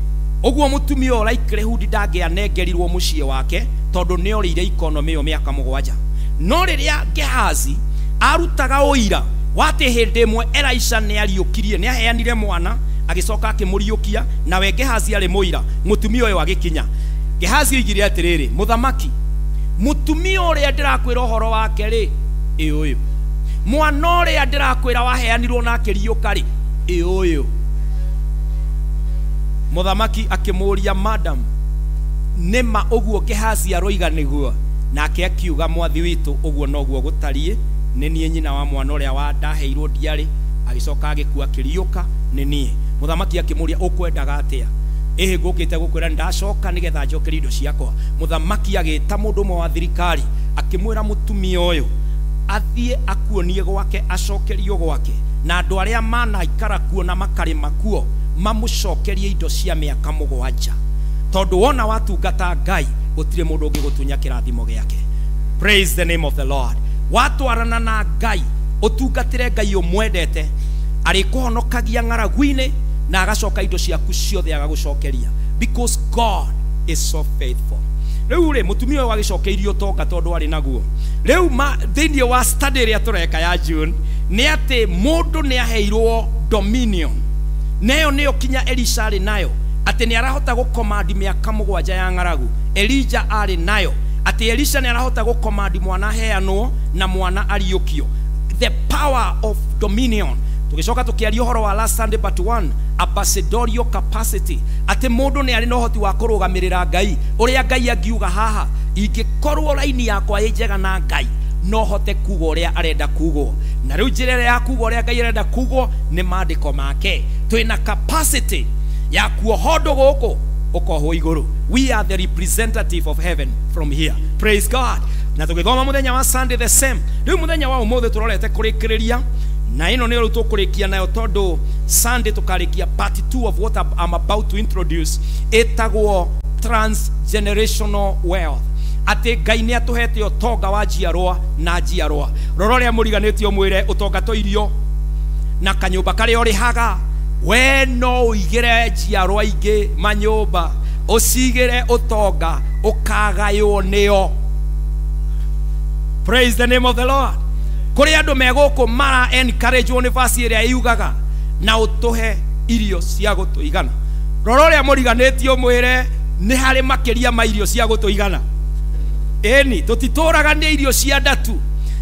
Ũguo mũtumia ũyũ likelihood ndangĩanengerirwo mũciĩ wake tondũ nĩ orĩire economy ĩyo mĩaka 7. No rĩrĩa Gehazi arutaga ũira wa atĩ hĩndĩ ĩmwe Elisha nĩ ariũkirie, nĩ aheanire mwana agĩcoka akĩmũriũkia, nawe Gehazi arĩ mũira, mũtumia ũyũ agĩkinya. Gehazi oigire atĩrĩrĩ, mũthamaki, mũtumia ũrĩa ndĩrakwĩra ũhoro wake rĩ, ĩ ũyũ. Mwana ũrĩa ndĩrakwĩra waheanirwo na akĩriũka rĩ, ĩ ũyũ. Mũthamaki akĩmũũria, madam, nĩma ũguo Gehazi aroiga nĩguo? Nake akiuga, mwathi witũ, ũguo noguo gũtariĩ, nĩ niĩ nyina wa mwana ũrĩa wa ndaheirwo ndiarĩ, agĩcoka agĩkua akĩriũka, nĩ niĩ. Mũthamaki akĩmũũria, ũkwendaga atĩa? Ĩhĩ ngũkĩte gũkwĩra ndacoka nĩgetha njokerie indo ciakwa. Mũthamaki agĩta mũndũ ũmwe wa thirikari akĩmwĩra mũtumia ũyũ athiĩ akuonie gwake, acokerio gwake, na andũ arĩa manaikara kuo na makarĩma kuo mamũcokerie indo cia mĩaka 7. Tondũ wona watungata Ngai gũtirĩ mũndũ ũngĩgũtunya kĩrathimo gĩake. Praise the name of the Lord. Watwarana na Ngai, ũtungatĩre Ngai ũmwendete, arĩkũhonokagia ng'aragu-inĩ na agacoka indo ciaku ciothe agagũcokeria, because God is so faithful. Rĩu rĩ, mũtumia ũyũ agĩcokeirio ũtonga tondũ arĩ naguo. Rĩu thĩinĩ wa study ĩrĩa tũreka ya June nĩ atĩ mũndũ nĩ aheirwo dominion, neyo nĩyo kinya Elisha arĩ nayo, atĩ nĩ arahota gũkomandi mĩaka 7 ya ng'aragu. Elijah arĩ nayo, atĩ Elisha nĩ arahota gũkomandi mwana aheanwo na mwana ariũkio. The power of dominion. Tũgĩcoka tũkĩaria ũhoro wa last Sunday but one, ambassadorial capacity, atĩ mũndũ nĩ arĩ na ũhoti wa kũrũgamĩrĩra Ngai. Ũrĩa Ngai angiuga haha, ingĩkorwo raini yakwa ĩ njega na Ngai, no hote kuga ũrĩa arenda kugwo. Na rĩu njĩra ĩrĩa ya kuga ũrĩa Ngai arenda kugwo nĩ maandĩko make. Twĩna capacity ya kuohwo ũndũ gũkũ ũkohwo igũrũ. We are the representative of heaven from here. Praise God. Na tũgĩthoma mũthenya wa Sunday the same. Rĩu mũthenya wa ũmũthĩ tũrorete kũrĩkĩrĩria na ĩno nĩyo rĩu tũkũrĩkia nayo tondũ Sunday tũkarĩkia part 2 of what I'm about to introduce, ĩtagwo transgenerational wealth. Atĩ Ngai nĩ atũhete ũtonga wa njiarwa na njiarwa. Rora ũrĩa mũriganĩtio mwĩre ũtonga to irio na kanyũmba karĩa ũrĩhaga, we no ũigĩre njiarwa ingĩ manyũmba, ũcigĩre ũtonga ũkagaywo nĩo. Praise the name of the Lord. Kũrĩ andũ me gũkũ mara encourage nĩ verse ĩrĩa yugaga na ũtũhe irio cia gũtũigana. Rora ũrĩa mũriganĩtio mwĩre nĩ harĩ makĩria ma irio cia gũtũigana. Ĩni tũtitũraga nĩ irio cia ndatu.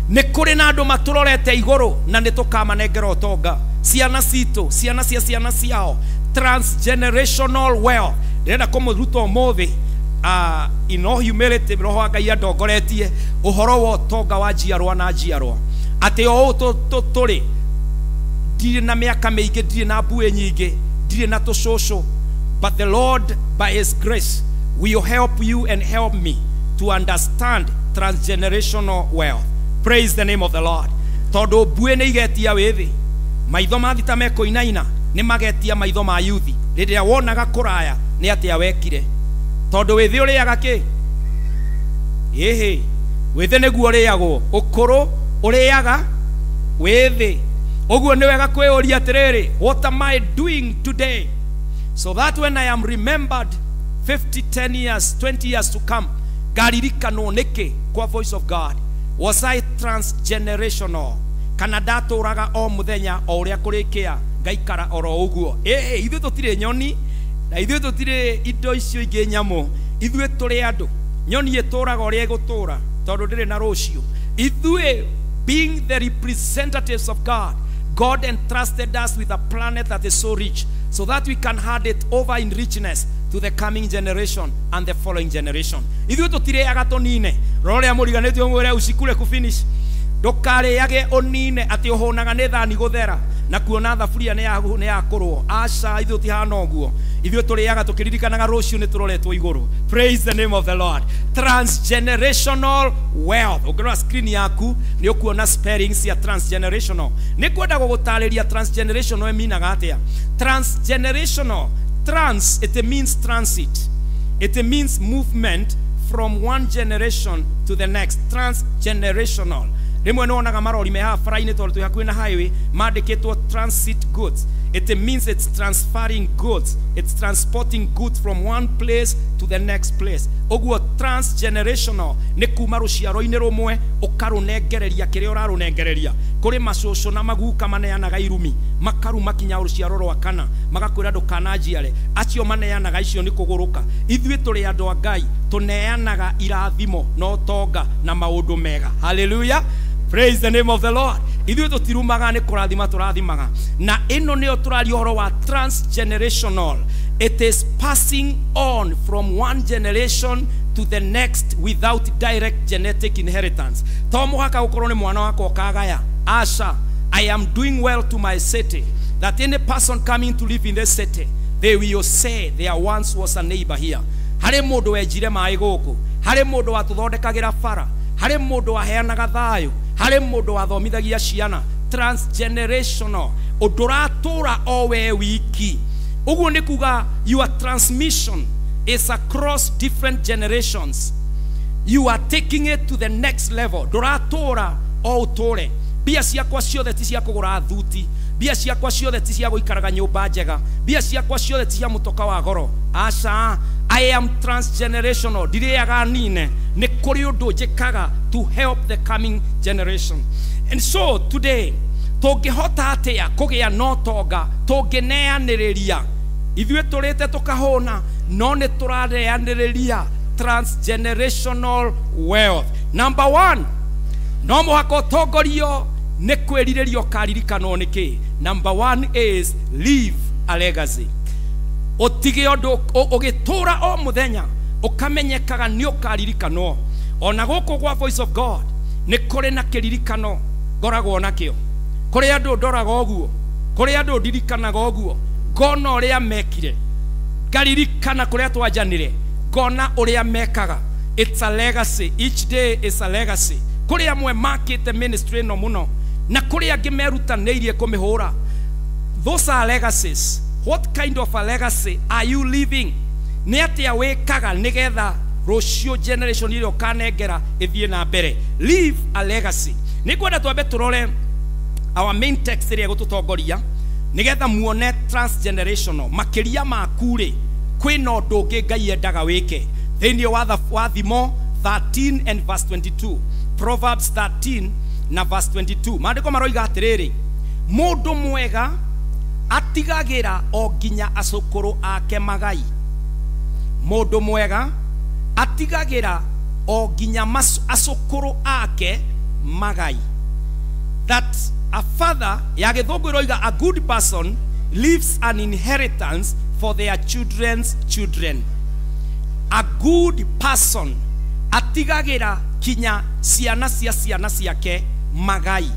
Nĩ kũrĩ na andũ matũrorete igũrũ na nĩ tũkamanengera ũtonga. Ciana citũ, ciana cia ciana ciao, transgenerational wealth. Ndĩrenda kũmũruta ũmũthĩ, in all humility, roho wa Ngai andongoretie ũhoro wa ũtonga wa njiarwa na njiarwa. Atĩ o ũũ tũrĩ, ndirĩ na mĩaka mĩingĩ, ndirĩ na mbuĩ nyingĩ, ndirĩ na tũcũcũ, but the Lord by his grace will help you and help me to understand transgenerational wealth. Praise the name of the Lord. Tondũ mbuĩ nĩ igetia wĩthĩ, maitho ma thita mekũinaina nĩ magetia maitho ma yuthi. Rĩrĩa wonaga kũraya nĩ atĩa wekire? Tondũ wĩthĩ ũrĩaga kĩ? Ĩhĩ, wĩthĩ nĩguo ũrĩagwo, ũkũrũ ũrĩaga wĩthĩ. Ũguo nĩ wega kwĩyũria atĩrĩrĩ, what am I doing today so that when I am remembered 50, 10 years, 20 years to come, ngaririkanwo nĩkĩ kwa voice of God? Was I transgenerational? Kana ndatũraga o mũthenya o ũrĩa kũrĩkĩa ngaikara oro ũguo? Ĩĩ, ithuĩ tũtirĩ nyoni na ithuĩ tũtirĩ indo icio ingĩ nyamũ. Ithuĩ tũrĩ andũ. Nyoni ĩtũraga ũrĩa ĩgũtũra tondũ ndĩrĩ na rũciũ. Ithuĩ being the representatives of God, God entrusted us with a planet that is so rich so that we can hand it over in richness to the coming generation and the following generation. Ithuĩ tũtirĩaga tũnine. Rora ũrĩa mũriganĩtio mwĩre ucikure kũfinish. Ndũkarĩage ũnine atĩ ũhũnaga nĩ thani gũthera na kuona thaburia nĩ yakũrwo. Aca, ithuĩ tũtihana ũguo. Ithuĩ tũrĩaga tũkĩririkanaga rũciũ nĩ tũroretwo igũrũ. Praise the name of the Lord. Transgenerational wealth. Ũngĩrora screen yaku nĩ ũkuona spellings ya transgenerational. Nĩ kwenda gũgũtarĩria transgenerational ĩminaga atĩa. Transgenerational, trans, it means transit. It means movement from one generation to the next. Transgenerational. Rĩmwe nĩ wonaga marori me haha bara-inĩ tondũ twĩ hakuhĩ na highway mandĩkĩtwo transit goods. It means it's transferring goods. It's transporting goods from one place to the next place. Ũguo transgenerational nĩ kuma rũciaro-inĩ rũmwe ũkarũnengereria kĩrĩa ũrarũnengereria. Kũrĩ macũcũ na maguka maneanaga irumi, makaruma kinya rũciaro rwa kana, magakwĩra ndũkananjiare. Acio maneanaga icio nĩ kũgũrũka. Ithuĩ tũrĩ andũ a Ngai, tũneanaga irathimo na ũtonga na maũndũ mega. Hallelujah. Praise the name of the Lord. Ithuĩ tũtirumaga nĩ kũrathima tũrathimaga. Na ĩno nĩyo tũraria ũhoro wa transgenerational. It is passing on from one generation to the next without direct genetic inheritance. To mũhaka gũkorwo nĩ mwana wakwa ũkagaya. Aca, I am doing well to my city, that any person coming to live in this city, they will say there once was a neighbor here. Harĩ mũndũ wenjire maĩ gũkũ, harĩ mũndũ watũthondekagĩra bara, harĩ mũndũ waheanaga thayũ, harĩ mũndũ wathomithagia ciana. Transgenerational, ũndũ ũratũra o we wiki. Ũguo nĩ kuga your transmission is across different generations. You are taking it to the next level. Ndũratũra o ũtũre. Mbia ciakwa ciothe ti cia kũgũra thuti, mbia ciakwa ciothe ti cia gũikaraga nyũmba njega, mbia ciakwa ciothe ti cia mũtoka wa goro. Aca, I am transgenerational. Ndirĩaga nine. Nĩ kũrĩ ũndũ njĩkaga to help the coming generation. And so today, tũngĩhota atĩa kũgĩa na ũtonga tũngĩneanĩrĩria? Ithuĩ tũrĩte tũkahũna, no nĩ tũraneanĩrĩria transgenerational wealth. Number one, no mũhaka ũtongorio nĩ kwĩrirĩria ũkaririkanwo nĩkĩ. Number one is leave a legacy. Ũtige ũndũ ũgĩtũra o mũthenya ũkamenyekaga nĩ ũkaririkanwo. Ona gũkũ gwa Voice of God nĩ kũrĩ na kĩririkano ngoragwo nakĩo. Kũrĩ andũ ndoraga ũguo, kũrĩ andũ ndirikanaga ũguo. Ngona ũrĩa mekire, ngaririkana kũrĩa twanjanire, ngona ũrĩa mekaga. It's a legacy. Each day is a legacy. Kũrĩ amwe makĩte ministry ĩno mũno, na kũrĩ angĩ merutanĩirie kũmĩhũra. Those are legacies. What kind of a legacy are you leaving? Nĩ atĩa wĩkaga nĩgetha rũciũ generation ĩrĩa ũkanengera ĩthiĩ na mbere? Leave a legacy. Nĩngwenda twambe tũrore our main text ĩrĩa ĩgũtũtongoria nĩgetha muone transgenerational. Makĩria maku rĩ, kwĩna ũndũ ũngĩ Ngai endaga wĩke. Thĩinĩ wa Thimo 13 and verse 22. Proverbs 13 na verse 22. Maandĩko maroiga atĩrĩrĩ, mũndũ mwega atigagĩra o nginya acũkũrũ ake magai. Mũndũ mwega atigagĩra o nginya acũkũrũ ake magai. That a father, ya gĩthũngũ ĩroiga, a good person leaves an inheritance for their children's children. A good person atigagĩra kinya ciana cia ciana ciake magai.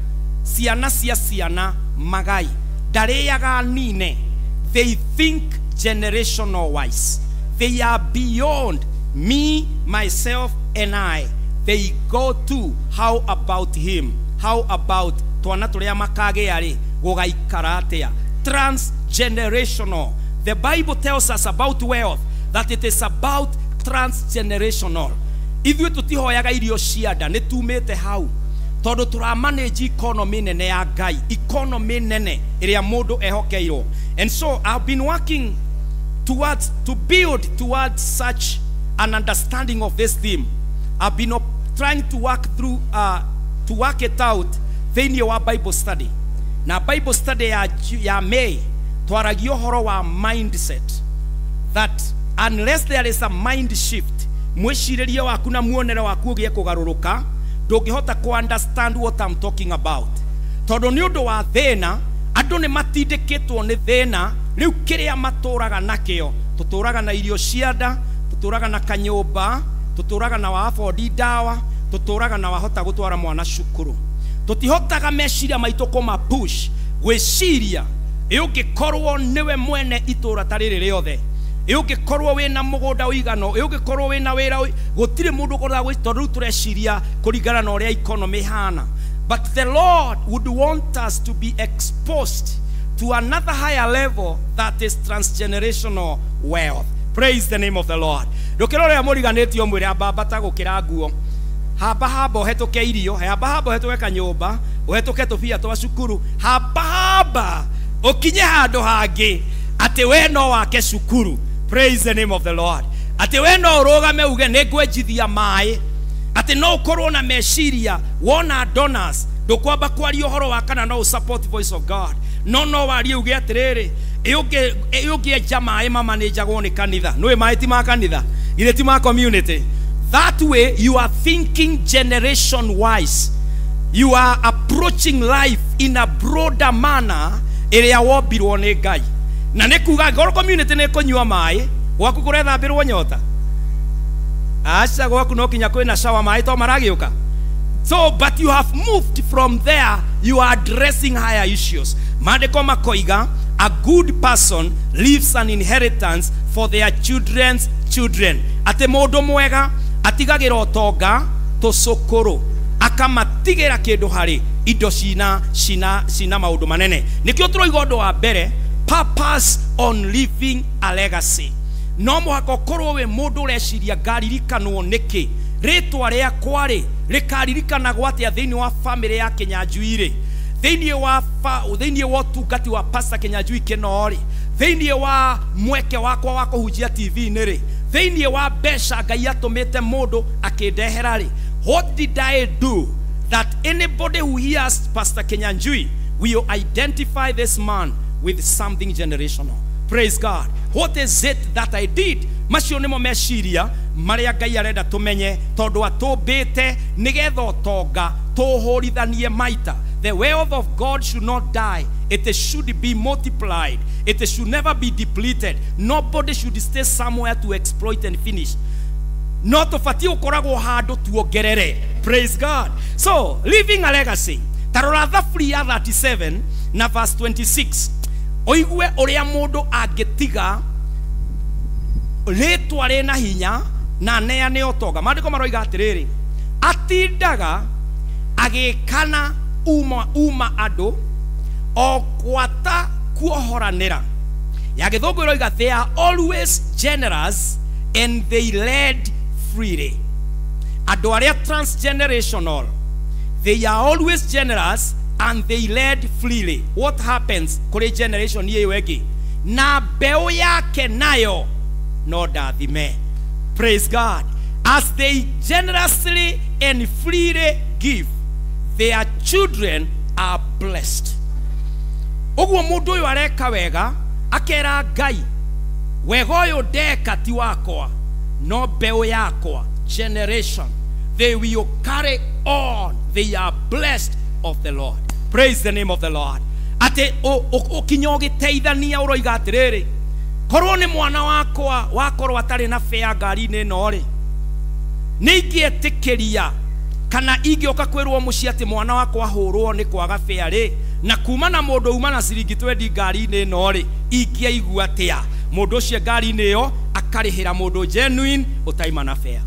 Ciana cia ciana magai. Ndarĩaga nine. They think generational wise. They are beyond me, myself, and I. They go to how about him? How about twana tũrĩa makagĩa rĩ, gũgaikara atĩa? Transgenerational. The Bible tells us about wealth, that it is about transgenerational. Ithuĩ tũtihoyaga irio cia nda, nĩ tumĩte hau. Tondũ tũramanage economy nene ya Ngai, economy nene ĩrĩa mũndũ ehokeirwo. And so I've been working towards to build towards such an understanding of this theme. I've been trying to work through to work it out thĩinĩ wa Bible study. Na Bible study ya May twaragia ũhoro wa mindset, that unless there is a mind shift, mwĩcirĩrie waku na muonere waku ũgĩe kũgarũrũka, ndũngĩhota ku understand what I'm talking about. Tondũ nĩ ũndũ wa thĩna, andũ nĩ matindĩkĩtwo nĩ thĩna, rĩu kĩrĩa matũraga nakĩo, tũtũraga na irio cia nda, tũtũraga na kanyũmba, tũtũraga na wa afford ndawa, tũtũraga na wahota gũtwara mwana cukuru. Tũtihotaga meciria maitũ kũma push gwĩciria ĩ ũngĩkorwo nĩwe mwene itũra ta rĩrĩ rĩothe, ĩ ũngĩkorwo wĩna mũgũnda ũigana, ĩ ũngĩkorwo wĩna wĩra, gũtirĩ mũndũ ũkoragwo, tondũ rĩu tũreciria kũringana na ũrĩa economy ĩhana. But the Lord would want us to be exposed to another higher level, that is transgenerational wealth. Praise the name of the Lord. Ndũkĩrore mũriganĩtio mwĩre ambambata gũkĩra nguo. Hamba hamba ũhetũke irio, hamba hamba ũhetũke kanyũmba, ũhetũke tũbia twa cukuru, hamba hamba ũkinye handũ hangĩ atĩ we no wake cukuru. Praise the name of the Lord. Atĩ we no ũrũgame uge nĩ ngwenjithia maĩ, atĩ no ũkorwo na meciria wona donors, ndũkwamba kwaria ũhoro wa kana no support voice of God, no warie uge atĩrĩrĩ, ĩ ũngĩenja maĩ mamanĩnjagwo nĩ kanitha, nĩũĩ maĩ ti ma kanitha, githĩ ti ma community. That way you are thinking generation wise. You are approaching life in a broader manner ĩrĩa wombirwo nĩ Ngai. Na nĩ kuga ngorwo community nĩ kũnyua maĩ, gwaku kũrethambĩrwo nyota. Aca gwaku no kinya kwĩna shower maĩ to maragĩũka. So, but you have moved from there, you are addressing higher issues. Maandĩko makoiga, a good person leaves an inheritance for their children's children. Atĩ mũndũ mwega atigagĩra ũtonga tũcũkũrũ, akamatigĩra kĩndũ harĩ indo cina cina cina maũndũ manene. Nĩkĩo tũroiga ũndũ wa mbere, purpose on leaving a legacy. No mũhaka ũkorwo wĩ mũndũ ũreciria ngaririkanwo nĩkĩ, rĩtwa rĩakwa rĩ rĩkaririkanagwo atĩa thĩinĩ wa family ya Kĩnyanjui rĩ, thĩinĩ wa ũtungati wa Pastor Kĩnyanjui Kĩno rĩ, thĩinĩ wa mweke wakwa wa kũhunjia TV-inĩ rĩ, thĩinĩ wa mbeca Ngai atũmĩte mũndũ akĩndehera rĩ. What did I do that anybody who hears Pastor Kĩnyanjui will identify this man with something generational? Praise God. What is it that I did? Macio nĩmo meciria marĩa Ngai arenda tũmenye, tondũ atũmbĩte nĩgetha ũtonga tũhũrithanie maita. The wealth of God should not die. It should be multiplied. It should never be depleted. Nobody should stay somewhere to exploit and finish. No tũbatiĩ gũkoragwo handũ tuongerere. Praise God. So, leaving a legacy. Ta rora Thaburi ya 37 na verse 26. Ũigue ũrĩa mũndũ angĩtiga rĩtwa rĩna hinya na neane ũtonga. Maandĩko maroiga atĩrĩrĩ, atindaga agĩkana uma andũ o gwata kuohoranĩra. Ya gĩthũngũ ĩroiga they are always generous and they led freely. Andũ arĩa transgenerational, they are always generous and they led freely. What happens kũrĩ generation ĩyo ĩngĩ? Na mbeũ yake nayo no ndathime. Praise God. As they generously and freely give, their children are blessed. Ũguo mũndũ ũyũ areka wega akera Ngai, wega ũyũ ndeka ti wakwa, no mbeũ yakwa, generation, they will carry on. They are blessed of the Lord. Praise the name of the Lord. Atĩ ũkinya ũgĩteithania ũroiga atĩrĩrĩ, korwo nĩ mwana wakwa wakorwo atarĩ na bea ngari-inĩ ĩno rĩ, nĩ ingĩetĩkĩria kana ingĩũka kwĩrwo mũciĩ atĩ mwana wakwa ahũrwo nĩ kwaga bea rĩ, na kuma na mũndũ uma na ciringi 20 ngari-inĩ ĩno rĩ, ingĩaigua atĩa? Mũndũ ũcio ngari-inĩ ĩyo akarĩhĩra mũndũ genuine ũtaima na bea,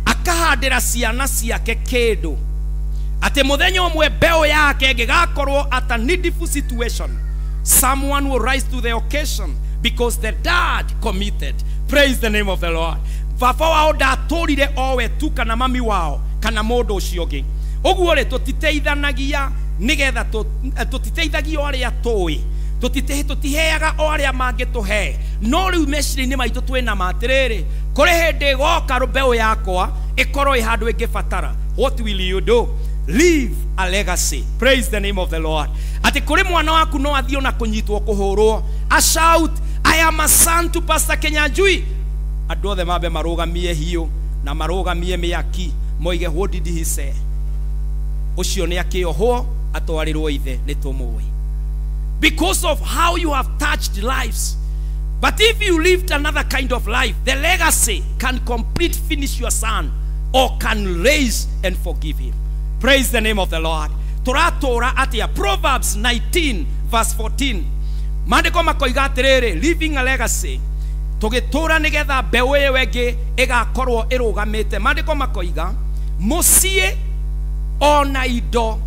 akahandĩra ciana ciake kĩndũ atĩ mũthenya ũmwe mbeũ yake ĩngĩgakorwo at a needful situation, someone will rise to the occasion because the dad committed. Praise the name of the Lord. Baba wao ndatũrire owe tu kana mami wao kana mũndũ ũcio ũngĩ. Ũguo rĩ, tũtiteithanagia nĩgetha tũtiteithagia o arĩa tũĩ, tũtiheaga o arĩa mangĩtũhe. No rĩu meciria-inĩ maitũ twĩna ma atĩrĩrĩ, kũrĩ hĩndĩ ĩgoka mbeũ yakwa ĩkorwo ĩ handũ ĩngĩbatara. What will you do? Leave a legacy. Praise the name of the Lord. Atĩ kũrĩ mwana waku no athiĩ ona kũnyitwo kũhũrwo, a shout, I am a son to Pastor Kenyanjui. Andũ othe mambe marũgamie hiũ na marũgamie mĩaki, moige what did he say? Ũcio nĩ akĩohwo atwarĩrwo ithe nĩ tũmũĩ. Because of how you have touched lives. But if you lived another kind of life, the legacy can complete finish your son or can raise and forgive him. Praise the name of the Lord. Tũratũra atĩa? Proverbs 19 verse 14. Maandĩko makoiga atĩrĩrĩ, living a legacy, tũgĩtũra nĩgetha mbeũ ĩyo ĩngĩ ĩgakorwo ĩrũgamĩte. Maandĩko makoiga mũciĩ ona indo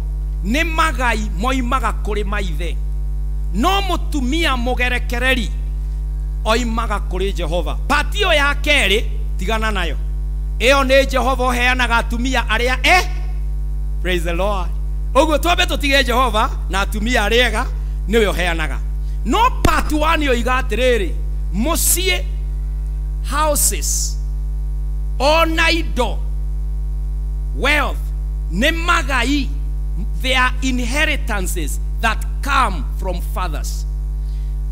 nĩ magai moimaga kũrĩ maithe, no mũtumia mũgerekereri oimaga kũrĩ Jehova. Pati ĩyo ya kerĩ tigana nayo, ĩyo nĩ Jehova ũheanaga atumia arĩa Praise the Lord. Ũguo twambe tũtige Jehova na atumia arĩa ega nĩwe ũheanaga. No part 1 yoiga atĩrĩrĩ, mũciĩ, houses, ona indo, wealth, nĩ magai, they are inheritances that come from fathers.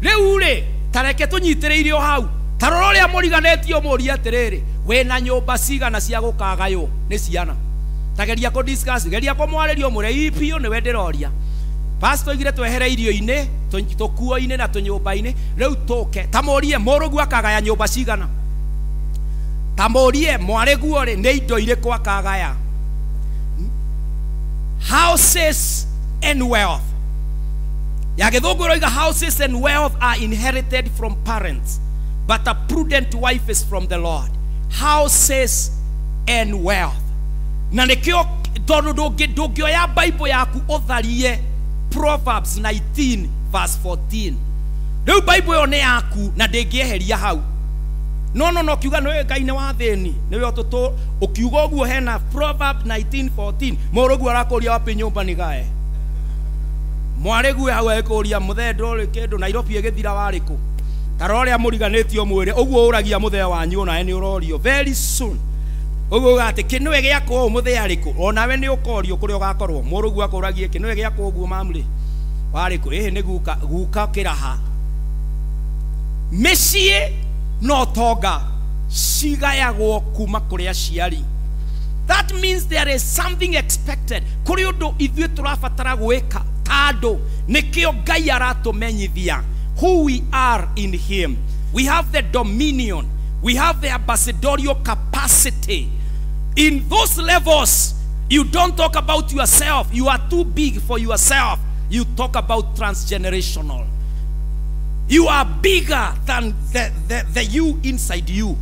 Rĩu rĩ, ta reke tũnyitĩrĩire o hau, ta rora ũrĩa mũriganĩtio mũrie atĩrĩrĩ, wĩna nyũmba cigana cia gũkagaywo nĩ ciana? Ta geria kũ discuss, geria kũmwarĩria ũmwĩre ii biũ nĩwe ndĩroria. Pastor oigire twehere irio-inĩ, tũkuo-inĩ na tũnyũmba-inĩ, rĩu tũke. Ta mũrie mũrũguo akagaya nyũmba cigana? Ta mũrie mwarĩguo rĩ, nĩ indo irĩkũ akagaya? Houses and wealth. Ya gĩthũngũ ĩroiga houses and wealth are inherited from parents, but a prudent wife is from the Lord. Houses and wealth. Na nĩkĩo tondũ ndũngĩoya Bible yaku ũtharie Proverbs 19 verse 14. Rĩu Bible ĩyo nĩ yaku na ndĩngĩeheria hau. No no no kiuga nĩwe Ngai nĩ wa thĩni, nĩwe ũtũtũ ũkiuga ũguo hena Proverbs 19:14. Mũrũguo arakũria wapi nyũmba nĩ gae. Mwarĩguo hau ekũria mũthee ndũrĩ kĩndũ Nairobi ĩgĩthira warĩ kũ? Ta rora ũrĩa mũriganĩtio mwĩrĩ ũguo ũragia mũthee wanyu onawe nĩ ũrorio very soon. Ũguo uga atĩ kĩnĩwe gĩakwa ũũ mũthee arĩ kũ? Onawe nĩ ũkorio kũrĩa ũgakorwo. Mũrũguo akũragie kĩnĩwe gĩakwa ũguo mamu rĩ warĩ kũ? Ĩhĩ nĩ guka, guka kĩraha. Mĩciĩ no tonga cigayagwo kuma kũrĩ aciari. That means there is something expected. Kũrĩ ũndũ ithuĩ tũrabatara gwĩka ta andũ. Nĩkĩo Ngai aratũmenyithia who we are in him. We have the dominion. We have the ambassadorial capacity. In those levels, you don't talk about yourself. You are too big for yourself. You talk about transgenerational. You are bigger than the you inside you.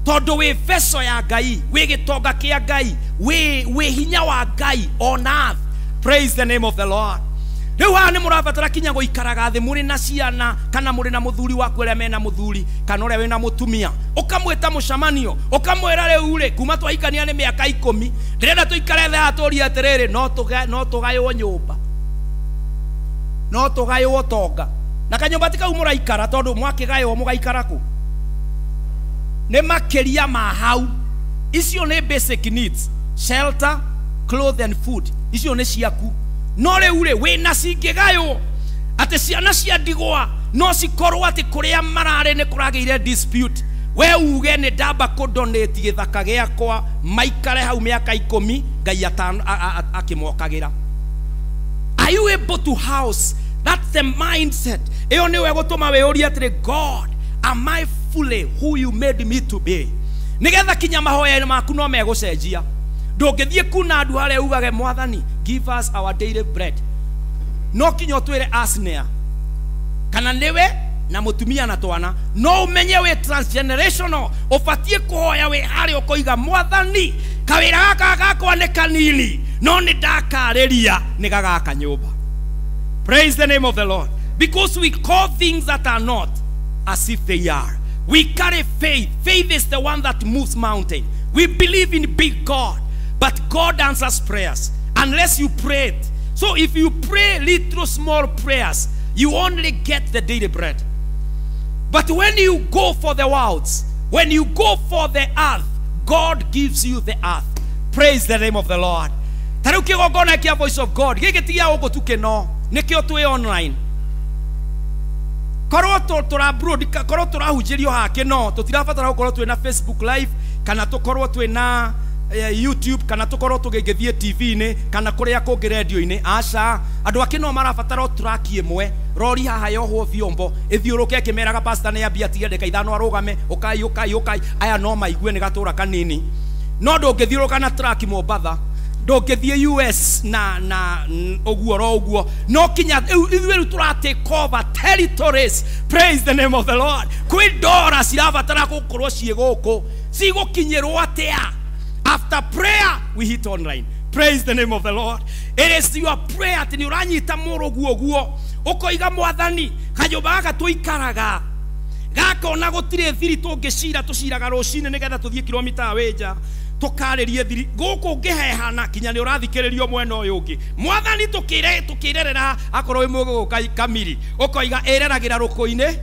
Tondu wi vessel ya Ngai, wi gitonga kia Ngai, wi hinya wa Ngai on earth. Praise the name of the Lord. Riu haha ni murabatara kinya guikaraga thi muri na ciana kana muri na muthuri waku uria mena muthuri kana uria wina mutumia, ukamwita mucamanio, ukamwira riu ri kuma twahikania ni miaka 10 ndirenda tuikare thi aturie atiriri, no tugaywo nyumba, no tugaywo tonga, na kanyumba ti kau muraikara tondu mwakigaywo mugaikara ku ni makiria ma hau. Icio ni basic needs: shelter, clothes and food. Icio ni ciaku. No riu ri wina cingigaywo ati ciana cia ndigwa no cikorwo ati kuria marare ni kurageire dispute, we uge ni ndamba ku donate githaka giakwa maikare hau miaka 10 Ngai akimokagira. Are you able to house? That's the mindset. Iyo niwe gutuma wiurie atiri, God, am I fully who you made me to be? Nigetha kinya mahoya maku no megucenjia. Ndũngĩthiĩ kuna andũ harĩa ugage Mwathani, give us our daily bread, no kinya ũtwĩre asnea kana nĩwe na mũtumia na twana. No ũmenye wĩ transgenerational, ũbatiĩ kũhoya wĩ harĩa ũkoiga Mwathani, kawĩra gaka gakwa nĩ kanini no nĩ ndakarĩria nĩ gagaka nyũmba. Praise the name of the Lord. Because we call things that are not as if they are. We carry faith. Faith is the one that moves mountain. We believe in big God, but God answers prayers unless you pray it. So if you pray little small prayers, you only get the daily bread. But when you go for the worlds, when you go for the earth, God gives you the earth. Praise the name of the Lord. Tarĩu kĩgongona kĩa Voice of God gĩkĩ ti gĩa gũkũ tu kĩno, nĩkĩo twĩ online. Korwo korwo tũrahunjĩrio haha kĩno, tũtirabatara gũkorwo twĩ na Facebook live kana tũkorwo twĩ na YouTube kana tũkorwo tũgĩgĩthiĩ TV-inĩ kana kũrĩa kũngĩ radio-inĩ. Aca, andũ a kĩno marabatara o track ĩmwe, rori haha yohwo vyombo ĩthiũrũke ĩkĩmeraga pastor nĩ ambia atige ndagĩka 5 arũgame, ũkai ũkai ũkai, aya no maigue nĩ gatũra kanini. No ndũngĩthiũrũka na track Mombatha, ndũngĩthiĩ US na ũguo ro ũguo, no kinya ithuĩ rĩu tũra take over territories. Praise the name of the Lord. Kwĩ ndora cirabatara gũkorwo ciĩ gũkũ, cigũkinyĩrwo atĩa? After prayer, we hit online. Praise the name of the Lord. It is your prayer ati ni uranyita mũrũguo guo ũkoiga Mwathani, kanyũmba gaka tũikaraga gaka ona gũtirĩ thiri tũngĩcira, tũciraga rũcinĩ nĩgetha tũthiĩ kilomita wĩnja tũkarĩrie thiri gũkũ ngĩhehana kinya nĩ ũrathikĩrĩrio mwena ũyũ ũngĩ. Mwathani, tũkĩrerera akorwo wĩ mũgũgũ kamiri ũkoiga ĩreragĩra rũkũ-inĩ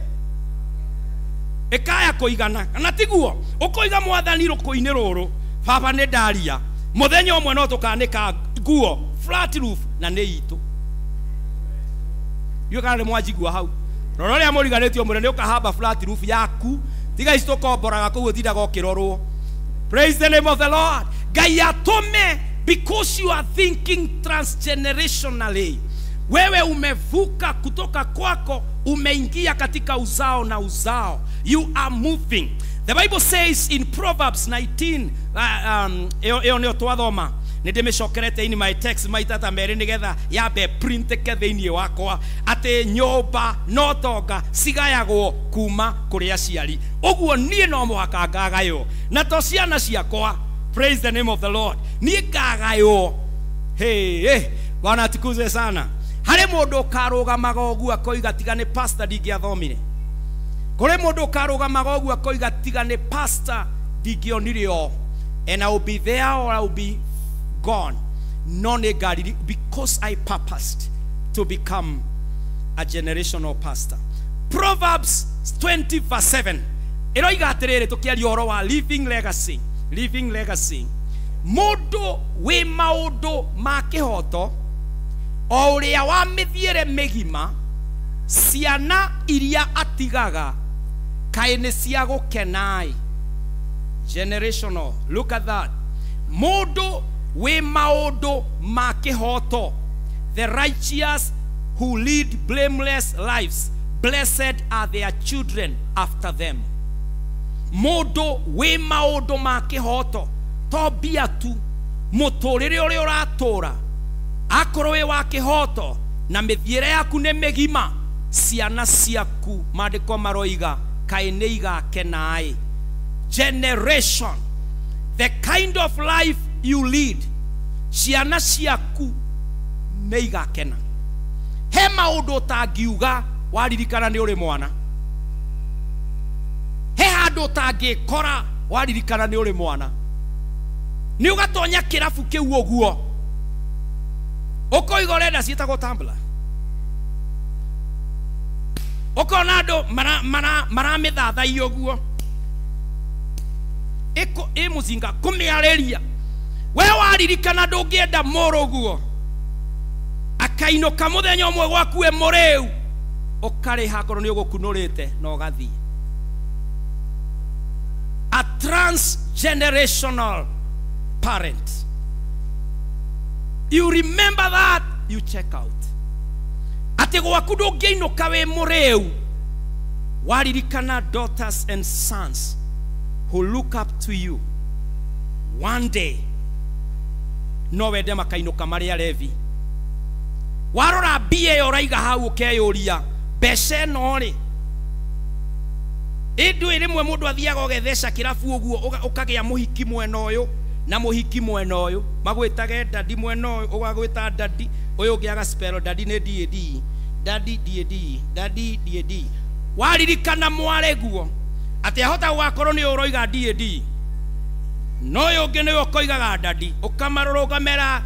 ĩkaya kũigana, kana tiguo? Ũkoiga Mwathani, rũkũ-inĩ rũrũ baba nĩ ndaria, mũthenya ũmwe no tũkanĩka nguo flat roof na nĩ itũ. Iũ kana nĩ mwanjigua hau? Rora ũrĩa mũriganĩtio mwĩre nĩ ũkahamba flat roof yaku, tiga ici tũkomboraga kũu ũtindaga ũkĩrorwo. Praise the name of the Lord. Ngai atũme, because you are thinking transgenerationally. Wewe umevuka kutoka kwako, umeingia katika uzao na uzao. You are moving. The Bible says in Proverbs 19, ĩyo nĩyo twathoma, nĩ ndĩmĩcokerete in my text maita ta merĩ nĩgetha yambe printeke thĩinĩ wakwa, atĩ nyũmba no tonga cigayagwo kuma kũrĩ aciari. Ũguo niĩ no mũhaka ngagaywo na to ciana ciakwa. Praise the name of the Lord. Niĩ ngagaywo. Hey, hey, Bwana atukuzwe sana. Harĩ mũndũ ũkarũgamaga ũguo akoiga tiga nĩ pastor ndingĩathomire. Kũrĩ mũndũ ũkarũgamaga ũguo akoiga tiga nĩ pastor ndingĩonire o, and I will be there or I will be gone. No nĩ ngariri, because I purposed to become a generational pastor. Proverbs 20 verse 7 ĩroiga atĩrĩrĩ, tũkĩaria ũhoro wa living legacy, living legacy. Mũndũ wĩ maũndũ ma kĩhoto o ũrĩa wa mĩthiĩre mĩgima, ciana iria atigaga kaĩ nĩ cia gũkena-ĩ. Generational. Look at that. Mũndũ wĩ maũndũ ma kĩhoto, the righteous who lead blameless lives, blessed are their children after them. Mũndũ wĩ maũndũ ma kĩhoto, to mbia tu, mũtũrĩre ũrĩa ũratũra akorwo wĩ wa kĩhoto na mĩthiĩre yaku nĩ mĩgima, Ciana ciaku maandĩko maroiga kaĩ nĩ igakenaĩ. Generation, the kind of life you lead, ciana ciaku nĩ igakena. He maũndũ ũtangiuga waririkana nĩ ũrĩ mwana. He handũ ũtangĩkora waririkana nĩ ũrĩ mwana. Nĩ ũgatonya kĩrabu kĩu ũguo ũkoiga ũrenda ciĩtagwo tambla, ũkona andũ maramĩthathaia ũguo ĩ mũcinga kũmĩarĩria. We waririkana ndũngĩenda mũrũ ũguo akainũka mũthenya ũmwe gwaku wĩ mũrĩu, ũkarĩha akorwo nĩ ũgũkunũrĩte na ũgathiĩ. A transgenerational parent. You remember that, you check out. Atĩ gwaku ndũngĩinũka wĩ mũrĩu, waririkana daughters and sons who look up to you. One day no wende makainũka marĩ alevi. Warora mbia ĩyo ũraiga hau ũkeyũria mbeca ĩno rĩ, ĩndũ rĩmwe mũndũ athiaga ũgetheca kĩrabu ũguo ũkagĩa mũhiki mwena ũyũ na mũhiki mwena ũyũ, magwĩtage dadi mwena ũyũ ũgagwĩta dadi, ũyũ ũngĩ agaspell dadi nĩ DAD, dadi DAD, dadi DAD. Waririkana mwarĩguo atĩ ahota gũgakorwo nĩ ũroiga DAD no ũyũ ũngĩ nĩwe ũkoigaga dadi, ũkamarora ũkamera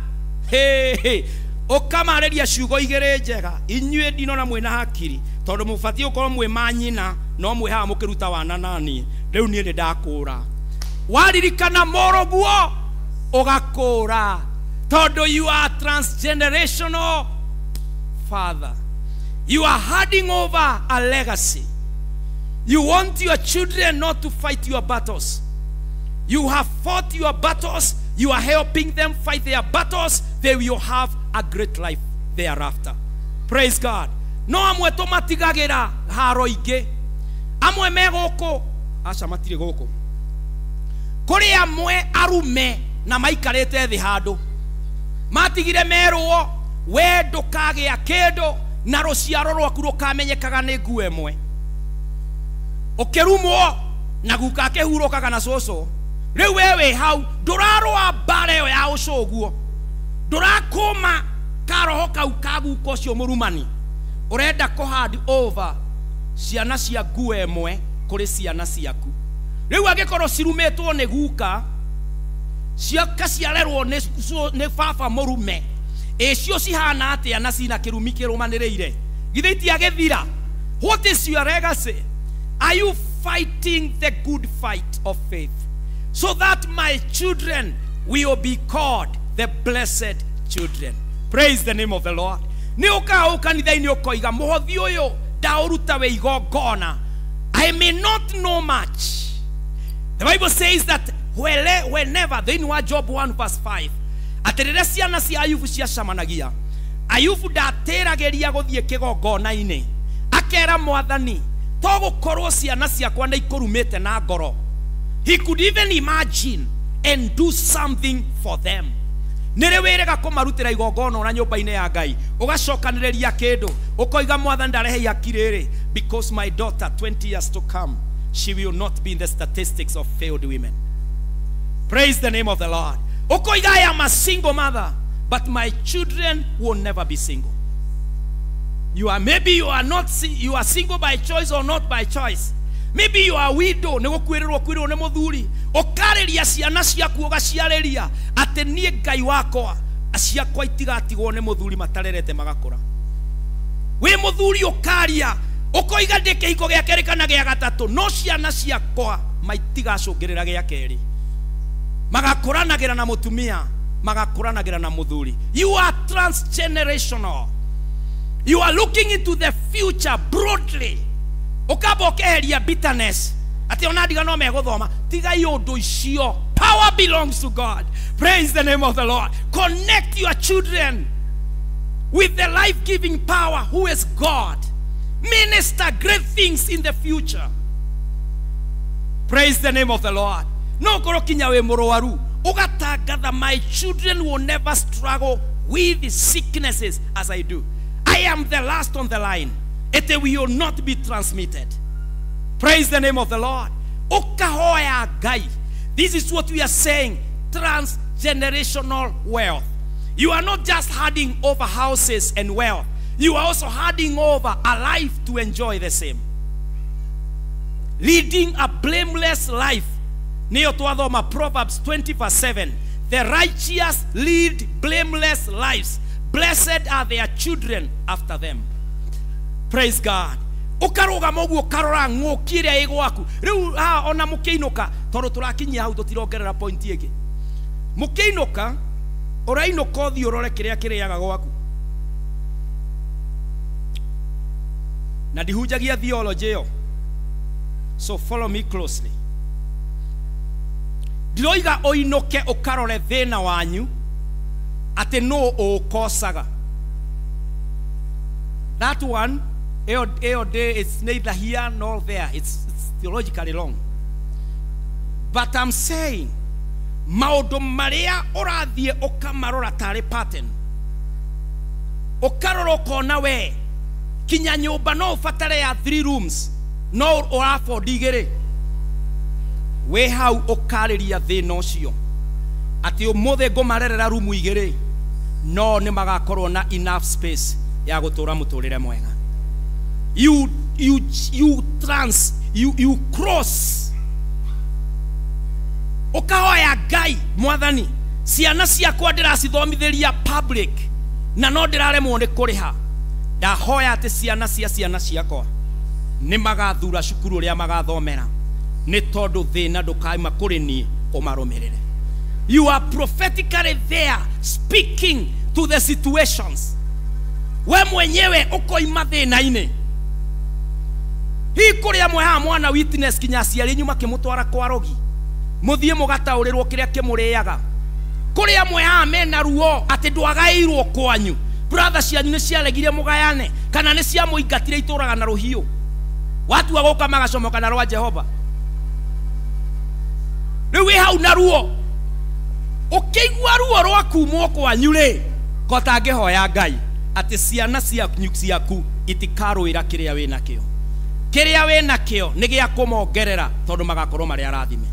hĩ, ũkamarĩria ciugo igĩrĩ njega. Inyuĩ ndinona mwĩna hakiri tondũ mũbatiĩ gũkorwo mwĩ manyina no mwĩ haha mũkĩruta wana naniĩ, rĩu niĩ nĩ ndakũra. Waririkana mũrũguo ũgakũra tondũ you are transgenerational father. You are handing over a legacy. You want your children not to fight your battles. You have fought your battles. You are helping them fight their battles. They will have a great life thereafter. Praise God. No amwe tũmatigagĩra haro ingĩ. Amwe me gũkũ, aca matirĩ gũkũ. Kũrĩ amwe arume na maikarĩte thĩ handũ matigire merwo we ndũkagĩa kĩndũ na rũciaro rwaku rũkamenyekaga nĩ nguo ĩmwe. Ũkĩrumwo na guka akĩhurũkaga na cũcũ. Rĩu we wĩ hau ndũrarũa mbara ĩyo ya ũcũguo, ndũrakũma karoho kau ka guka ũcio mũrumani. Ũrenda kũ hand over ciana cia nguo ĩmwe kũrĩ ciana ciaku. Rĩu angĩkorwo cirumĩtwo nĩ guka ciakaciarerwo nĩ baba mũrume, ĩcio cihana atĩa na cina kĩrumi kĩrũmanĩrĩire? Githĩ itiagĩthira? What is your legacy? Are you fighting the good fight of faith so that my children will be called the blessed children? Praise the name of the Lord. Nĩ ũkaga kanitha-inĩ ũkoiga mũhothi ũyũ ndaũruta wĩ igongona. I may not know much. The Bible says that whenever, thĩinĩ wa Job 1 verse 5, atĩ rĩrĩa ciana cia Ayubu ciacemanagia, Ayubu ndatĩragĩria gũthiĩ kĩgongona-inĩ, akera Mwathani, to gũkorwo ciana ciakwa nĩ ikũrumĩte na ngoro. He could even imagine and do something for them. Nĩ rĩ wĩrĩga kũmarutĩra igongona ona nyũmba-inĩ ya Ngai, ũgacokanĩrĩria kĩndũ, ũkoiga Mwathani ndarehe ihaki rĩrĩ, because my daughter 20 years to come, she will not be in the statistics of failed women. Praise the name of the Lord. Ũkoiga I am a single mother, but my children will never be single. You are, maybe you are not, you are single by choice or not by choice. Maybe you are widow, nĩ gũkuĩrĩrwo kwĩrĩrwo nĩ mũthuri. Ũkarĩria ciana ciaku ũgaciarĩria atĩ niĩ Ngai wakwa ciakwa itigatigwo nĩ mũthuri matarerete magakũra. Wĩ mũthuri ũkaria ũkoiga ndĩ kĩhiko gĩa kerĩ kana gĩa gatatũ, no ciana ciakwa maitigacũngĩrĩra gĩa kerĩ. Magakũranagĩra na mũtumia, magakũranagĩra na mũthuri. You are transgenerational. You are looking into the future broadly. Ũkamba ũkeheria bitterness atĩ ona ndiga no megũthoma. Tigai ũndũ icio. Power belongs to God. Praise the name of the Lord. Connect your children with the life-giving power who is God. Minister great things in the future. Praise the name of the Lord. No korwo kinya wĩ mũrwaru ũgatangatha my children will never struggle with sicknesses as I do. I am the last on the line. It will not be transmitted. Praise the name of the Lord. Ukahoya Ngai. This is what we are saying, transgenerational wealth. You are not just handing over houses and wealth. You are also handing over a life to enjoy the same. Leading a blameless life. Nĩyo twathoma Proverbs 20 verse 7. The righteous lead blameless lives. Blessed are their children after them. Praise God. Ũkarũgama ũguo ũkarora ng'ũki ĩrĩa ĩ gwaku. Rĩu haha ona mũkĩinũka, tondũ tũrakinyia hau tũtirongerera point ĩngĩ. Mũkĩinũka, ũrainũka ũthiĩ ũrore kĩrĩa kĩrĩaga gwaku. Na ndihunjagia theology ĩyo. So follow me closely. Ndiroiga ũinũke ũkarore thĩna wanyu atĩ nũ ũũkocaga. That one, ĩyo day, it's neither here nor there. It's theologically wrong. But I'm saying, maũndũ marĩa ũrathiĩ ũkamarora tarĩ pattern. Ũkarora ũkona we kinya nyũmba no ũbatare ya 3 rooms no ũrabondi igĩrĩ. Wĩ hau ũkarĩria thĩna ũcio atĩ ũmũthĩ ngũmarerera rumu igĩrĩ no nĩ magakorwo na enough space ya gũtũra mũtũrĩre mwega. You cross. Ũkahoya Ngai, Mwathani, ciana ciakwa ndĩracithomithĩria public na no ndĩraremwo nĩ kũrĩha. Ndahoya atĩ ciana cia ciana ciakwa nĩ magathura cukuru ũrĩa magathomera nĩ tondũ thĩna ndũkaima kũrĩ niĩ ũmarũmĩrĩre. You are prophetically there speaking to the situations. We mwenyewe ũkoima thĩna-inĩ. Hihi kũrĩ amwe haha mwana witness kinya aciari anyu makĩmũtwara kwa rogi mũthiĩ mũgataũrĩrwo kĩrĩa kĩmũrĩaga. Kũrĩ amwe haha mena ruo atĩ ndwagaĩirwo kwanyu, brother cianyu nĩ ciaregire mũgayane kana nĩ ciamũingatire itũraga na rũhiũ, watua gũka magacomoka na rwa Jehova. Rĩu wĩ hau na ruo, ũkĩigua ruo rwa kumwo kwanyu rĩ, kotangĩhoya Ngai atĩ ciana ciaku itikarũĩra kĩrĩa wĩnakĩo. Kĩrĩa wĩnakĩo nĩ gĩa kũmongerera tondũ magakorwo marĩ arathime.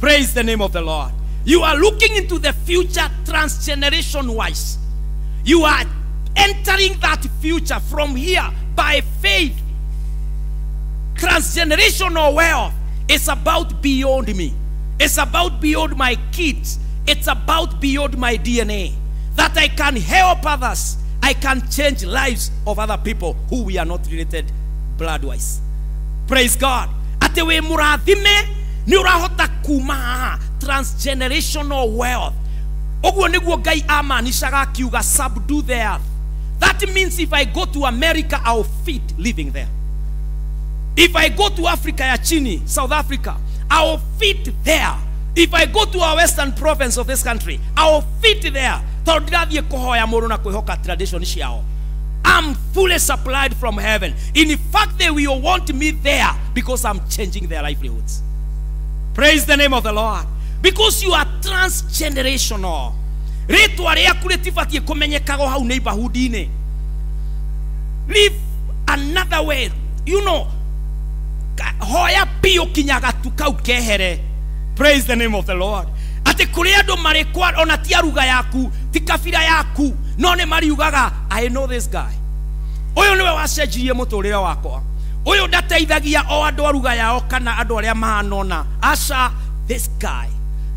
Praise the name of the Lord. You are looking into the future transgeneration wise. You are entering that future from here by faith. Transgenerational wealth is about beyond me. It's about beyond my kids. It's about beyond my DNA. That I can help others. I can change lives of other people who we are not related blood-wise. Praise God. Ate we murathime ni urahota kuma haha transgenerational wealth. Oguo niguo Ngai amaanishaga akiuga subdue the earth. That means if I go to America, I'll fit living there. If I go to Africa ya chini, South Africa, I'll fit there. If I go to our western province of this country, I'll fit there. Tondũ ndirathiĩ kũhoya mũndũ na kwĩhoka tradition ciao. I'm fully supplied from heaven. In fact, they will want me there because I'm changing their livelihoods. Praise the name of the Lord. Because you are transgenerational. Rĩtwa rĩaku rĩtibatiĩ kũmenyekaga hau neighborhood-inĩ. Live another way. You know, hoya biũ kinya gatu kau kehere. Praise the name of the Lord. Atĩ kũrĩ andũ marĩ kwa ona ti aruga yaku, ti kabira yaku, no nĩ mariugaga I know this guy. Ũyũ nĩwe wacenjirie mũtũrĩre wakwa. Ũyũ ndateithagia o andũ a ruga yao kana andũ arĩa mahanona. Aca, this guy.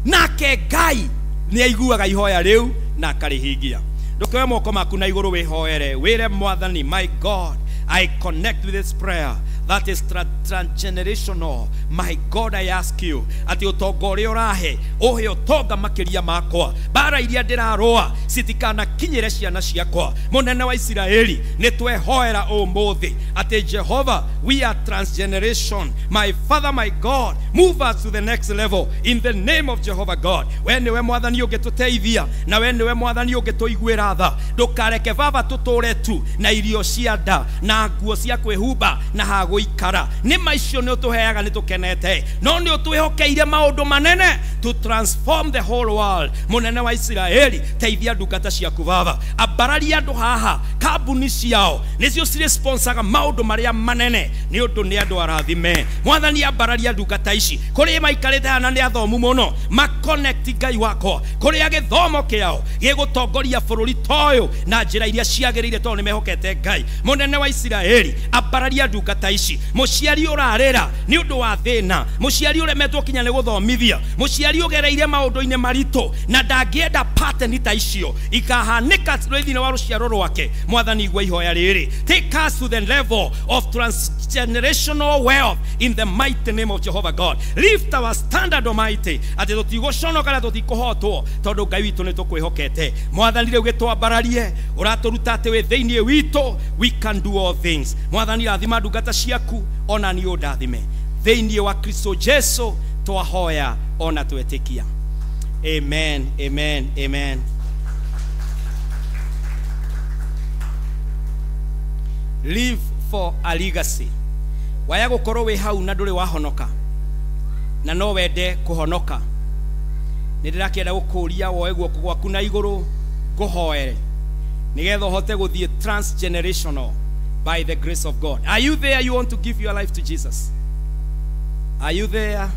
Nake Ngai nĩ aiguaga ihoya rĩu na akarĩhingia. Ndũkoe moko maku na igũrũ wĩhoere, wĩre Mwathani, my God, I connect with this prayer that is transgenerational. My God, I ask you ati ũtonga ũrĩa ũrahe ũhe ũtonga makĩria makwa, mbara iria ndĩrarũa citikanakinyĩre ciana ciakwa. Mũnene wa Isiraeli, nĩ twehoera ũmũthĩ atĩ Jehovah, we are transgeneration. My Father, my God, move us to the next level in the name of Jehovah God. We nĩwe Mwathani ũngĩtũteithia na we nĩwe Mwathani ũngĩtũiguĩra tha. Ndũkareke baba tũtũre tu na irio cia nda na nguo cia kwĩhumba na ha gũikara. Nĩ ma icio nĩ ũtũheaga nĩ tũkenete, no nĩ ũtwĩhokeire maũndũ manene to transform the whole world. Mũnene wa Isiraeli, teithia ndungata ciaku Baba, ambararia andũ haha, kambuni ciao nĩcio cirĩ sponsoraga maũndũ marĩa manene, nĩ ũndũ nĩ andũ arathime. Mwathani, ambararia ndungata ici kũrĩa maikarĩte hana nĩ athomu mũno, makonekti Ngai wakwa kũrĩa gĩthomo kĩao gĩgũtongoria bũrũri ta ũyũ na njĩra iria ciagĩrĩire, tondũ nĩ mehokete Ngai. Mũnene wa Isiraeli, ambararia ndungata ici. Mũciari ũrarĩra nĩ ũndũ wa thĩna, mũciari ũremetwo kinya nĩ gũthomithia, mũciari ũgereire maũndũ-inĩ maritũ na ndangĩenda pattern ta icio ikahanĩka thĩinĩ wa rũciaro rwake, Mwathani, igua ihoya rĩrĩ. Take us to the level of transgenerational wealth in the mighty name of Jehovah God. Lift our standard, Almighty, atĩ tũtigũconoka na tũtikũhotwo, tondũ Ngai witũ nĩ tũkwĩhokete. Mwathani, rĩu gĩtwambararie, ũratũruta atĩ wĩ thĩinĩ witũ, we can do all things. Mwathani, rathima ndungata ciaku, ona niĩ ũndathime thĩinĩ wa Kristo Jesu twahoya ona twetĩkia. Amen, amen, amen. Live for a legacy. Waya gũkorwo wĩ hau na ndũrĩ wahonoka na no wende kũhonoka, nĩ ndĩrakĩenda gũkũria woe guoko gwaku na igũrũ ngũhoere nĩgetha ũhote gũthiĩ transgenerational by the grace of God. Are you there? You want to give your life to Jesus? Are you there?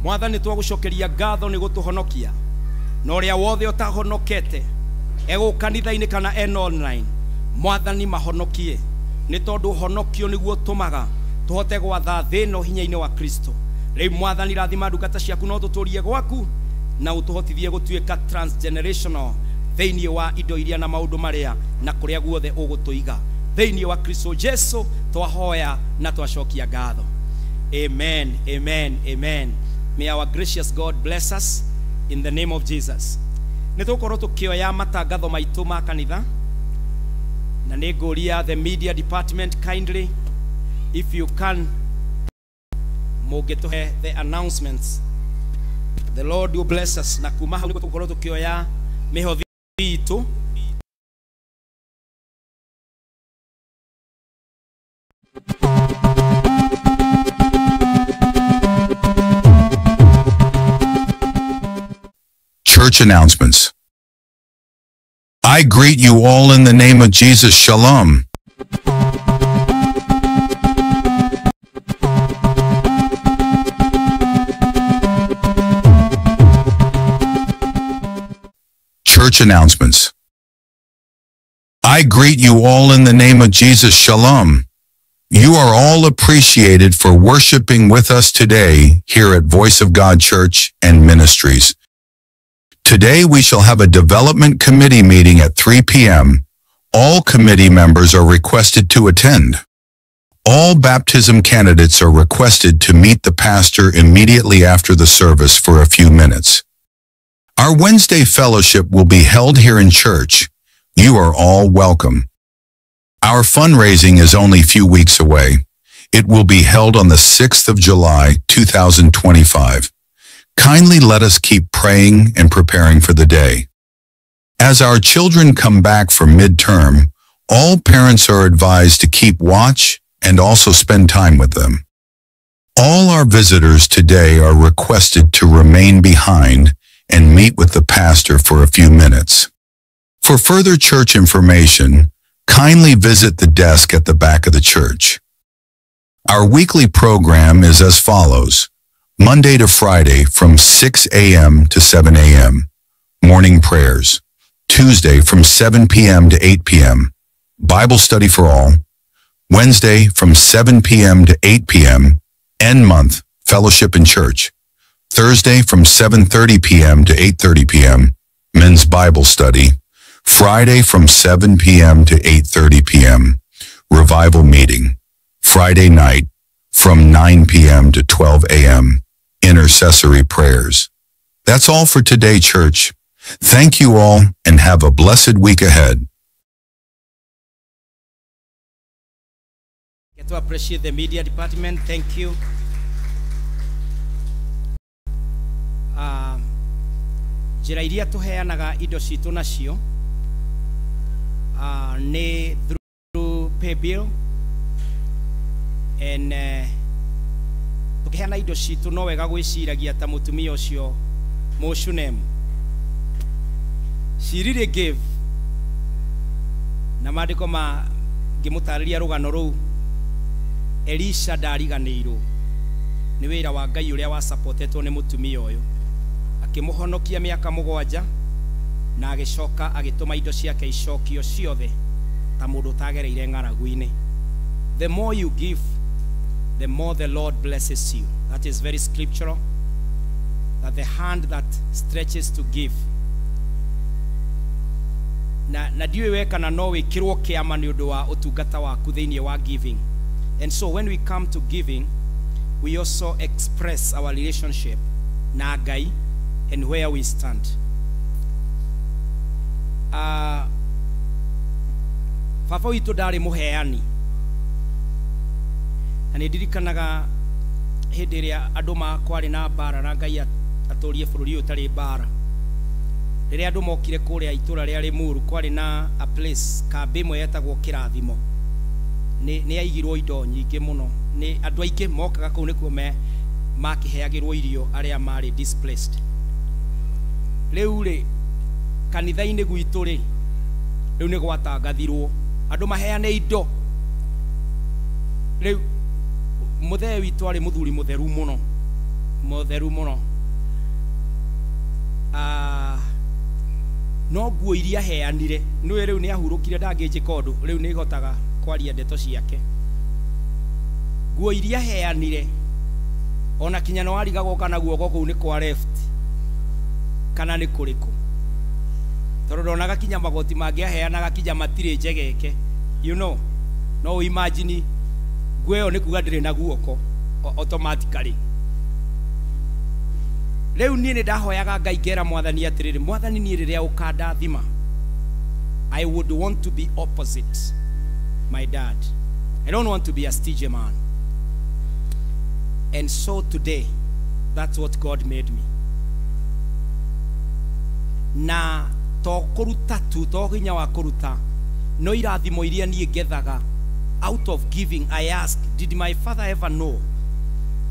Mwathani, twagũcokeria ngatho nĩ gũtũhonokia, na ũrĩa wothe ũtahonokete egũ kanitha-inĩ kana en online, Mwathani, mahonokie, nĩ tondũ ũhonokio nĩguo ũtũmaga tũhote gwatha thĩ ĩno hinya-inĩ wa Kristo. Rĩu Mwathani, rathima ndungata ciaku no tũtũrie gwaku na ũtũhotithie gũtuĩka transgenerational thĩinĩ wa indo iria na maũndũ marĩa na kũrĩa guothe ũgũtũiga thĩinĩ wa Kristo Jesu twahoya na twacokia ngatho. Amen, amen, amen. May our gracious God bless us in the name of Jesus. Nĩ tũgũkorwo tũkĩoya matangatho maitũ ma kanitha, na nĩ ngũria the media department, kindly, if you can, mũngĩtũhe the announcements. The Lord will bless us. Na kuma hau nĩguo tũgũkorwo tũkĩoya mĩhothi itũ. Church announcements. I greet you all in the name of Jesus. Shalom. Church announcements. I greet you all in the name of Jesus. Shalom. You are all appreciated for worshiping with us today here at Voice of God Church and Ministries. Today we shall have a development committee meeting at 3 p.m. All committee members are requested to attend. All baptism candidates are requested to meet the pastor immediately after the service for a few minutes. Our Wednesday fellowship will be held here in church. You are all welcome. Our fundraising is only a few weeks away. It will be held on the 6th of July, 2025. Kindly let us keep praying and preparing for the day. As our children come back for midterm, all parents are advised to keep watch and also spend time with them. All our visitors today are requested to remain behind and meet with the pastor for a few minutes. For further church information, kindly visit the desk at the back of the church. Our weekly program is as follows. Monday to Friday from 6 a.m. to 7 a.m. Morning prayers. Tuesday from 7 p.m. to 8 p.m. Bible study for all. Wednesday from 7 p.m. to 8 p.m. End month fellowship in church. Thursday from 7:30 p.m. to 8:30 p.m. Men's Bible study. Friday from 7 p.m. to 8:30 p.m. Revival meeting. Friday night from 9 p.m. to 12 a.m. Intercessory prayers. That's all for today, church. Thank you all and have a blessed week ahead. Get to appreciate the media department. Thank you. Njĩra iria tũheanaga indo citũ nacio nĩ through pay pay bill and tukiheana indo citu no wega gwiciragia ta mutumia ucio Mũshunemu. She really gave. Na maandĩko ma ngĩmũtarĩria rũgano rũu, Elisha ndariganĩirwo nĩ wĩra wa Ngai ũrĩa wasapotetwo nĩ mũtumia ũyũ, akĩmũhonokia mĩaka 7 na agĩcoka agĩtũma indo ciake icokio ciothe ta mũndũ ũtagereire ng'aragu-inĩ. The more you give, the more the Lord blesses you. That is very scriptural, that the hand that stretches to give. Na ndiũĩ we kana no wĩkĩrwo kĩama nĩ ũndũ wa ũtungata waku thĩinĩ wa giving. And so when we come to giving, we also express our relationship na Ngai and where we stand. Baba witũ ndarĩ mũheani, na nĩ ndirikanaga hĩndĩ ĩrĩa andũ kwarĩ na mbara na Ngai atũrie bũrũri ũyũ ũtarĩ mbara. Rĩrĩa andũ mokire kũrĩa itũra rĩa Limuru, kwarĩ na a place, kambĩ ĩmwe yetagwo Kĩrathimo. Nĩ yaigirwo indo nyingĩ mũno, nĩ andũ aingĩ mokaga kũu nĩkuo makĩheagĩrwo irio arĩa marĩ displaced. Rĩu rĩ, kanitha-inĩ gwitũ rĩ, rĩu nĩ gwatangathirwo andũ maheane indo. Rĩu mũthee witũ arĩ mũthuri mũtheru mũno, mũtheru mũno. No nguo iria heanire, nĩwe rĩu nĩ ahurũkire, ndangĩnjĩka ũndũ, rĩu nĩ hotaga kwaria ndeto ciake. Nguo iria heanire, ona kinya no arigagwo kana guoko kũu nĩ kwa left kana nĩ kũrĩkũ, tondũ ndonaga kinya magoti mangĩ aheanaga kinya matirĩ njegeke, you know. No imagine nguo ĩyo nĩ kuga ndĩrĩ na guoko automatically. Rĩu niĩ nĩ ndahoyaga Ngai ngera Mwathani atĩrĩrĩ, Mwathani niĩ rĩrĩa ũkandathima, I would want to be opposite my dad. I don't want to be a stingy man. And so today, that's what God made me. Na to kũruta tu, to hinya wa kũruta, no irathimo iria niĩ ngethaga out of giving. I ask, did my father ever know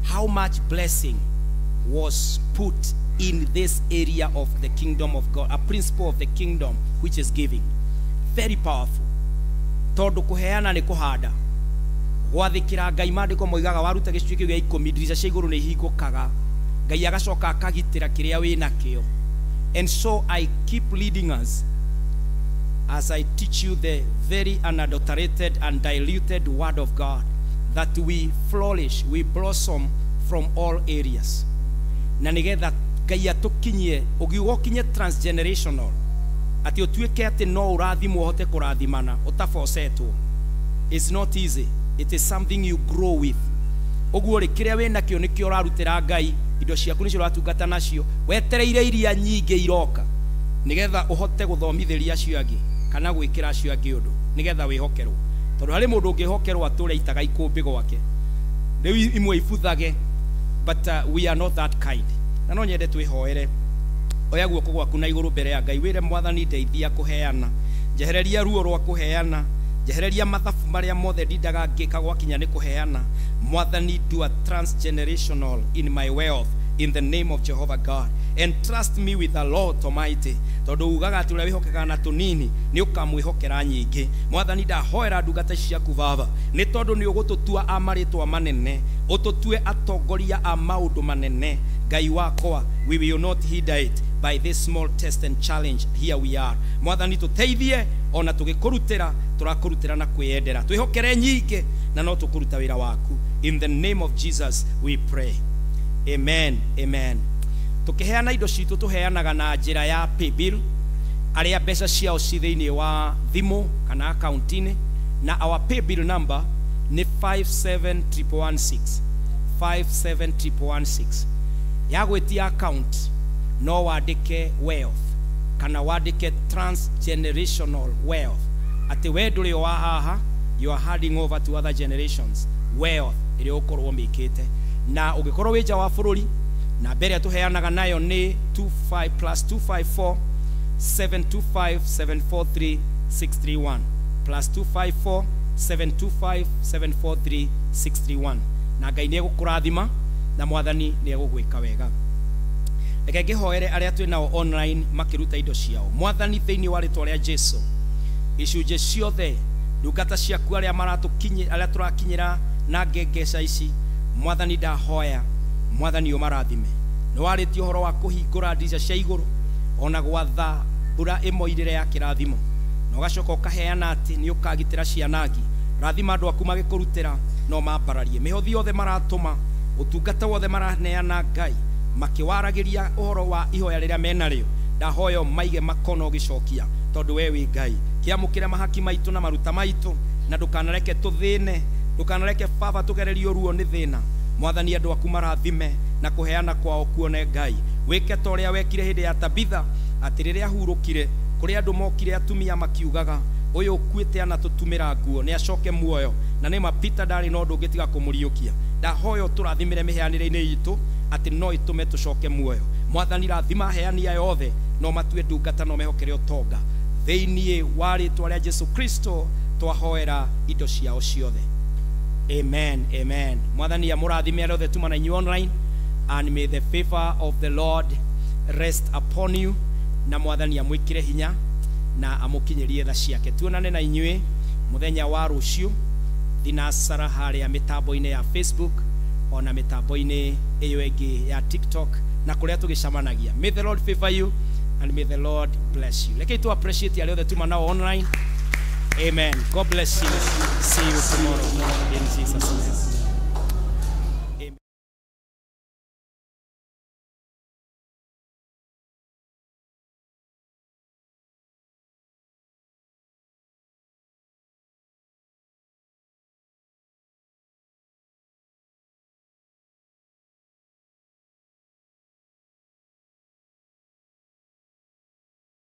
how much blessing was put in this area of the kingdom of God, a principle of the kingdom, which is giving? Very powerful. Tondũ kũheana nĩ kũhanda. Gwathĩkĩra Ngai, maandĩko moigaga waruta gĩcunjĩ kĩu gĩa 10, ndirica cia igũrũ nĩ ihingũkaga, Ngai agacoka akagitĩra kĩrĩa wĩ nakĩo. And so I keep leading us as I teach you the very unadulterated and diluted word of God, that we flourish, we blossom from all areas. Na nigetha Ngai atũkinyie, ũgiuga ũkinye transgenerational, atĩ ũtuĩke atĩ no ũrathimwo ũhote kũrathimana ũtabosetwo. It's not easy. It is something you grow with. Ũguo rĩ, kĩrĩa wĩ nakĩo nĩkĩo ũrarutĩra Ngai, indo ciaku nĩcio ũratungata nacio, wetereire iria nyingĩ iroka nĩgetha ũhote gũthomithĩria acio angĩ kana gwĩkĩra acio angĩ ũndũ, nĩgetha wĩhokerwo. Tondũ harĩ mũndũ ũngĩhokerwo atũre itaga ikũmbĩ gwake, rĩu imwe ibuthage, but we are not that kind. Na no nyende twĩhoere. Oya guoko gwaku na igũrũ mbere ya Ngai, wĩre Mwathani ndeithia kũheana, njehereria ruo rwa kũheana, njehereria mathabu marĩa mothe ndindaga ngĩka gwakinya nĩ kũheana. Mwathani, do a transgenerational in my wealth in the name of Jehovah God, and trust me with the Lord Almighty. Tondũ ugaga atĩ ũrĩa wĩhokekaga na tũnini nĩ ũkamwĩhokera nyingĩ. Mwathani, ndahoera ndungata ciaku Baba, nĩ tondũ nĩ ũgũtũtua a marĩtwa manene, ũtũtue atongoria a maũndũ manene. Ngai wakwa, we will not hinder it by this small test and challenge. Here we are. Mwathani, tũteithie ona tũgĩkũrutĩra, tũrakũrutĩra na kwĩyendera, twĩhokere nyingĩ na no tũkũruta wĩra waku. In the name of Jesus we pray. Amen, amen. Tũkĩheana indo citũ tũheanaga na njĩra ya paybill, arĩa mbeca ciao ci thĩinĩ wa thimũ kana akaunti-inĩ, na our paybill number nĩ 57116, 57116. Ya gwĩtia account no wandĩke wealth kana wandĩke transgenerational wealth, atĩ we ndũrĩ wa haha, you are handing over to other generations wealth ĩrĩa ũkorwo mĩkĩte. Na ũngĩkorwo wĩ nja wa bũrũri, namba ĩrĩa tũheanaga nayo nĩ 25 plus 254 725 743 631, plus 254 725 743 631 na Ngai nĩ egũkũrathima na Mwathani nĩ egũgwĩka wega. Reke ngĩhoere arĩa twĩ nao online makĩruta indo ciao. Mwathani, thĩinĩ wa rĩtwa rĩa Jesu, icunjĩ ciothe ndungata ciaku arĩa maratũkinyĩ arĩa tũrakinyĩra na ngengeca ici, Mwathani ndahoya Mwathani ũmarathime. Nĩ warĩtie ũhoro wa kũhingũra ndirica cia igũrũ ona gwatha mbura ĩmoirĩre ya kĩrathimo, na ũgacoka ũkaheana atĩ nĩ ũkagitĩra cianangi. Rathima andũ aku magĩkũrutĩra no mambararie mĩhothi yothe maratũma, ũtungata wothe maraneana Ngai makĩwaragĩria ũhoro wa ihoya rĩrĩa menarĩo. Ndahoya maige makono ũgĩcokia, tondũ we wĩ Ngai. Kĩamũkĩre mahaki maitũ na maruta maitũ, na ndũkanareke tũthĩne, ndũkanareke Baba tũgererio ruo nĩ thĩna. Mwathani andũ aku marathime na kũheana kwao kuone Ngai. Wĩke ta ũrĩa wekire hĩndĩ ya Tabitha, atĩ rĩrĩa ahurũkire kũrĩ andũ mokire atumia makiugaga ũyũ ũkuĩte anatũtumĩra nguo nĩ acoke muoyo, na nĩ ma Peter ndarĩ na ũndũ ũngĩ tiga kũmũriũkia. Ndahoya ũtũrathimĩre mĩheanĩre-inĩ itũ atĩ no ĩtũme tũcoke muoyo. Mwathani rathima aheani aya othe, no matue ndungata no mehokere ũtonga. Thĩinĩ wa rĩtwa rĩa Jesu Kristo twahoera indo ciao ciothe. Amen, amen. Mwathani amũrathime arĩa othe tuma na inyuĩ online, and may the favor of the Lord rest upon you, na Mwathani amwĩkĩre hinya na amũkinyĩrie tha ciake. Tuonane na inyuĩ mũthenya wa rũciũ thinacara harĩa mĩtambo-inĩ ya Facebook ona mĩtambo-inĩ ĩyo ĩngĩ ya TikTok na kũrĩa tũgĩcemanagia. May the Lord favor you and may the Lord bless you. Reke tu appreciate arĩa othe tuma nao online. Amen. God bless you. See you tomorrow in Jesus' name.